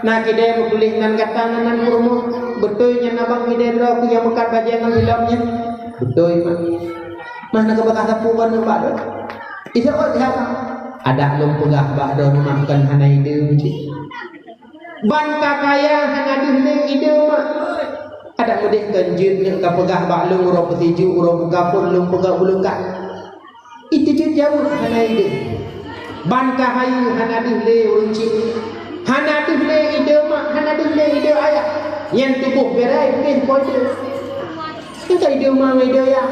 na keudè meutuléh nan gata ngon nan peurumoh. Beutôi nyan abang keudè droe keu nyang meukat bajèe ngon silop nyan?" "Beutôi, mak." "Mah na geupeugah sapeue bak droe?" "Iseuôt siapa?" "Adak lôn peugah bak droe mak kon hana ideh cit." Ban ka kaya hana deuh lé ideh mak. Adak meudeh kon jeuet neuk ka peugah bak lôn uroe peusijuek, uroe buka phon lôn peugah ulôn ka. Itu jeuet jaweueb hana ideh. Ban ka hayeue hana deuh lé ureueng chik. Hana deuh lé ideh mak, hana deuh lé ideh ayah. Nyan tuboh berai pih po ideh. Entah ideh mak ngon ideh ayah.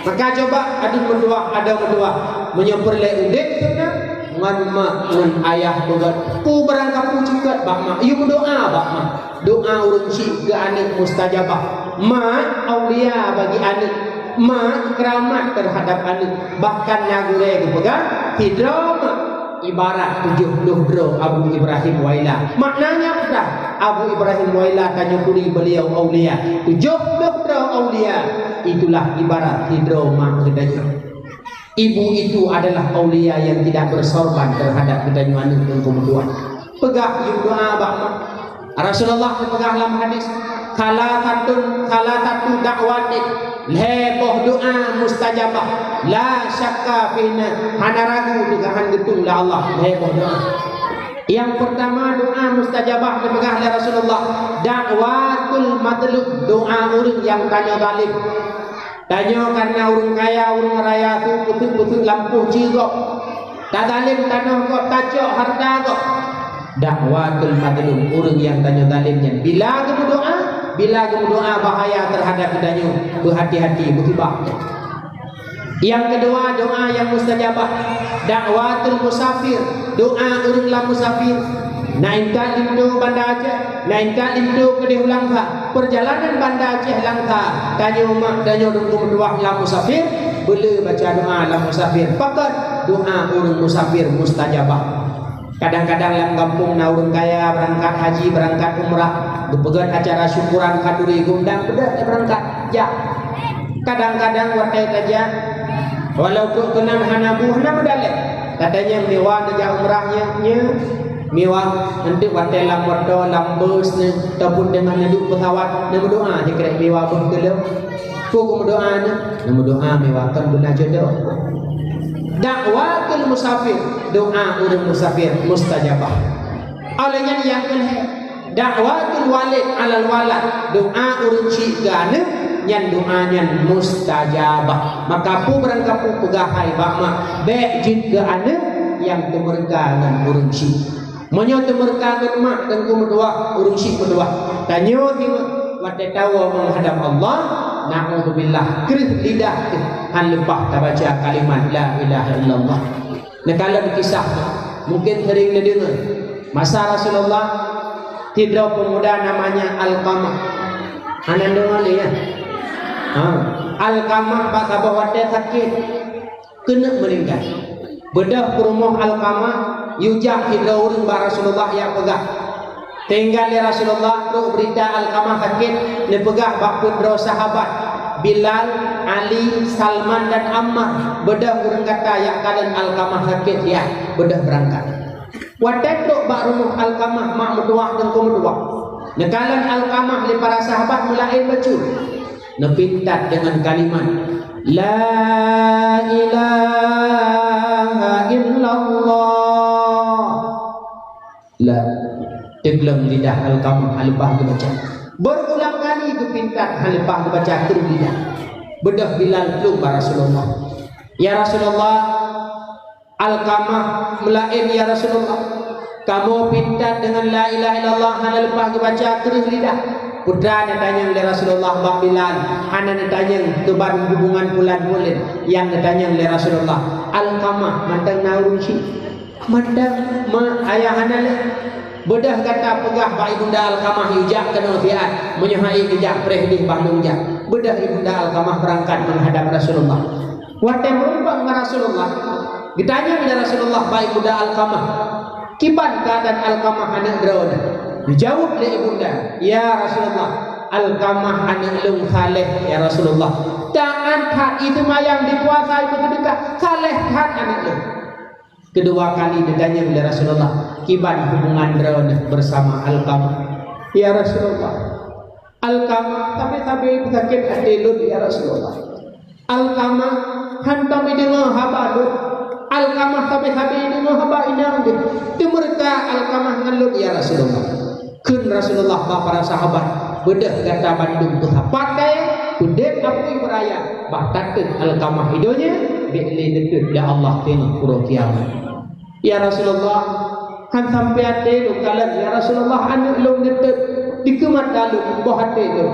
Maka coba adak meutuah, adak meutuah. Meunyoe peureulée udeb teuma, ngon mak ngon ayah beugét. Peue barang kapeue cukôt bak mak, yue meudoa bak mak. Doa ureuëng syik keu aneuëk mustajabah. Mak aulia bagi aneuëk. Mak keuramat teuhadab aneuëk. Bahkan na gurée geupeugah, sidroe mak ibarat tujoh ploh droe Abu Ibrahim Waila. Maknanya peugah, Abu Ibrahim Waila tanyoe kuri beliau aulia. Tujoh ploh droe aulia, itulah ibarat sidroe mak geutanyoe. Ibu itu adalah aulia yang tidak bersorban terhadap geutanyoe aneuëk nyang keumeutuah. Peugah yue doa bak mak. Rasulullah geupeugah lam hadis, "Salasatun, salasatu da'watin, lhée boh doa mustajabah, la syakka fihinna, hana ragu teugahan geutung lé Allah, lhée boh doa." Yang pertama doa mustajabah geupeugah lé Rasulullah, da'watul mazlum, doa ureuëng nyang tanyoe zalim. Tanyoe kareuna ureuëng kaya, ureuëng raya su peuteuk-peuteuk lampôh ci gob. Tazalem tanoh gob, tacok hareuta gob. Da'watul mazlum, ureuëng nyang tanyoe zalem nyan. Bila geumeudoa, bila geumeudoa bahaya teuhadap geutanyoe, beuhati-hati, beusibak. Nyang keudua, doa nyang mustajabah, da'watul musafir, doa ureuëng lam musafir. Na intat linto Banda Aceh, na intat linto keudeh u Langsa. Peurjalanan Banda Aceh Langsa, tanyoe mak, tanyoe dum meutuah lam musafir, beule baca doa lam musafir. Pakon? Doa ureuëng musafir mustajabah. Kadang-kadang lam gampông na ureuëng kaya beurangkat haji, beurangkat umrah, geupeugét acara syukuran khanduri, geuundang peugét beurangkat jak. Kadang-kadang watée tajak, walau trok keunan hana bu, hana meudalek. Katanyong miwa neujak umrah nyoe, nyoe miwa, eunteuk watée lam moto, lam bus nyoe, ataupun teungoh neuduek peusawat, neumeudoa sikrek miwa beuh keu lôn. Peue geumeudoa nyoe? Neumeudoa miwa kon beuna jodoh. Da'watul musafir, doa ureuëng musafir mustajabah. Oleh nyan nyang keulhée, da'watul walid alal walad, doa ureuëng syik keu aneuëk, nyan doa nyan mustajabah. Maka peue barang kapeue peugah hai bak mak, bék jeuet keu aneuëk nyang teumeureuka ngon ureuëng syik. Meunyoe teumeureuka ngon mak dan geumeudua, ureuëng syik meudua, tanyoe singoh watée tawoe meuhadab Allah, na'udzubillah, kreueh lidah teuh han leupah tabaca kalimat la ilaha illallah. Neukalon kisah, mungkin sering neudeungoe. Masa Rasulullah, sidroe peumuda namanya Alqamah. Hana deungoe lé, ya? Ha. Alqamah bak saboh watée sakét, keuneuk meuninggai. Beudôh peurumoh Alqamah, yue jak sidroe ureuëng bak Rasulullah jak peugah. Tinggai lé Rasulullah trok beurita Alqamah sakét, neupeugah bak peudroe sahabat, Bilal, Ali, Salman dan Ammar, beudôh ureuëng gata jak kalon Alqamah sakét, ya, beudôh beurangkat. Watée trok bak rumoh Alqamah mak meutuwah teungku meutuwah, neukalon Alqamah lé para sahabat meulaén bacut, neupintat deungon kalimat, "La ilaha illallah." La, teugleueng lidah Alqamah haleupah geubaca. Beurulang kali geupintat haleupah geubaca kreueh lidah. Beudôh Bilal plueng bak Rasulullah. "Ya Rasulullah, Alqamah meulaén, ya Rasulullah. Kamoe pintat deungon la ilaha illallah hana leupah geubaca kreueh lidah." Peue teuma neutanyong lé Rasulullah bak Bilal, hana neutanyong keuban hubungan pulan-pulan, nyang neutanyong lé Rasulullah, "Alqamah mantong na ureuëng syik?" "Mantong, mak, ayah hana lé." "Beudôh gata peugah bak ibunda Alqamah yue jak keunoe siat, meunyoe han ék geujak preh deh bah lôn jak." Beudôh ibunda Alqamah beurangkat meuhadab Rasulullah. Watée meurumpok ngon Rasulullah, geutanyong lé Rasulullah bak ibunda Alqamah, "Kiban keuadaan Alqamah aneuëk droeneuh?" Geujaweueb lé ibunda, "Ya Rasulullah, Alqamah aneuëk lôn saleh, ya Rasulullah. Taát that, iseumayang, ipuasa, ipeuseudeukah, saleh that aneuëk lôn." Keudua kali geutanyong lé Rasulullah, "Kiban hubungan droeneuh bersama Alqamah?" "Ya Rasulullah, Alqamah sabe-sabe sakét até lôn, ya Rasulullah. Alqamah hantom jideungoe haba lôn. Alqamah sabe-sabe jideungoe haba inong jih. Teumeureuka Alqamah ngon lôn, ya Rasulullah." Kheun Rasulullah bak para sahabat, "Beudôh gata bandum peusapat kayée, peudeueng apui beuraya, bah tateuk Alqamah i donya, bék lé neuteuet lé Allah teungoh uroe kiamat." "Ya Rasulullah, han sampoe até lôn kalon, ya Rasulullah, aneuëk lôn neuteuet dikeue mata lôn, boh até lôn."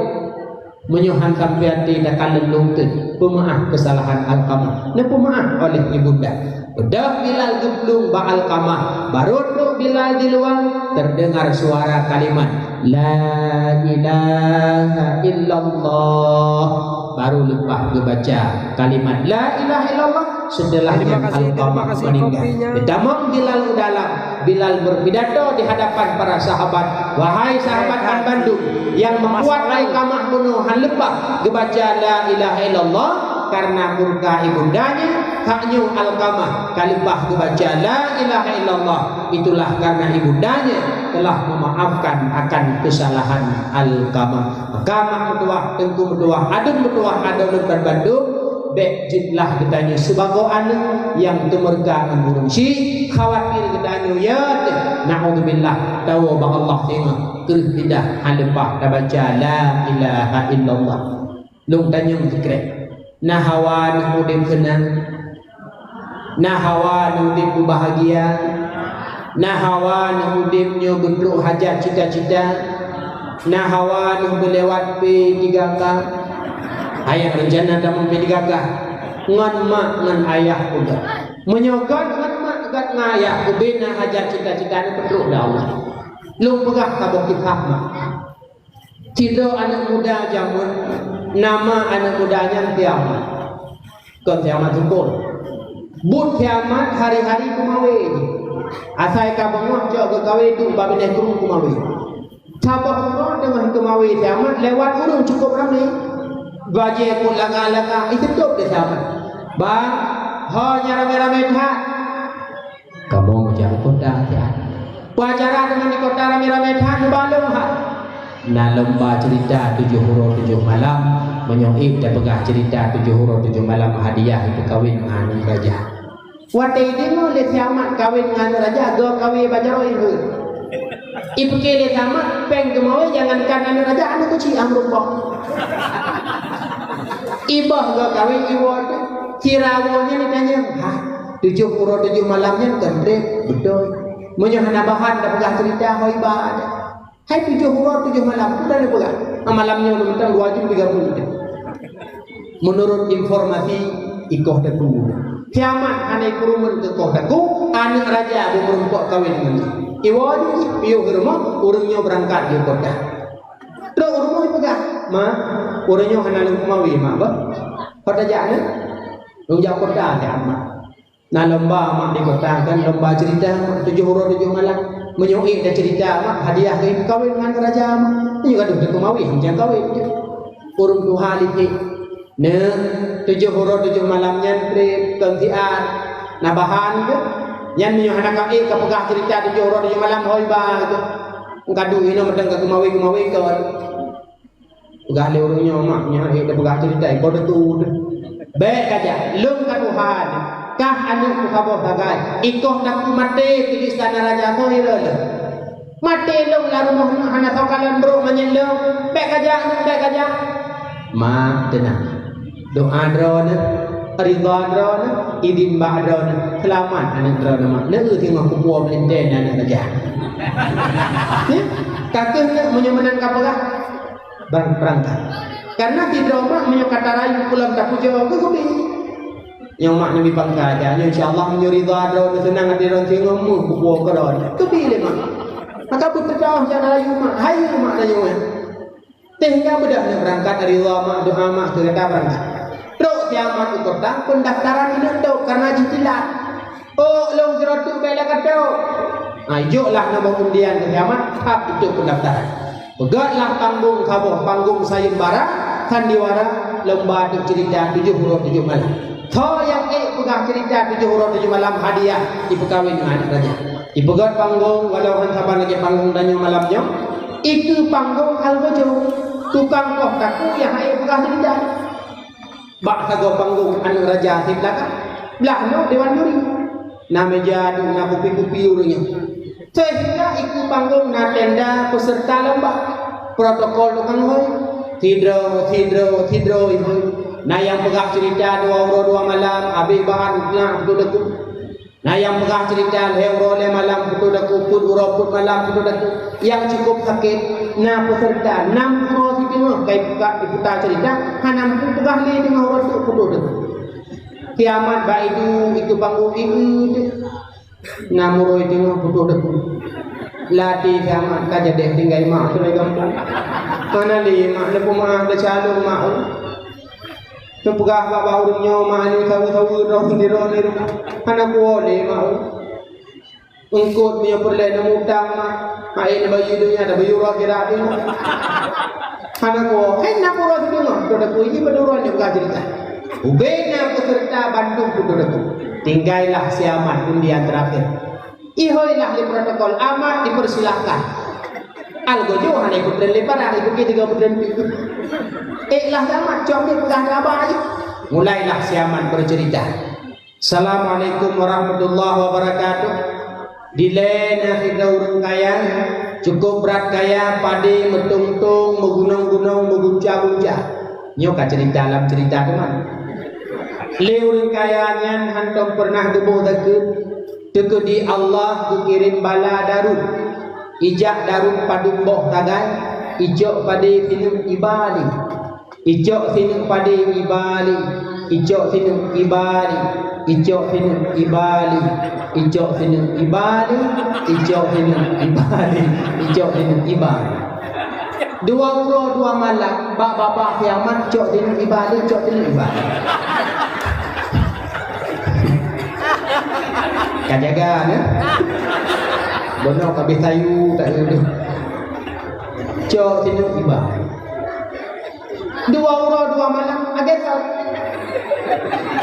Meunyoe han sampai até takalon lôn teuk, peumeu'ah keusalahan Alqamah. Neupeumeu'ah oleh ibunda. Beudôh Bilal geuplueng bak Alqamah, barô trok Bilal di luwa, teudeungar suara kalimat, "La ilaha illallah." Barô leupah geubaca kalimat "La ilaha illallah" seuteulah nyan Alqamah meuninggai. Geutamong Bilal u dalam, Bilal berpidato di hadapan para sahabat, "Wahai sahabat ban bandum, nyang meukuat Alqamah bunoe han leupah geubaca la ilaha illallah karena murka ibundanya, hak nyoe Alqamah ka leupah geubaca la ilaha illallah, itulah karena ibundanya telah memaafkan akan kesalahan Alqamah." Maka mak meutuwah, teungku meutuwah, aduen meutuwah, aduen lôn ban bandum, bék jeuet lah geutanyoe sibagoe aneuk nyang teumeureuka ngon ureueng syik, khawatir geutanyoe ya teuh, naudzubillah, tawoe bak Allah teungoh kreueh lidah han leupah tabaca la ilaha illallah. Lôn tanyong sikrek, na hawa neuh udeb seunang? Na hawa neuh udeb meubahagia? Na hawa neuh udeb nyoe beutrok hajat cita-cita? Na hawa neuh beulewat P tiga K? Ayah rencana tamong P tiga K? Ngon mak ngon ayah peugah. Meunyoe göt ngon mak, göt ngon ayah, ubena hajat cita-cita neuh peutrok lé Allah. Lôn peugah saboh kisah mak. Sidroe aneuk muda jameun, nama aneuk muda nyan Tiamat. Kon Tiamat Sukon. Buet Tiamat hari-hari keumawe jih. Asai ka beungoh cok geukawe duek bak binéh krueng keumawe. Saboh uroe teungoh keumawe Tiamat lewat ureueng cukôp ramé. Bajée kok lagak-lagak, iteutôp lé Tiamat. "Bang, ho nyan ramé-ramé that." Kamoe meujak u kota siat. Peue acara teuma di kota ramé-ramé that, neuba lom ha? Na lomba ceurita tujoh uroe tujoh malam. Meunyoe ék tapeugah ceurita tujoh uroe tujoh malam, hadiah ipeukawen ngon aneuk raja. Watée ideungoe lé Tiamat kawen ngon aneuk raja, geukawen bak jaroe rhot. Ipike lé Tiamat, péng keumawe jangankan aneuk raja, aneuk keuchik han meurumpok. Iboh geukawen iwoe, sira woe nyan itanyong, "Hah, tujoh uroe tujoh malam nyan kon treb?" "Beutôi." "Meunyoe hana bahan tapeugah ceurita, ho iba." "Hai tujoh uroe tujoh malam, peue tapeugah?" "Ah, malam nyoe mantong dua jeuem tiga puluh." Meunurot informasi ikoh takue, Tiamat hana ipeurumeun keu koh takue, aneuk raja beumeurumpok kawen ngon jih. Iwoe jih piôh rumoh, ureueng nyoe beurangkat jeuet kota. Trok u rumoh ipeugah, "Ma, ureueng nyoe hana lôn keumawe, Mak, bah. Ho tajak nyoe?" "Lôn jak kota siat, Mak." Na lomba mak di kota kan, lomba ceurita mak, tujoh uroe tujoh malam. Meunyoe ék taceurita mak, hadiah keu ipeukawen ngon raja mak. Meunyoe gadoh teuh keumawe, han jeuet kawen. Ureueng tuha liték. Neuh, tujoh uroe tujoh malam nyan treb kon siat. Na bahan keuh? Nyan meunyoe hana ka ék kapeugah ceurita tujoh uroe tujoh malam, ho iba keuh. Engkadu inoe mantong ka keumawe-keumawe kon. Peugah lé ureueng nyoe, "Mak, nyoe ék tapeugah ceurita, ikoh teutu." "Bék kajak, lôn ka tuha nyoe. Kah aneuk kusaboh sagai. Ikoh takue maté keu di istana raja soe ilée lôn. Maté lôn lam rumoh nyoe hana soe kalon brok manyét lôn. Bék kajak, bék kajak." "Mak, teunang. Doa droeneuh, ridha droeneuh, idin bak droeneuh. Seulamat aneuk droeneuh, Mak. Neu singoh kupuwoe meulintée aneuk raja." Nyoe, ka keuh nyoe meunyoe meunan kapeugah. Bang, beurangkat. Karena sidroe mak meunyoe ka tarayu pulang tapujoe keu geubi. Nyoe mak neubi pangkat, nyoe insya Allah meunyoe ridha droe, seunang até droe, singoh meuh kupuwoe keu droe. Geubi lé mak. Maka beuteudoh jak rayu mak, hayeue mak tanyoe. Teuh hingga beudôh nyoe beurangkat, ridha mak, doa mak keu gata beurangkat. Trok siat mak u kota, peundaftaran ineuk trok karena jih teulat. "Oh, lôn sidroe teuk bék lagée toh." Ha, ijok lah nomor undian keu siat mak, thap ijok peundaftaran. Peugét lah panggong saboh, panggong sayembara, sandiwara, lomba taceurita tujoh uroe tujoh malam. Soe nyang ék peugah ceurita tujoh uroe tujoh malam, hadiah ipeukawen ngon aneuk raja. Ipeugét panggong, walau han saban lagée panggong tanyoe malam nyoe, ikeue panggong algojo, tukang koh takue nyang han ék peugah ceurita. Bak sagoe panggong aneuk raja sit lakah, blah nyoe dewan juri. Na meuja duek, na kupi-kupi ureueng nyoe. Sehingga ikeue panggong na tenda peuseureuta lomba, protokol tukang hôi. Sidroe, sidroe, sidroe ihôi. Na nyang peugah ceurita dua uroe dua malam, abéh bahan na peutoe takue. Na nyang peugah ceurita lhée uroe lhée malam peutoe takue, peuet uroe peuet malam peutoe takue. Nyang cukôp sakét, na peuseureuta nam uroe sit Teungoh ka iputa, iputa cerita, hana mampu peugah lé teungoh uroe teuk putôh teuk. Kiamat bak idu, itu panggung ibu. Na meurôi teungoh putôh teuk. Lati kiamat ka jadeh tinggai mak tu lagi gampông. Hana lé mak, leupeu maaf dah calon mak. Neupeugah bak ureueng nyoe mak nyoe saweue-saweue droe sendiri ni. Hana kuwoe lé mak. Eungkôt meunyoe peureulèe neumutang mak, hai neubayeue donya, tabayeue uroe akhirat nyoe. Hana kuwoe, hai na uroe sibeungoh, putôh teuk, ini peuduron nyang peugah cerita. Ubé na peuseureuta bandum putôh teuk. Tinggailah si Amat undian terakhir. Ihoilah lé protokol, Amat dipersilahkan. Algojo hana ikut tren lé parang, ikut tiga putren. Ék lah si Amat, cok deh peugah kaba aja. Mulailah si Amat bercerita. Assalamualaikum warahmatullahi wabarakatuh. Dilèe na sidroe ureueng kaya, cukup brat kaya, padé meutông-tông, meugunong-gunong, meugunca-gunca. Nyoe ka cerita lam cerita teuma. Lé ureueng kaya nyan hantom peureunah geuboh zakeuet, teukeudi Allah geukirém bala daruet. Ijak daruet padum boh sagai, icok padé sineuk iba lé. Icok sineuk padé iba lé, icok sineuk iba lé, icok sineuk iba lé, icok sineuk iba lé, icok sineuk iba lé, icok sineuk iba lé. Dua uroe dua malam, bak babah si Amat cok sineuk iba lé, cok sineuk iba lé. Ka jaga, nyan? Bonoe ka abéh sayu, tak ada. Cok sineuk iba. Dua uroe dua malam, agak sat.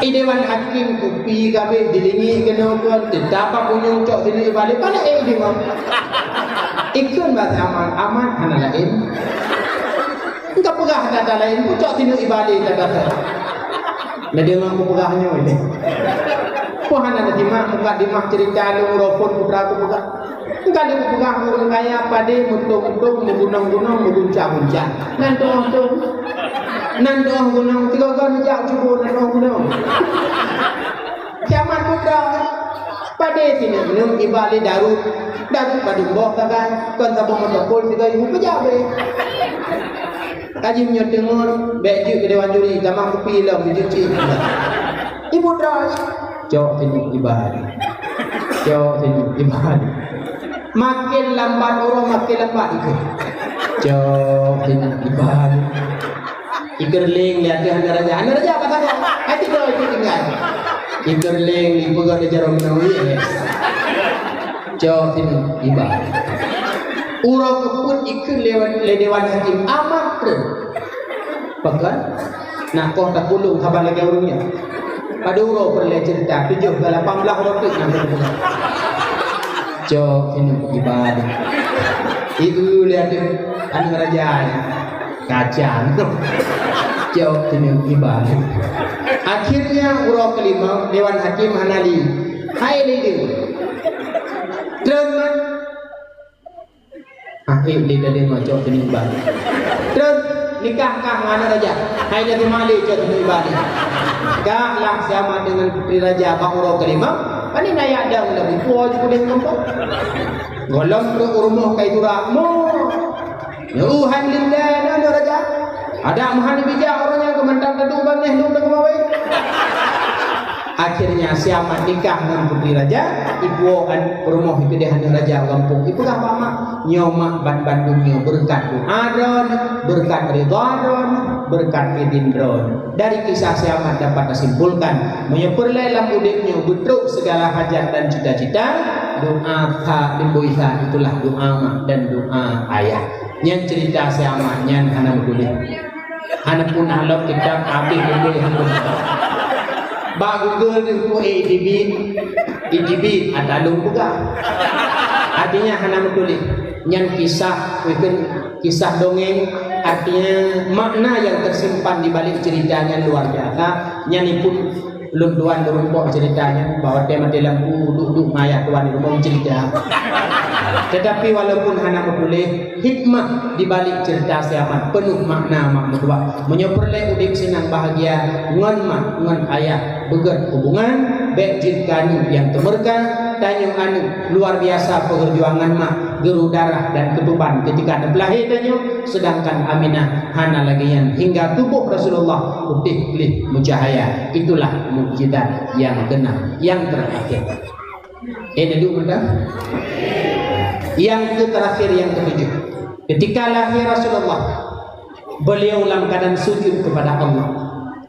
I dewan hakim kupi ka abéh dilingik keunoe kon, teutap bak punyueng cok sineuk iba lé, palék ék deungoe. Ikheun bak si Amat, Amat hana laén. Engka peugah kata laén, pucok sineuk iba lé kata. Neudeungoe kupeugah nyoe lé. Peue hana neusimak mukadimah cerita lôn uroe phon putra kupeugah. Engka lôn kupeugah ureueng kaya padé meutông-tông, meugunong-gunong, meugunca-gunca. Nan tuoh-tuoh. Nan tuoh gunong, tiga-tiga neujak cubo nan tuoh gunong. Kiamat putra. Padé sineuk iba lé daruet. Daruet padum boh sagai. Kon saboh motopol tiga ribu peujak abéh. Ka jeuet meunyoe teungeut, bèk jeuet keu dewan juri, tamah kupi lom jeuet cit. Ibu droe, cok sineuk iba lé. Cok sineuk iba lé. Makin lambat uroe, makin lambat ikheun. Cok sineuk iba lé. Ikheun leng lé ateueh aneuk raja. Aneuk raja ka sagoe. Hai tiga ikheun tinggai. Ikheun leng, ipeugah lé jaroe meunoe, yes. Cok sineuk iba. Uroe keupeuet ikheun lé, lé dewan hakim, Amat treun. Pakon? Nah, koh takulung haba lagèe ureueng nyan. Padum uroe peureulèe cerita, tujoh ka lapan blah uroe teuk nyang keuneuk. Cok sineuk iba lé. Ieu lé ateueh aneuk raja nyan. Kacang. Cok sineuk iba lé. Akhirnya uroe kelima, dewan hakim hana lé. Hai lé deuh. Treun man. Ah, ék lé tadi mah cok sineuk iba lé. Treun nikah kah ngon aneuk raja. Hai lé teuma lé cok sineuk iba lé. Kah lah si Amat deungon putri raja bak uroe kelima. Pane na yak dang dah bukon jipudeh ngon. Gohlom trok u rumoh kai turak mo. Nyoe hai meulintèe na, na raja. Adak meuhan bijak ureueng nyan keu mantong tadu ban neh lôn teumawé. Akhirnya si Amat nikah ngon putri raja, ipuwoe an rumoh ikeudeh aneuk raja u gampông. Ipeugah bak mak, nyoe mak ban bandum nyoe beureukat doa droeneuh, beureukat ridha droeneuh, beureukat idhin droeneuh. Dari kisah si Amat dapat tasimpulkan, meunyoe peureulèe lam udép nyoe beutrok segala hajat dan cita-cita, doa that, itulah doa mak dan doa ayah. Nyan cerita si Amat nyan hana meutuléh. Hana pun alot kitab habéh meutuléh. Bak Google tu, eh, itibit, itibit, ata lôn peugah. Artinya hana meutuléh. Nyan kisah, mungkin kisah dongeng, artinya makna yang tersimpan di balik cerita nyan luar biasa. Nyan pun lôn tuan lôn rumpok cerita nyan, bahwa watèe maté lampu, duek-duek ngon ayah tuan di rumoh cerita. Tetapi walaupun hana meutuléh, hikmah di balik cerita si Amat peunoh makna mak meutuah. Meunyoe peureulèe udép seunang bahagia ngon mak, ngon ayah, beugèt hubungan, bèk jeuet keu aneuk nyang teumeureuka, tanyoe aneuk luar biasa peujuangan mak. Geuru darah dan keutuban ketika neupeulahé tanyoe, sedangkan Aminah hana lagée nyan, hingga tuboh Rasulullah putéh gleh meucahaya. Itulah mukjizat nyang keenam, nyang terakhir. Eh, neuduek meudah? Nyang keuterakhir, nyang ketujuh. Ketika lahé Rasulullah, beliau lam keadaan sujud kepada Allah.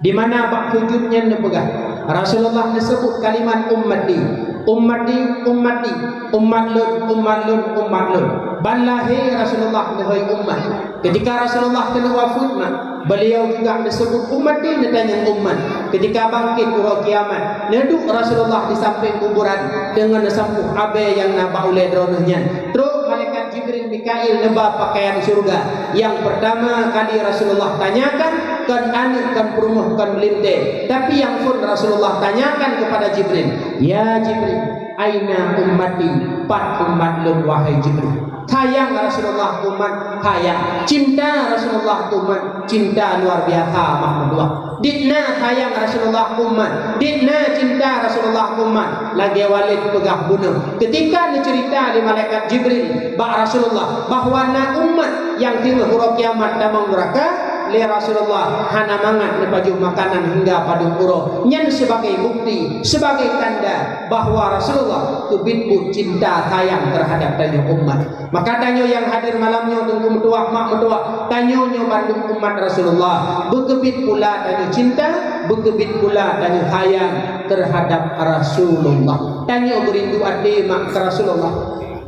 Di mana bak sujud nyan neupeugah, Rasulullah neuseubut kalimat, "Ummati, ummati, ummati, umat lôn, umat lôn, umat lôn." Ban lahé Rasulullah neuhôi umat. Ketika Rasulullah keuneuk wafeuet mak, beliau juga neuseubut ummati, neutanyong umat. Ketika bangkét uroe kiamat, neuduek Rasulullah di sampéng kuburan deungon neusampôh abée nyang na bak ulée droeneuh nyan. Trok malaikat Jibril, Mikail neuba pakaian syeuruga. Nyang peurtama kali Rasulullah tanyakan, kon aneuk, kon peurumoh, kon meulintée. Tapi nyang phon Rasulullah tanyakan kepada Jibril, "Ya Jibril, aina ummati? Pat umat lôn, wahai Jibril?" Sayang Rasulullah keu umat, sayang. Cinta Rasulullah keu umat, cinta luar biasa mak meutuah. Dit na sayang Rasulullah keu umat, dit na cinta Rasulullah keu umat. Lagée Walid peugah bunoe, ketika neuceurita lé malaikat Jibril bak Rasulullah bahwa na umat nyang teungoh uroe kiamat tamong neuraka, lé Rasulullah hana mangat neupajoh makanan hingga padub uroe. Nyan sebagai bukti, sebagai tanda bahwa Rasulullah teubiet buet cinta sayang terhadap tanyoe umat. Maka tanyoe nyang hadir malam nyoe, teungku meutuah, mak meutuah, tanyoe nyoe bandum umat Rasulullah, beukeubiet pula tanyoe cinta, beukeubiet pula tanyoe sayang terhadap Rasulullah. Tanyoe beurindu até mak keu Rasulullah.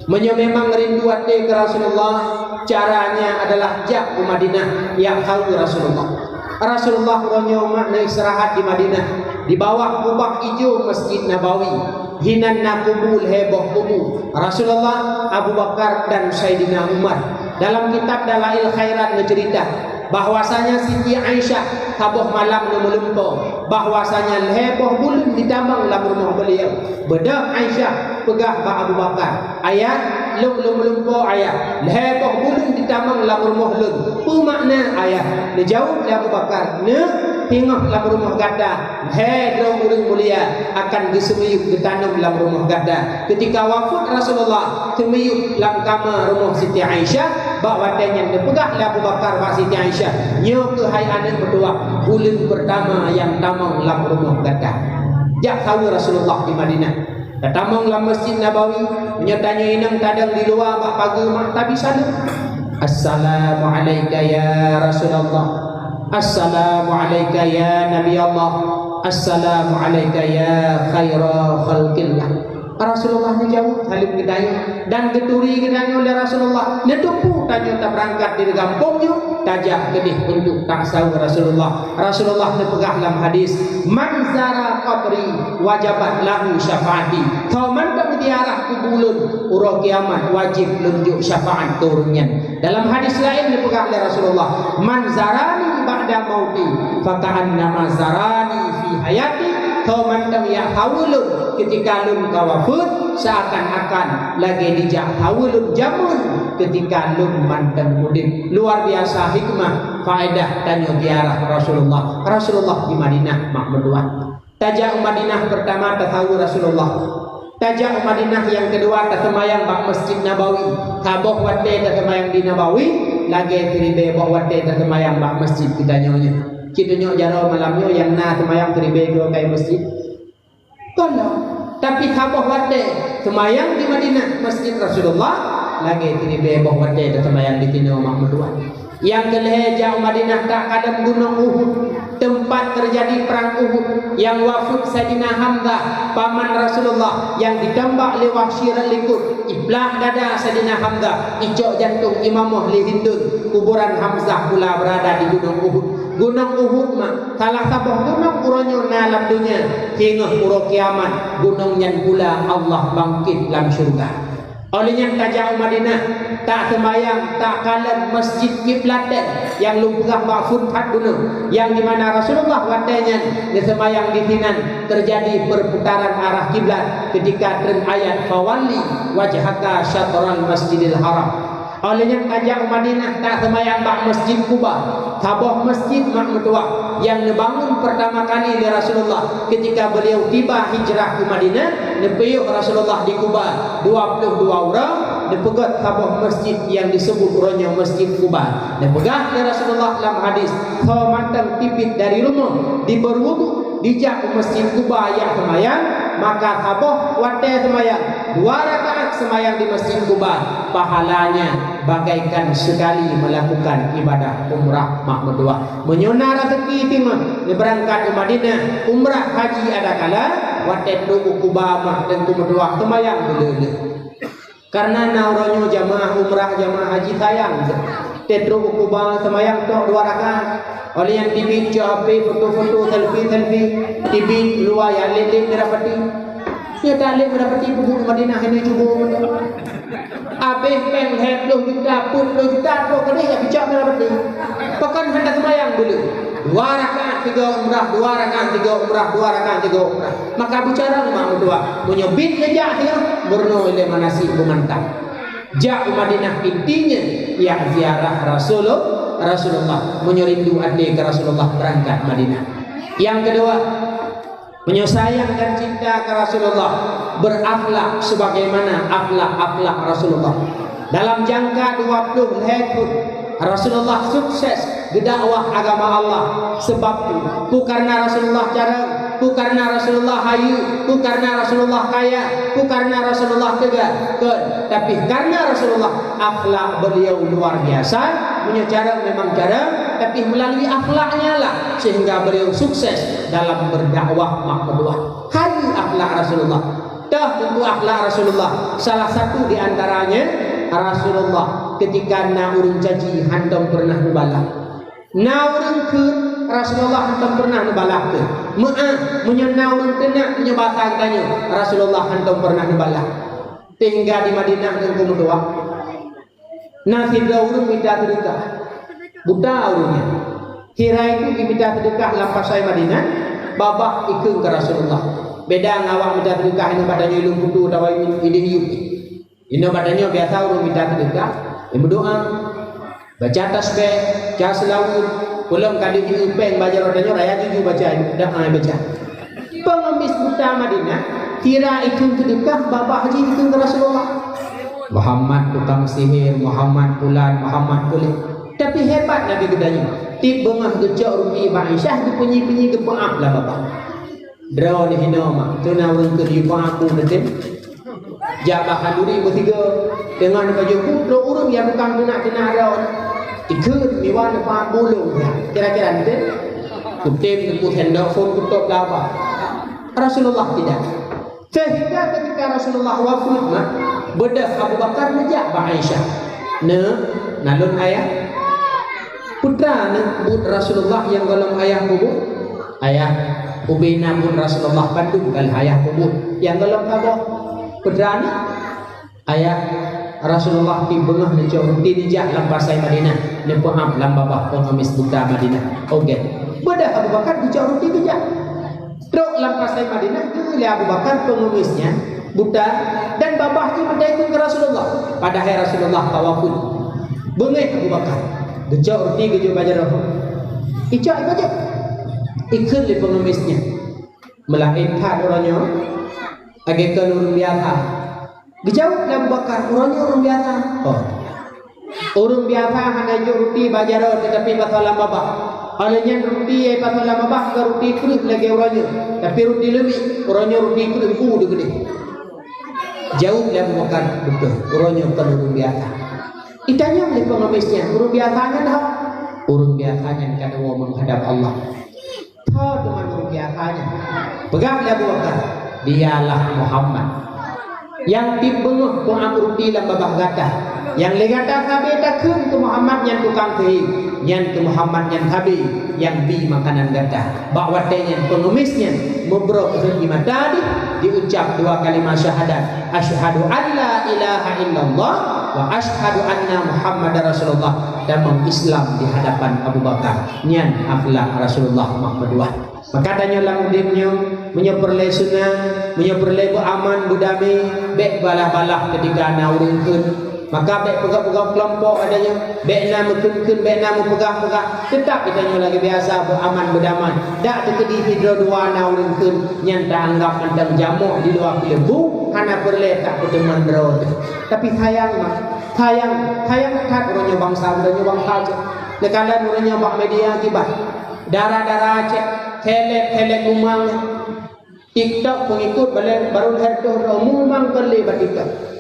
Meunyoe memang rindu até keu Rasulullah, caranya adalah jak u Madinah, jak saweue Rasulullah. Rasulullah uroe nyoe mak neuistirahat di Madinah, di bawah kubah ijo Masjid Nabawi. Hinan na kubu lhée boh kubu, Rasulullah, Abu Bakar, dan Saidina Umar. Dalam kitab Dalail Khairat neuceurita bahwasanya Siti Aisyah saboh malam neumeulumpoe, bahwasanya lhée boh buleuen jitamong lam rumoh beliau. Beudôh Aisyah peugah bak Abu Bakar, "Ayah, lôn lôn meulumpoe, Ayah. Lhée boh buleuen jitamong lam rumoh lôn. Peue makna, Ayah?" Neujaweueb lé Abu Bakar, "Neuk, singoh lam rumoh gata lhée droe ureuëng mulia akan geuseumiyueb geutanom lam rumoh gata." Ketika wafeuet Rasulullah, seumiyueb lam kama rumoh Siti Aisyah. Bak watée nyan neupeugah lé Abu Bakar bak Siti Aisyah, "Nyoe keuh hai aneuk meutuah, buleuen peurtama nyang tamong lam rumoh gata." Jak saweue Rasulullah di Madinah. Tatamong lam Masjid Nabawi, meunyoe tanyoe inong tadong di luwa bak pageue mak tabi saleuem. "Assalamu'alaika ya Rasulullah. Assalamu'alaika ya Nabi Allah. Assalamu'alaika ya khaira khalqillah." Rasulullah neujaweueb saleuem geutanyoe dan geuturi geutanyoe lé Rasulullah. Neuteupeue tanyoe tabeurangkat dari gampông nyoe, tajak keudeh untuk tasaweue Rasulullah. Rasulullah neupeugah lam hadis, "Man zara qabri wajabat lahu syafaati." Soe mantong ziarah kubu lôn uroe kiamat, wajéb lôn jok syafaat keu ureuëng nyan. Dalam hadis laén neupeugah lé Rasulullah, "Man zarani ba'da mauti, faka'annama zarani fi hayati." Soe mantong jak saweue lôn ketika lôn ka wafeuet, seakan-akan lagée dijak saweue lôn jameun ketika lôn mantong udeb. Luar biasa hikmah, faedah tanyoe ziarah Rasulullah. Rasulullah di Madinah mak meutuah. Tajak u Madinah peurtama tasaweue Rasulullah. Tajak u Madinah nyang keudua taseumayang bak Masjid Nabawi. Saboh watée taseumayang di Nabawi, lagée siribée boh watée taseumayang bak masjid geutanyoe nyoe. Cit tunyok jaroe malam nyoe nyang na seumayang siribée dua kali masjid. Kon lom. Tapi saboh watée seumayang di Madinah, Masjid Rasulullah, lagée siribée boh watée taseumayang di sinoe mak meutuah. Nyang keulhée jak u Madinah takalon Gunong Uhud, teumpat teujadi prang Uhud, nyang wafeuet Saidina Hamzah, paman Rasulullah, nyang jitambak lé Wahsyi rot likot, jiplah dada Saidina Hamzah, jicok jantong, jimamoh lé Hindun. Kuburan Hamzah pula beurada di Gunong Uhud. Gunong Uhud mak salah saboh gunong uroe nyoe na lam donya, singoh uroe kiamat gunong nyan pula Allah bangkét lam syeuruga. Óh lheueh nyan tajak u Madinah, taseumayang takalon Masjid Kiblatain nyang lôn peugah bak phon that bunoe, nyang dimana Rasulullah watée nyan neuseumayang disinan teujadi peurputaran arah kiblat keutika treun ayat, "Fawalli wajhaka syatral Masjidil Haram." Óh lheueh nyan tajak u Madinah taseumayang bak Masjid Quba. Saboh masjid mak meutuwah nyang neubangun peurtama kali lé Rasulullah keutika beuliau tiba hijrah u Madinah, neupiôh Rasulullah di Quba dua ploh dua uroe, Neupeugöt saboh masjid nyang disebut uroe nyoe Masjid Quba. Neupeugah lé Rasulullah lam hadis, "Soe mantong tibiet dari rumoh, jibeurwudhu, jijak u Masjid Quba jak seumayang, maka saboh watée seumayang, dua rakaat seumayang di Masjid Quba, pahalanya bagaikan sekali melakukan ibadah umrah mak meutuwah." Meunyoe na raseuki teuma neubeurangkat u Madinah, umrah haji adakala, watée trok u Quba mak teungku meutuwah seumayang beuleueh-leueh. Karena na uroe nyoe jamaah umrah, jamaah haji sayang. Tetrok u Quba seumayang tok dua rakaat. Oleh nyang tibiet cok H P foto-foto, selfie-selfie. Tibiet luwa ya lét-lét Merah Putih. Nyata lét Merah Putih peubuet Madinah ini cuba. Abéh péng lhèe ploh juta, peuet ploh juta, trok keudeh ya picok Merah Putih. Pakon hana seumayang dulu. Dua rakaat tiga umrah, dua rakaat tiga umrah, dua rakaat tiga umrah. Maka bicara mak meutuwah, meunyoe bit neujak nyoe, meurunoe lé manasik beumantang. Jak u Madinah intinya nyang ziarah Rasulul-, Rasulullah. Meunyoe rindu até keu Rasulullah, beurangkat Madinah. Nyang keudua, meunyoe sayang dan cinta keu Rasulullah, berakhlak sebagaimana akhlak-akhlak Rasulullah. Dalam jangka dua ploh lhèe thon, Rasulullah sukses geudakwah agama Allah. Sebab tu, bukan karena Rasulullah carông, bukan karena Rasulullah hayeue, bukan karena Rasulullah kaya, bukan karena Rasulullah teuga, kon. Tapi karena Rasulullah, akhlak beliau luar biasa. Meunyoe carông memang carông, tapi melalui akhlaknya lah sehingga beliau sukses dalam berdakwah mak meutuwah. Hayeue akhlak Rasulullah. Toh teungku akhlak Rasulullah. Salah satu di antaranya, Rasulullah ketika na ureuëng caci hantom pernah neubalah. Na ureuëng kheun, Rasulullah hantom pernah neubalah kheun. Meu'ah, meunyoe na ureuëng teunak, meunyoe basa geutanyoe, Rasulullah hantom pernah neubalah. Sehingga di Madinah teungku meutuwah, na sidroe ureuëng mita seudeukah. Buta ureuëng nyan. Sira itu jimita seudeukah lam pasai Madinah, babah ikheun keu Rasulullah. Beda ngon awak mita seudeukah inoe bak tanyoe ilôn putu atawa idéh yup. Inoe bak tanyoe biasa ureuëng mita seudeukah, imeudoá, baca tasbih, baca seulaweuet, peulom ka deuh jieu péng bak jaroe tanyoe raya juju baca, doá baca. Pengemis buta Madinah, sira ikheun seudeukah, babah jih ikheun keu Rasulullah. Muhammad tukang sihir, Muhammad pulan, Muhammad pulan. Tapi hebat Nabi geutanyoe. Tieb beungoh geucok ruti bak Aisyah, geupeunyi-peunyi geupeu'ah lam babah. Droeneuh hinoe mak, teuma ureuëng keu jipeu'ah ku teuntèe. Jak bak khanduri beusigoe, teungoh neupajoh ku, trok ureuëng nyang tukang teunak-teunak droeneuh. Ikheun miwan neupeu'ah bulong nyan. Kira-kira teuntèe. Kutem neupeu sendok phon kutôb lam babah. Rasulullah tidak. Sehingga ketika Rasulullah wafeuet, mak, beudôh Abu Bakar neujak bak Aisyah. "Neuk, na lôn ayah." "Peue teuma neuk buet Rasulullah nyang gohlom ayah peubuet?" "Ayah, ubé na buet Rasulullah bandum ka lheueh ayah peubuet nyang gohlom saboh." "Peue teuma neuk?" "Ayah, Rasulullah tieb beungoh neucok ruti neujak lam pasai Madinah, neupeu'ah lam babah pengemis buta Madinah." Oke. Beudôh Abu Bakar geucok ruti geujak. Trok lam pasai Madinah, geuyue lé Abu Bakar pengemis nyan buta dan babah jih meuteukeu keu Rasulullah, padahai Rasulullah ka wafeuet. Beungéh Abu Bakar, geucok ruti geujok bak jaroe. Icok, icok. Ikheun lé pengemis nyan. Meulaén that uroe nyoe, lagée kon ureuëng biasa. Geujaweueb lé Abu Bakar, "Uroe nyoe ureuëng biasa." Oh. Ureuëng biasa hana jok ruti bak jaroe, teutapi pasoe lam babah. Óh lheueh nyan ruti nyang pasoe lam babah kon ruti kreueh lagée uroe nyoe, tapi ruti leumiek, uroe nyoe ruti kreueh bu deuh keudeh. Jaweueb lé Abu Bakar, "Beutôi, uroe nyoe kon ureuëng biasa." Itanyong lé pengemis nyan, "Ureuëng biasa nyan ho?" "Ureuëng biasa nyan ka neuwoe meuhadab Allah." Tho teuma ureuëng biasa nyan. Peugah lé Abu Bakar, "Dialah Muhammad nyang tieb beungoh peu'ah ruti lam babah gata. Nyang lé gata sabe takheun keu Muhammad nyan tukang sihé, nyan keu Muhammad nyan sabe nyang bi makanan gata." Bak watée nyan pengemis nyan meubrok reuji mata jih, jiucap dua kalimat syahadat, "Asyhadu an la ilaha illallah wa asyhadu anna Muhammadar Rasulullah." Tamong Islam di hadapan Abu Bakar. Nyan akhlak Rasulullah mak meutuwah. Maka tanyoe lam udeb nyoe, meunyoe peureulée seunang, meunyoe peureulée beuaman, beudamé, bék balah-balah keutika na ureuëng kheun. Maka bék peugah-peugah keulompok geutanyoe, bék na meukheun-kheun, bék na meupeugah-peugah. Teutap geutanyoe lagée biasa beuaman beudaman. Dak teukeudi sidroe dua na ureuëng kheun, nyan taanggab mantong jamoe di luwa keuleumbu, hana peureulée tapeuteuman droe teuh. Tapi sayang mah, sayang, sayang that uroe nyoe bansa, uroe nyoe bansa cit. Neukalon uroe nyoe bak media kiban. Dara-dara cit, seleb-seleb mumang. TikTok peungikot balée baru lhée reutôh droe mumang kon lé bak TikTok.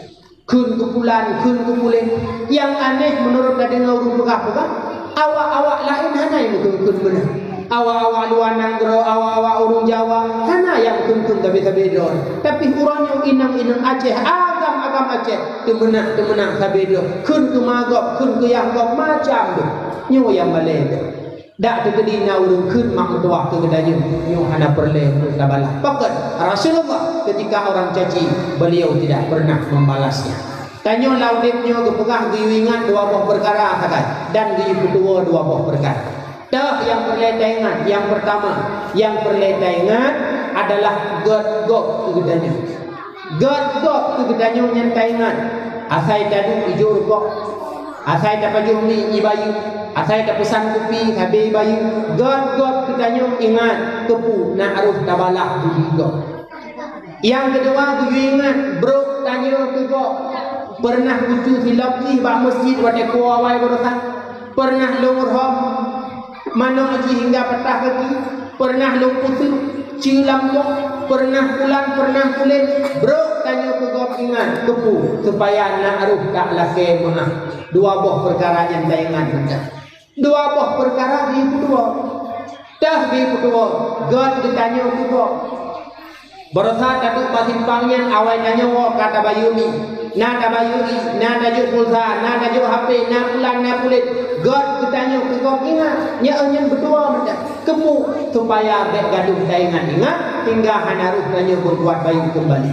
Kheun keu pulan, kheun keu pulen. Nyang aneh meunurot tadeungoe ureuëng peugah-peugah, awak-awak laén hana nyang kheun-kheun meunan. Awak-awak luwa nanggroe, awak-awak ureuëng Jawa, hana nyang kheun-kheun sabe-sabe droe. Tapi uroe nyoe inong-inong Aceh, agam-agam Aceh, teumeunak-teumeunak sabe droe. Kheun keu ma gob, kheun keu yah gob, macam tu. Nyoe nyang balée tu. Dak teukeudi na ureuëng kheun mak meutuwah keu geutanyoe, nyoe hana peureulée untuk tabalah. Pakon? Rasulullah ketika orang caci, beliau tidak pernah membalasnya. Tanyoe lam udeb nyoe geupeugah geuyue ingat dua boh peukara sagai dan geuyue peutuwoe dua boh peukara. Teuh nyang peureulée taingat, nyang peurtama, nyang peureulée taingat adalah gét gob keu geutanyoe. Gét gob keu geutanyoe nyan taingat, asai taduek ijok rukok, asai tapajoh mi ibayeue, asai tapeusan kupi sabe ibayeue, gét gob geutanyoe ingat keupeue na rôh tabalah budi gob. Nyang keudua geuyue ingat brok tanyoe keu gob. Peureunah kucu silop jih bak meuseujid watée kuwoe awai baroesa. Peureunah lôn rhom manok jih hingga patah gaki, peureunah lôn putôh cue lam gob, peureunah pulan, peureunah pulen, brok tanyoe keu gob ingat keupeue supaya na rôh tak lakée meuáh. Dua boh peukara nyan taingat mantong. Dua boh peukara geuyue peutuwoe. Teuh geuyue peutuwoe, gét geutanyoe keu gob. Baroesa taduek bak simpang nyan awai tanyoe woe ka tabayeue mi, na tabayeue ié, na tajok pulsa, na tajok H P, na pulan, na pulen. Gét geutanyoe keu gob ingat, nyan nyan beutuwoe mantong. Keupeue? Supaya bék gadoh taingat-ingat, hingga hana rôh tanyoe beubuat bayeue keumbali.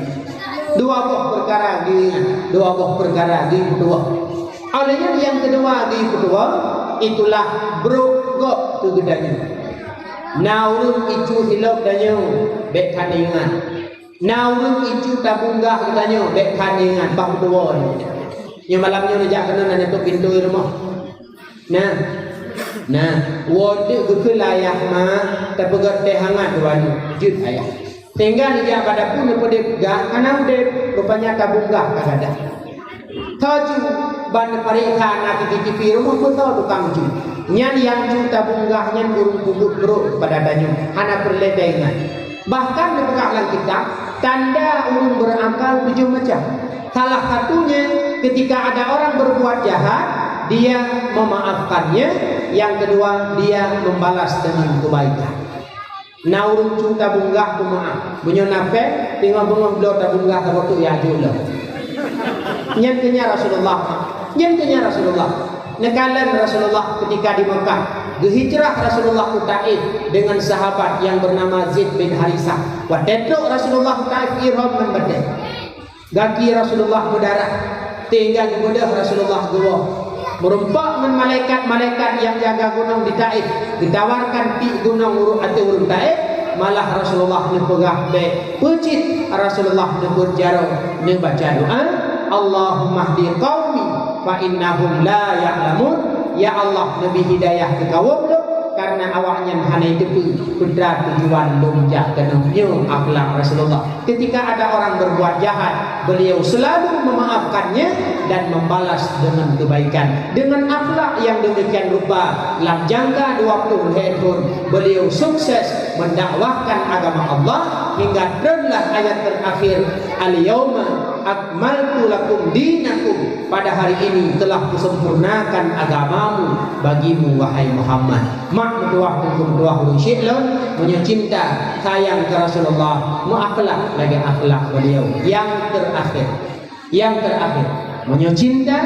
Dua boh peukara geuingat, dua boh peukara geupeutuwoe. Óh lheueh nyan nyang keudua geupeutuwoe, itulah brok gob keu geutanyoe. Na ureuëng icu silop tanyoe, bék that ingat. Na ureuëng icu tabong gah geutanyoe, bék that ingat, bah peutuwoe. Nyoe malam nyoe neujak keunoe na neutôp pintoe rumoh. Nah, nah, woe teuk geukheun lé ayah ma, tapeugét teh hangat dua nyoe, jeuet ayah. Sehingga neujak bak dapu neupeudeb gah hana udeb, rupanya tabong gah ka gadang. Tho ju ban neupareksa na C C T V rumoh peusoe tukang ju. Nyan nyang ju tabong gah nyan ureuëng peubuet brok keupada tanyoe, hana peureulée taingat. Bahkan neupeugah lam kitab, tanda ureuëng beurakal tujoh macam. Salah satunya, ketika ada orang berbuat jahat, dia memaafkannya. Yang kedua, dia membalas dengan kebaikan. Na ureuëng cu tabong gah peumaaf. Meunyoe na péng, teungoh beungoh bloe tabong gah saboh teuk ya jok lom. Nyan keuh nyan Rasulullah. Nyan keuh nyan Rasulullah. Neukalon Rasulullah ketika di Mekah. Geuhijrah Rasulullah u Taif dengan sahabat yang bernama Zaid bin Harisah. Watée trok Rasulullah u Taif, ihram ngon batée. Gaki Rasulullah meudarah, sehingga geubeudôh Rasulullah geuwoe. Meurumpok ngon malaikat-malaikat nyang jaga gunong di Taif, geutawarkan pih gunong ureuëng ateueh ureuëng Taif, malah Rasulullah neupeugah bék. Peucit Rasulullah neubeuet jaroe, neubaca doa, "Allahumma hdi qaumi fa innahum la ya'lamun." Ya Allah, neubri hidayah keu kawöm lôn, karena awaknyan hana jiteupeue peue tujuan lôn jak keunoe. Nyoe akhlak Rasulullah. Ketika ada orang berbuat jahat, beliau selalu memaafkannya dan membalas dengan kebaikan. Dengan akhlak yang demikian rupa, lam jangka dua puluh lhée thon, beliau sukses mendakwahkan agama Allah hingga treunlah ayat terakhir, "Al-yauma akmaltu lakum dinakum." Pada hari ini telah kusempurnakan agamamu bagimu, wahai Muhammad. Mak meutuwah teungku meutuwah ureuëng syik lôn, meunyoe cinta, sayang keu Rasulullah, meuakhlak lagée akhlak beliau. Yang terakhir, yang terakhir, meunyoe cinta,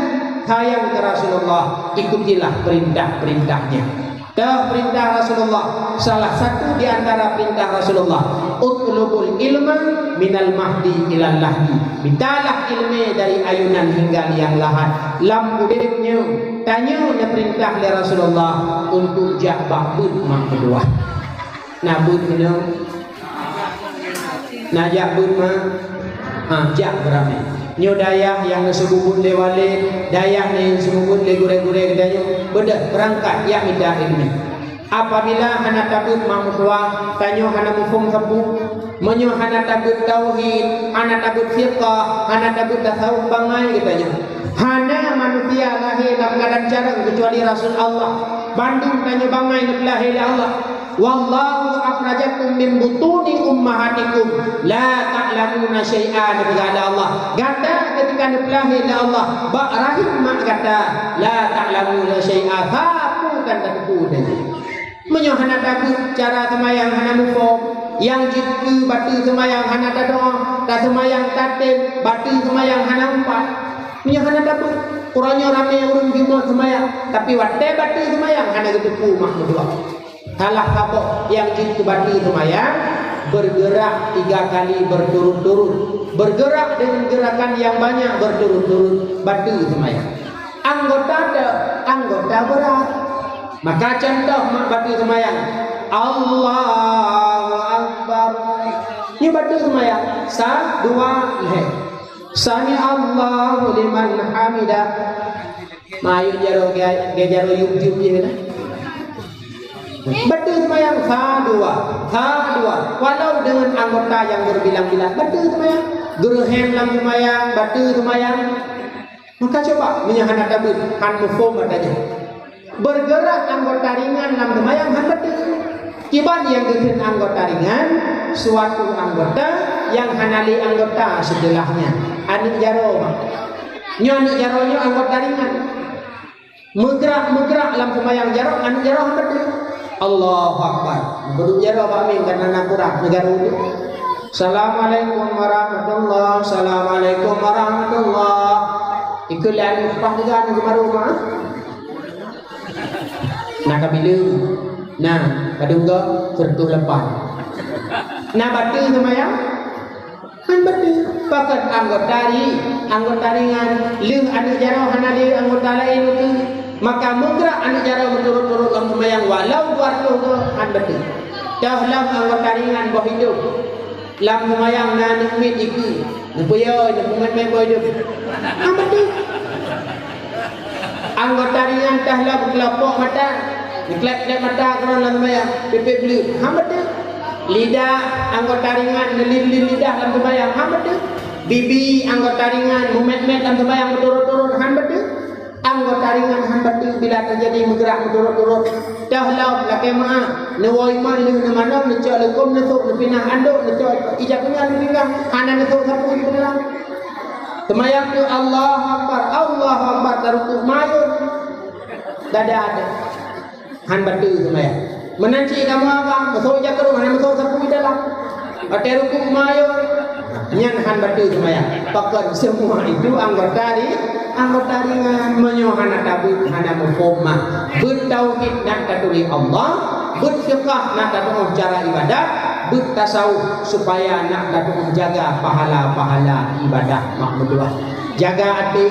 sayang keu Rasulullah, ikutilah perintah-perintahnya. Teuh perintah Rasulullah, salah satu di antara perintah Rasulullah, "Utlubul ilma minal mahdi ilal lahdi." Mintalah ilmu dari ayunan hingga liang lahat. Lam udeb nyoe, tanyoe neupeurintah lé Rasulullah untuk jak bak beuet mak meutuwah. Na beuet inoe? Na jak beuet mak? Ha, jak beuramé. Nyoe dayah nyang neuseumeubeuet lé waled, dayah nyang neuseumeubeuet lé gurée-gurée geutanyoe, beudôh beurangkat jak mita ileumèe. Apabila hana tabeuet mak meutuwah, tanyoe hana muphom sapeue. Meunyoe hana tabeuet tauhid, hana tabeuet fiqah, hana tabeuet tasawuf, bangai geutanyoe. Hana manusia lahé lam keuadaan carông keucuali rasul Allah. Bandum tanyoe bangai neupeulahé lé Allah. "Wallahu akhrajakum min butuni ummahatikum la ta'lamuna syai'a," neupeugah lé Allah. Gata ketika neupeulahé lé Allah bak rahim mak gata, la ta'lamuna syai'a, sapeue tan tateupeue tanyoe. Meunyoe hana tabeuet cara seumayang hana muphom, nyang jeuet keu bateue seumayang hana tadoa, taseumayang tatem, bateue seumayang hana umpat. Meunyoe hana tabeuet, uroe nyoe ramé ureuëng jimumat seumayang, tapi watée bateue seumayang hana geuteupeue mak meutuwah. Salah saboh nyang jeuet keu bateue seumayang, bergerak tiga kali berturut-turut. Bergerak dengan gerakan yang banyak berturut-turut, bateue seumayang. Anggota teuh, anggota beurat. Maka contoh mak bateue seumayang, Allahu Akbar. Nyoe bateue seumayang, sa, dua, lhée. Sami Allahu liman hamidah. Mayueb jaroe ge, ge jaroe yueb-yueb jih na. Bateue seumayang, sa, dua, sa, dua. Walau dengan anggota yang berbilang-bilang, bateue seumayang. Geureuhem lam seumayang, bateue seumayang. Maka coba, meunyoe hana tabeuet, han muphom ata nyan. Bergerak anggota ringan lam seumayang han bateue. Kiban nyang geukheun anggota ringan, suatu anggota nyang hana lé anggota setelahnya. Aneuëk jaroe, mak. Nyoe aneuëk jaroe nyoe anggota ringan. Meugrak-meugrak lam seumayang jaroe, aneuëk jaroe han bateue. Allahu Akbar. Beudôk jaroe bak mieng kana na kurang, neujaroe tu. Assalamualaikum warahmatullah, assalamualaikum warahmatullah. Ikeu lé aneuëk pah juga aneuëk geumaru mak. Na kabileue. Na, padum goe, seureutôh lapan. Na bateue seumayang? Han bateue. Pakon anggota ri-, anggota ringan, lheueh aneuëk jaroe hana lé anggota laén ukeue, maka meugrak aneuëk jaroe meuturot-turot lam seumayang walau dua reutôh goe han bateue. Toh lom anggota ringan boh idôp. Lam seumayang na aneuëk miet dikeue, neupeuyôi, neupeumet-met boh idôp. Han bateue. Anggota ringan teuh lom keulopok mata, neuklep-klep mata keudroe lam seumayang, pipék bleuet, han bateue. Lidah anggota ringan neulin-lin lidah lam seumayang, han bateue. Bibi anggota ringan meumet-met lam seumayang meuturot-turot, han bateue. Anggota ringan han bateue bila teujadi meugrak meuturot-turot. Teuh lom lakée meuáh, neuwoe iman lheueh neumanom, neucok leukôm, neusôk, neupinah andôk, neucok ija keunyan, neupinah, hana neusôk sapeue di dalam. Seumayang keu Allahu Akbar, Allahu Akbar, taruku mayot. Dada ada. Han bateue seumayang. Meunan cit kamoe agam, meusôk ija keunyan, hana meusôk sapeue di dalam. Watée ruku mayot, nyan han bateue seumayang. Pakon semua itu anggota ri-, anggota ringan. Meunyoe hana tabeuet, hana muphom mah. Beuet tauhid nak tatuléh Allah, beuet fiqah nak tatu'oh cara ibadat, beuet tasawuf supaya nak tatu'oh jaga pahala-pahala ibadat mak meutuwah. Jaga até,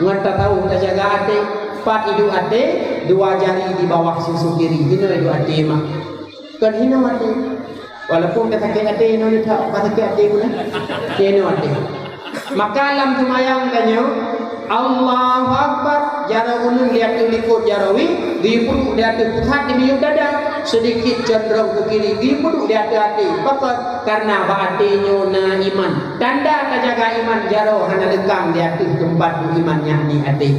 ngon tasawuf tajaga até, pat iduek até, dua jari di bawah susu kiri, hinoe iduek até mak. Kon hinoe até. Walaupun ka sakét até, hinoe ni tak, ka sakét até pun, eh. Hinoe até. Maka lam seumayang tanyoe, Allahu Akbar, jaroe uneun di ateueh likot jaroe wie, geuyue peuduek di ateueh pusat di miyueb dada, seudikit condrong keu kiri, geuyue peuduek di ateueh até. Pakon? Karena bak até nyoe na iman. Tanda tajaga iman, jaroe hana leukang di ateueh teumpat beuiman, yakni até.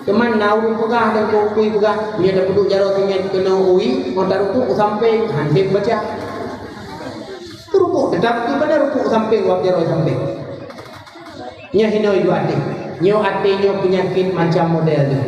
Teuma na ureuëng peugah dan keu ukui peugah, meunyoe tapeuduek jaroe sinyan keunoe ui, ngon taruku u sampéng, han tem baca. Ruku tetap keupada ruku sampéng, wab jaroe sampéng. Nyoe hinoe iduek até. Nyoe até nyoe peunyakét macam model tu.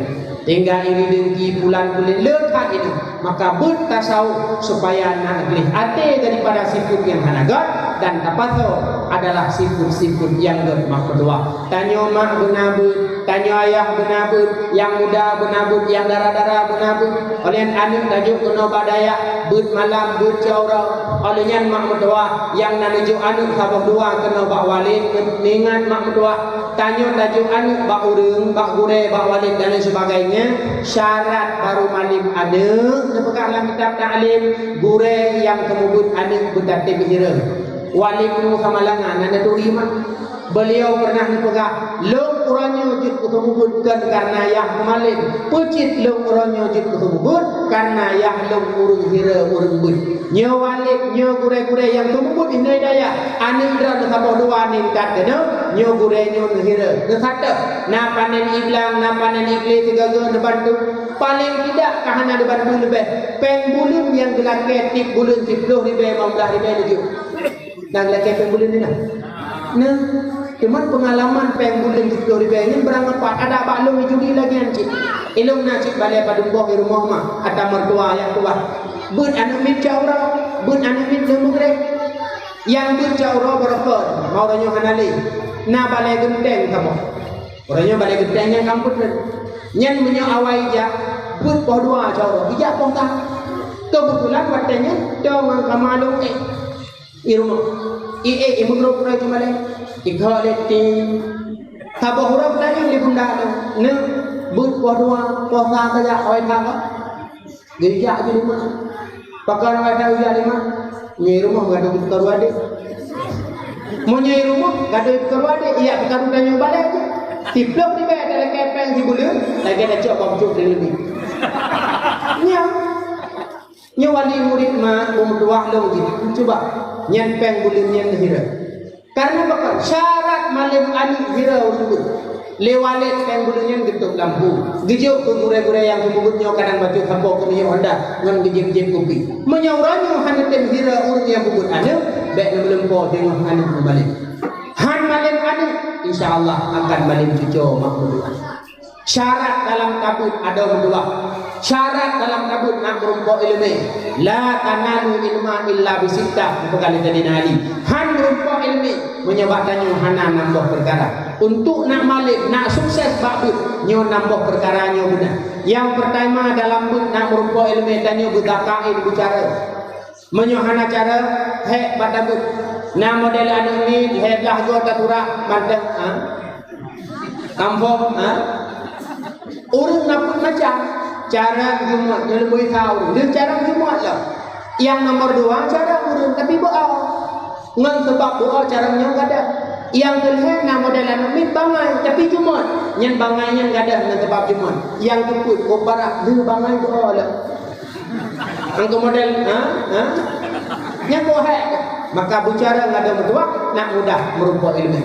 Tinggai iri dengki pulan kulét le that itu. Maka beuet tasawuf supaya na gleh até daripada sifeuet nyang hana gét dan tapasoe adalah sifeuet-sifeuet nyang gét mak meutuwah. Tanyoe mak beuna beuet, tanyoe ayah beuna beuet, nyang muda beuna beuet, nyang dara-dara beuna beuet. Óh lheueh nyan aneuëk tajok keunoe bak dayah, beuet malam, beuet cot uroe. Óh lheueh nyan mak meutuwah, nyang na neujok aneuëk saboh dua keunoe bak waled, neuingat mak meutuwah. Tanyoe tajok aneuëk bak ureuëng, bak gurée, bak waled dan lain sebagainya, syarat baru malem aneuëk, neupeugah lam kitab taklim, gurée nyang keumeubeuet aneuëk beutatem hireuen. Waled nyoe sama langan, na neuturi mak. Beuliau pernah neupeugah, "Lôn uroe nyoe jeuet keu seumeubeuet kon kareuna yah meumalém. Peucit lôn uroe nyoe jeuet keu seumeubeuet kareuna yah lôn ureuëng hira ureuëng beuet." Nyoe Walid, nyoe gurée-gurée nyang seumeubeuet hinoe dayah. Aneuëk droe neusaboh dua ningkat keunoe, nyoe gurée nyoe neuhira, neusatéh. Na panen iblang, na panen iglé sigoe-goe neubantu. Paleng tidak ka hana neubantu leubeh. Péng buleuen nyang geulakée tieb buleuen siploh ribée, limong blaih ribée neujok. Nyang lakée péng buleuen nyan. Nah, cuman peungalaman péng buleuen siploh ribée nyan beurangkapat ada bak lôn judi lagée nyan cit. Ilôn na cit balée padum boh di rumoh ma, ata mertua ayah tuah. Beuet aneuëk miet cot uroe, beuet aneuëk miet lheueh meugreb. Nyang beuet cot uroe barokon, ma uroe nyoe hana lé. Na balée geunteng kamoe. Uroe nyoe balée geunteng nyan kampeuet nyan. Nyan meunyoe awai ijak, beuet poh dua cot uroe, ijak poh ka. Keubeutulan watée nyan, dong ngon kama lôn ék. I rumoh. I ék, i meugrôp uroe teuma lé. I kheun lé ting. Saboh uroe geutanyong lé bunda lôn, "Neuk, beuet poh dua, poh sa saja awai that?" Geujak ju lima. Pakon awai that geujak lima? Nyoe i rumoh gadôh peukaru adék. Meunyoe i rumoh gadôh peukaru adék, ijak peukaru tanyoe balée jih. Siploh ribée talakée péng sibuleuen, lagée tacok bak pucôk teuleubeh. Nyan. Nyoe wali murit mak beumeutuah lôn jih. Cuba, nyan péng buleuen nyan neuhira. Kareuna pakon? Syarat malém aneuëk hira ureuëng beuet. Lé Walid péng buleuen nyan geutôb lampu. Geujok keu gurée-gurée nyang seumeubeuet nyoe kadang bacut sampoe keu minyeuk honda ngon geujieb-jieb kupi. Meunyoe uroe nyoe hana tem hira ureuëng nyang beubeuet aneuëk, bék neumeulumpoe teungoh aneuëk meumalém. Han malém aneuëk, insya Allah akan malém cucoe mak meutuah. Syarat dalam tabeuet adoe meutuah. Syarat dalam tabeuet nak meurumpok iéleumé. La tanalu ilma illa bisittah, geupeugah lé Saidina Ali. Han meurumpok iéleumé meunyoe bak tanyoe hana nam boh peukara. Untuk nak malém, nak sukses bak beuet, nyoe nam boh peukara nyoe beuna. Nyang peurtama dalam beuet nak meurumpok iéleumé tanyoe beuzakain beucara. Meunyoe hana cara, hék bak tabeuet. Na model aneuëk miet, hék blah goe taturak mantong, ha? Kampong, ha? Ureuëng na peuet macam. Cara jumôt, nyoe leubeh tha ureuëng. Deuh cara jumôt lom. Nyang nomor dua, cara ureuëng, tapi beuo. Ngon seubab beuo cara nyoe gadôh. Nyang keulhée na model aneuëk miet bangai, tapi jumôt. Nyan bangai nyan gadôh ngon seubab jumôt. Nyang keupeuet, oh, parak, deuh bangai beuo lom. Engkau model, ha? Ha? Nyang keuh hai. Maka bicara ngon adoe meutuah, nak mudah meurumpok iéleumé.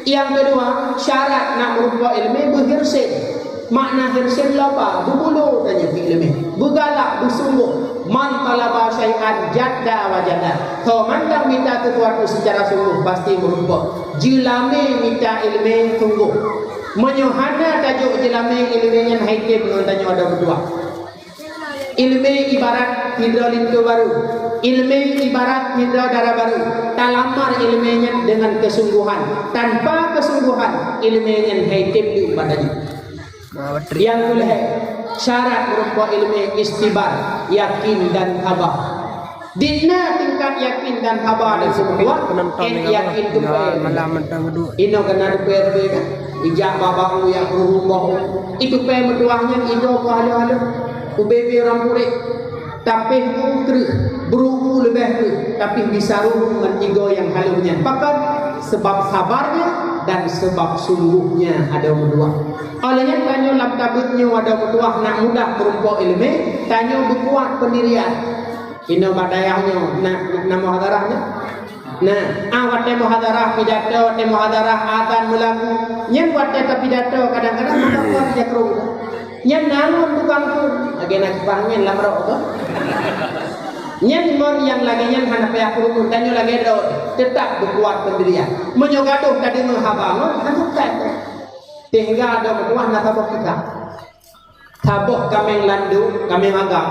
Nyang keudua, syarat nak meurumpok iéleumé beuhirsin. Makna hirsin laba, beubulu tanyoe keu iéleumé. Beugalak, beusunggoh. Man talaba syai'an jadda wajada. Soe mantong mita sesuatu secara sungguh, pasti meurumpok. Jeulamé mita iéleumé sunggoh. Meunyoe hana tajok jeulamé iéleumé nyan hai tem ngon tanyoe adoe meutuah. Iéleumé ibarat sidroe linto barô. Iéleumé ibarat sidroe dara barô. Talamar iéleumé nyan deungon keusungguhan. Tanpa keusungguhan, iéleumé nyan hai tem lé bak tanyoe. Nyang keulhée, syarat meurumpok iéleumé istibar, yakin dan sabar. Di na tingkat yakin dan sabar dan seumeubeuet, yakin teupeue. Inoe keunan teupeue-teupeue kan? Ijak bak bak u nyang rumoh. Itu pée meutuah nyan igoe keu halo-halo. Ubé-bé ureuëng puréh. Tapi kreueh, beuruku leubeh kreueh, tapi bisa ruhu ngon igoe nyang halo nyan. Pakon? Sebab sabarnya dan sebab sungguhnya adoe meutuah. Óh lheueh nyan tanyoe lam tabeuet nyoe adoe meutuah nak mudah meurumpok iéleumé, tanyoe beukuat pendirian. Inoe bak dayah nyoe na, na, na muhadarah nyoe. Nah, ah, watée muhadarah pidato, watée muhadarah azan meulagu. Nyan watée tapidato kadang-kadang meukapan jakrong. Nyan na ngon tukang tu. Lagée na kipaih angén lam rok tu. Nyan ngon nyang lagée nyan hana payah peurunoe, tanyoe lagée droe, teutap beukuat pendirian. Meunyoe gadôh tadeungoe haba ngon, hana that. Sehingga adoe meutuah na saboh kisah. Saboh kaméng landok, kaméng agam.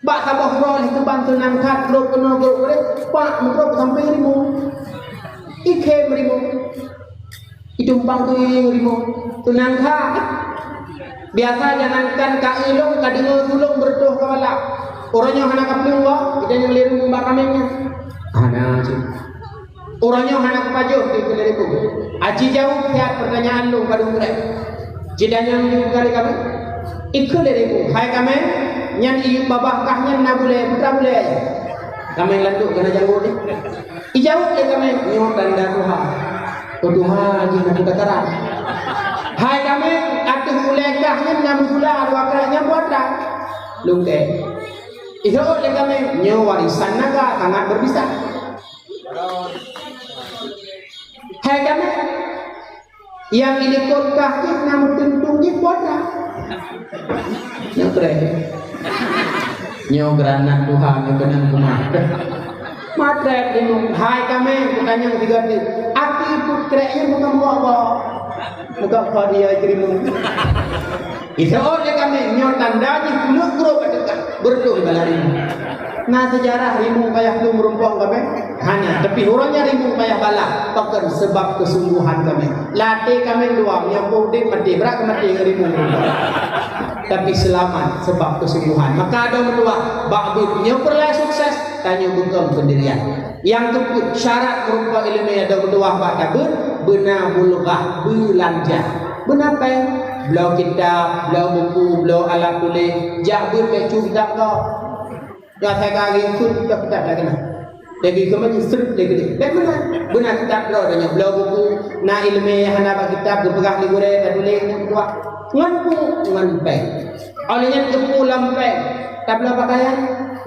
Bak saboh uroe lheueh teuban teunang that, trok keunoe trok keudeh, pak meutrok sampoe rimueng. Ikhém rimueng. Itumpang teuieng rimueng. Teunang that. Biasa jangankan ka ilong, ka deungoe tulông beureutoh ka balak. Uroe nyoe hana ka plueng goe, ita nyang lé rimueng bak kaméng nyan. Hana cit. Uroe nyoe hana kupajoh di keuneuk ribu. Aci jaweueb siat peurtanyaan lôn padum gurée. Ci tanyong di kali kaméng. Ikheun lé ribu, "Hai kaméng, nyan iyup babah kah nyan na bulée, peue teuma bulée?" Kaméng landok keunan janggut nyan. Ijaweueb lé kaméng, "Nyoe tanda Tuhan." Oh Tuhan, jih na kita karang. Hai kaméng, ateueh ulée kah nyan na meusula dua krek nyan buat dak? Lungkée. Iseuôt lé kaméng, nyoe warisan naga sangat berbisa. Hai kaméng, nyang ilikot kah jih na meutuntung jih buat dak? Nyoe krek. Nyoe granat Tuhan nyoe keunan kumat. Matrek rimueng, hai kaméng, kutanyong sigoe teuk. Api peukrek nyan bukan buah-buah. Bukan buah dia kerimueng. Iseuôt lé kaméng, nyoe tanda jih kuleuek grob ateueh kah. Beureudoh bala rimueng. Na seujarah rimueng payah lom rumpong kaméng? Hana, tapi uroe nyan rimueng payah bala. Pakon? Seubab keusungguhan kaméng. Lam até kaméng dua, meunyoe udeb maté, brat keu maté ngon rimueng rumpong. Tapi seulamat seubab keusungguhan. Maka adoe meutuah, bak beuet nyoe peureulée sukses, tanyoe bukon keundirian. Nyang keupeuet, syarat meurumpok iéleumé adoe meutuah bak tabeuet, beuna bulghah, beulanja. Beuna péng, bloe kitab, bloe buku, bloe alat tuléh, jak beuet bèk cu kitab gob. Nyoe asai ka geuikot kitab-kitab lagèe na. Lagèe keu maju sreuet lé geude. Bèk meunan. Beuna kitab droe tanyoe bloe buku, na iéleumé hana bak kitab geupeugah lé gurèe tatuléh ngon kuah. Ngon peue? Ngon péng. Óh lheueh nyan keupeue lam péng? Tabloe pakaian.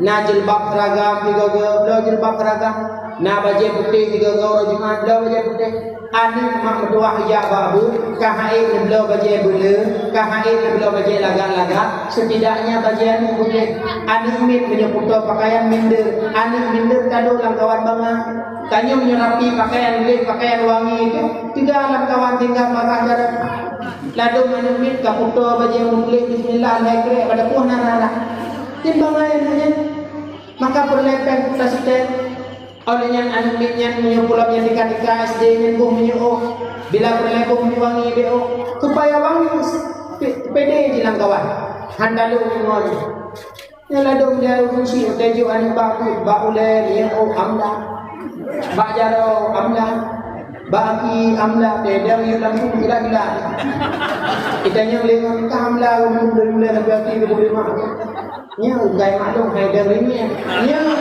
Na jilbab seuragam sigoe-goe, bloe jilbab seuragam. Na bajèe putéh sigoe-goe uroe Jumat, bloe bajèe putéh. Aneuk mak meutuah ijak bak bu, ka haiek neubloe bajèe beuleu, ka haiek neubloe bajèe lagak-lagak, setidaknya bajèe aneuk beudeh. Aneuk miet meunyoe putôh pakaian minder, aneuk minder tado lam kawan bangai. Tanyoe meunyoe rapi pakaian gleh, pakaian wangi itu, teuga lam kawan tinggai marah jaroe. Ladôm aneuk miet ka putôh bajèe meugleh bismillah lhèe krek pada puih na rara. Tin bangai aneuk nyan. Maka peureulèe péng tasutét. Óh lheueh nyan aneuk miet nyan meunyoe pulom nyang tika-tika S D nyan boh minyeuk ôk, bila peureulèe boh minyeuk wangi bèk ôk, supaya wangi pe-, pedé jilang kawan. Han talô ngon. Nyan ladôm dia ureueng chik watèe jok aneuk bak buet, bak ulèe minyeuk ôk amla. Bak jaroe amla. Bak aki amla, teuh dang yue lampu gila-gila. Geutanyoe lé ngon ka amla, ulèe-ulèe lampu aki keu beurimah. Nyoe gaya maklum hai deuh ringieng. Nyoe.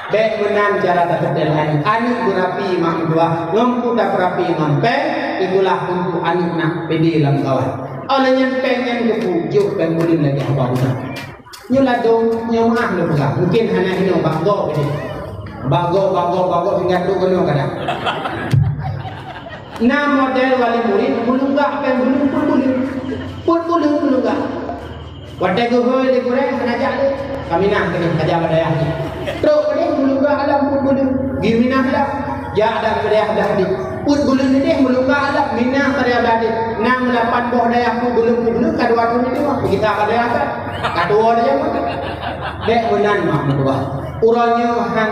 Bèk meunan cara tapeuteulan. Aneuk beurapi mak meutuah. Ngon peue tapeurapi ngon péng, itulah untuk aneuk na pedé lam kawan. Óh lheueh nyan péng nyan geupujok péng buleuen lagèe haba bunoe. Nyoe ladôm, nyoe meuah lôn peugah. Mungkin hana inoe bak gob deh. Bak gob, bak gob, bak gob tinggai trok keunoe kadang. Na model wali murit meulunggak péng buleuen peuet buleuen. Peuet buleuen meulunggak. Watèe geuhôi lé gurèe hana jak lé. Ka minah keudeh, ka jak bak dayah jih. Trok keudeh meulunggak lam peuet buleuen. Geuminah lam. Jak dak bak dayah dah jih. Peuet buleuen keudeh meulunggak lam, minah bak dayah dah jih. Na meulapan boh dayah peuet buleuen, peuet buleuen ka dua thôn itu. Kita bak dayah kan. Ka tuwo dayah. Bèk meunan mak meutuah. Uroe nyoe han,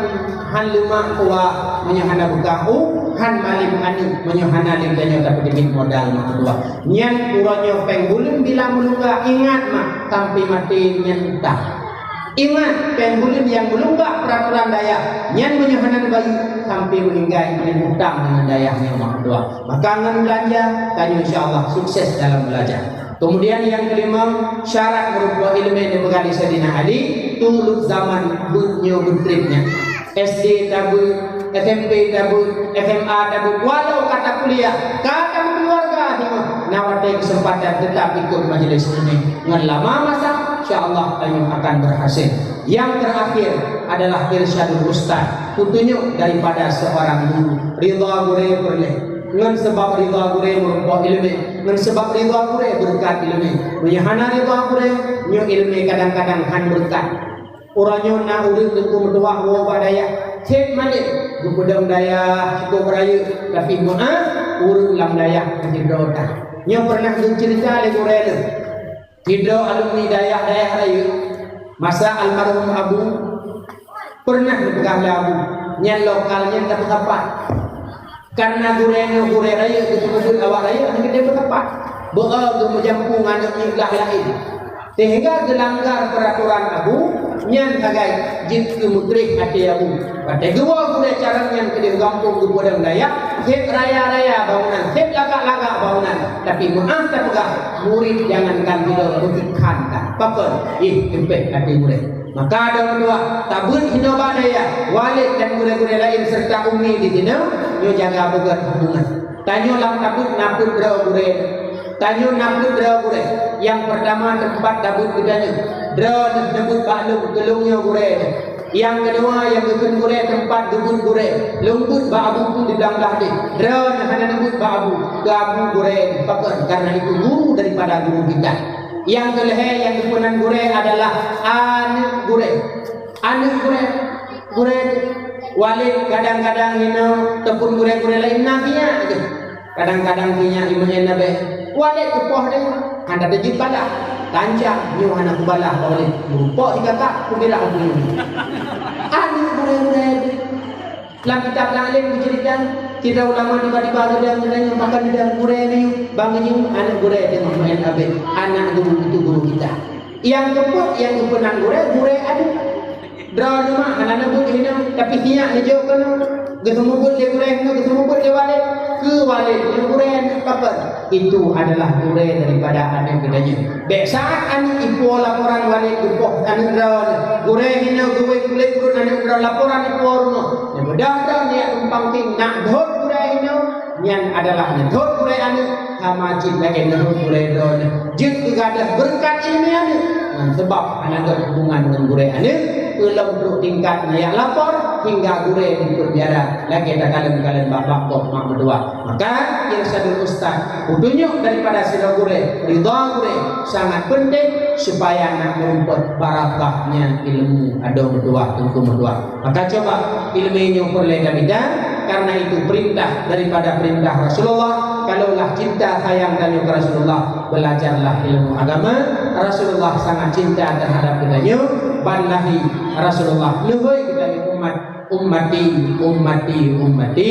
han leumak tuha meunyoe hana beukah u, han malem aneuk meunyoe hana lé tanyoe tapeuteubiet modal mak meutuah. Nyan uroe nyoe péng buleuen bila meulunggak, ingat mak, sampai maté nyan utang. Ingat, péng buleuen nyang meulunggak peuraturan dayah, nyan meunyoe hana neubayeue, sampai meuninggai nyan utang ngon dayah nyoe mak meutuah. Maka ngon beulanja, tanyoe insya Allah sukses dalam beulanja. Kemudian nyang keulimong, syarat meurumpok iéleumé neupeugah lé Saidina Ali, tuleuek zaman beuet nyoe beutrép nyan. S D tabeuet, S M P tabeuet, S M A tabeuet, walau ka takuliah, ka tameukeuluwarga singoh, na watèe keuseumpatan teutap ikot majelis iéleumé. Ngon lama masa, insya Allah tanyoe akan berhasil. Yang terakhir adalah irsyadul ustaz, petunjuk daripada seorang guru. Ridha gurèe peureulèe. Ngon seubab ridha gurèe meurumpok iéleumé, ngon seubab ridha gurèe beureukat iéleumé. Meunyoe hana ridha gurèe, nyoe iéleumé kadang-kadang han beureukat. Uroe nyoe na ureueng teungku meutuah woe bak dayah, seb malem geupeudong dayah cukôp rayeuk, tapi meu'ah ureueng lam dayah meusidroe that. Nyoe peureunah geuceurita lé gurèe lôn. Sidroe alumni dayah-dayah rayeuk, masa almarhum Abu, peureunah geupeugah lé Abu, nyan lokal nyan ka teukapat. Kareuna gurèe nyoe gurèe rayeuk, geuteupeubeuet awak rayeuk, hana geuteupeue teukapat. Beu-o geumeujampu ngon aneuk miet laén. Sehingga geulanggar peuratoran Abu, nyan sagai jeuet keu meukreh até Abu. Watèe geuwoe gurèe carông nyan keudéh gampông geupeudong dayah, seb raya-raya bangunan, seb lagak-lagak bangunan. Tapi meu'ah tapeugah, murit jangankan sidroe, beutikhan that. Pakon? Ih, teumpéh até gurèe. Maka adoe meutuah, tabeuet hinoe bak dayah, walét dan gurèe-gurèe laén seureuta umi di sinoe, Nyoe jaga beugét hubungan. Tanyoe lam tabeuet na peuet droe gurée. Tanyoe na peuet droe gurée. Nyang peurtama teumpat tabeuet geutanyoe. Droeneuh neubeuet bak lôn, keu lôn nyoe gurée. Nyang keudua, nyang geukheun gurée teumpat geubeuet gurée. Lôn beuet bak abu peue di blang blah deh. Droeneuh hana neubeuet bak abu, keu abu gurée. Pakon? Karena itu guru daripada guru kita. Nyang keulhée nyang geupeunan gurée adalah aneuk gurée. Aneuk gurée, gurée Walid kadang-kadang hinoe teupun gurée-gurée laén na kiyak geuh. Kadang-kadang kiyak imeu'en abée. Walid geupoh deh, hana teujeuet balah. Tancang nyoe hana kubalah Walid. Meurupok di kakak, kubirah aku nyoe. Aneuk gurée-gurée deh. Lam kitab laén geuceurita, sidroe ulama tiba-tiba geudang, geudang nyang pakat geudang gurée nyoe, bang nyoe aneuk gurée teungoh meu'en abée, anak guru itu guru kita. Nyang keupeuet, nyang geupeunan gurée, gurée aneuk. Droeneuh mak hana neubeuet hinoe, tapi hiyak neujok keunoe. Geuseumeubeuet lé gurée hinoe, geuseumeubeuet lé Walid. Keu Walid, nyoe gurée aneuk pakon? Itu adalah gurée daripada aneuk geutanyoe. Bék saát aneuk ipo laporan Walid geupoh aneuk droeneuh. Gurée hinoe geuwék kulét ureuëng aneuk droe laporan ipo rumoh. Neubeudôh droe niyak tumpang tieng nak bhot gurée hinoe, nyan adalah neudhot gurée aneuk, hama cit lagée neudhot gurée droeneuh. Jeuet keu gadoh beureukat iéleumé aneuk. Ngon seubab hana gét hubungan ngon gurée aneuk, peulom trok tingkat neujak lapor hingga gurée jipeubiara lagée takalon-kalon bak-bak gob mak meutuwah. Maka, irsyadul ustaz, peutunyok daripada sidroe gurée, ridha gurée, sangat penting supaya nak meurumpok barakahnya ilmu adoe meutuwah, teungku meutuwah. Maka coba ilmu nyoe peureulée tamita, karena itu perintah daripada perintah Rasulullah. Kalaulah cinta sayang tanyoe keu Rasulullah, belajarlah ilmu agama. Rasulullah sangat cinta terhadap geutanyoe, ban lahé Rasulullah leuhoi geutanyoe umat, "Ummati, ummati, ummati."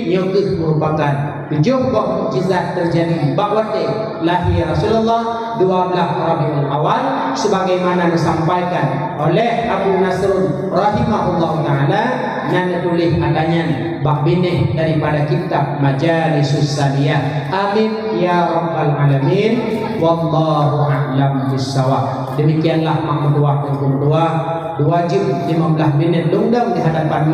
Nyoe kheueh merupakan tujoh boh mukjizat teujadi bak watée lahé Rasulullah, dua belas Rabiul Awal, sebagaimana disampaikan oleh Abu Nasrun rahimahullahu taala, na neutuléh atanyan bak binéh daripada kitab Majalisus Saliyah. Amin ya rabbal alamin. Wallahu a'lam bissawab. Demikianlah mak meutuwah dan teungku meutuwah, dua jeuem lima belas minit lôn dong di hadapan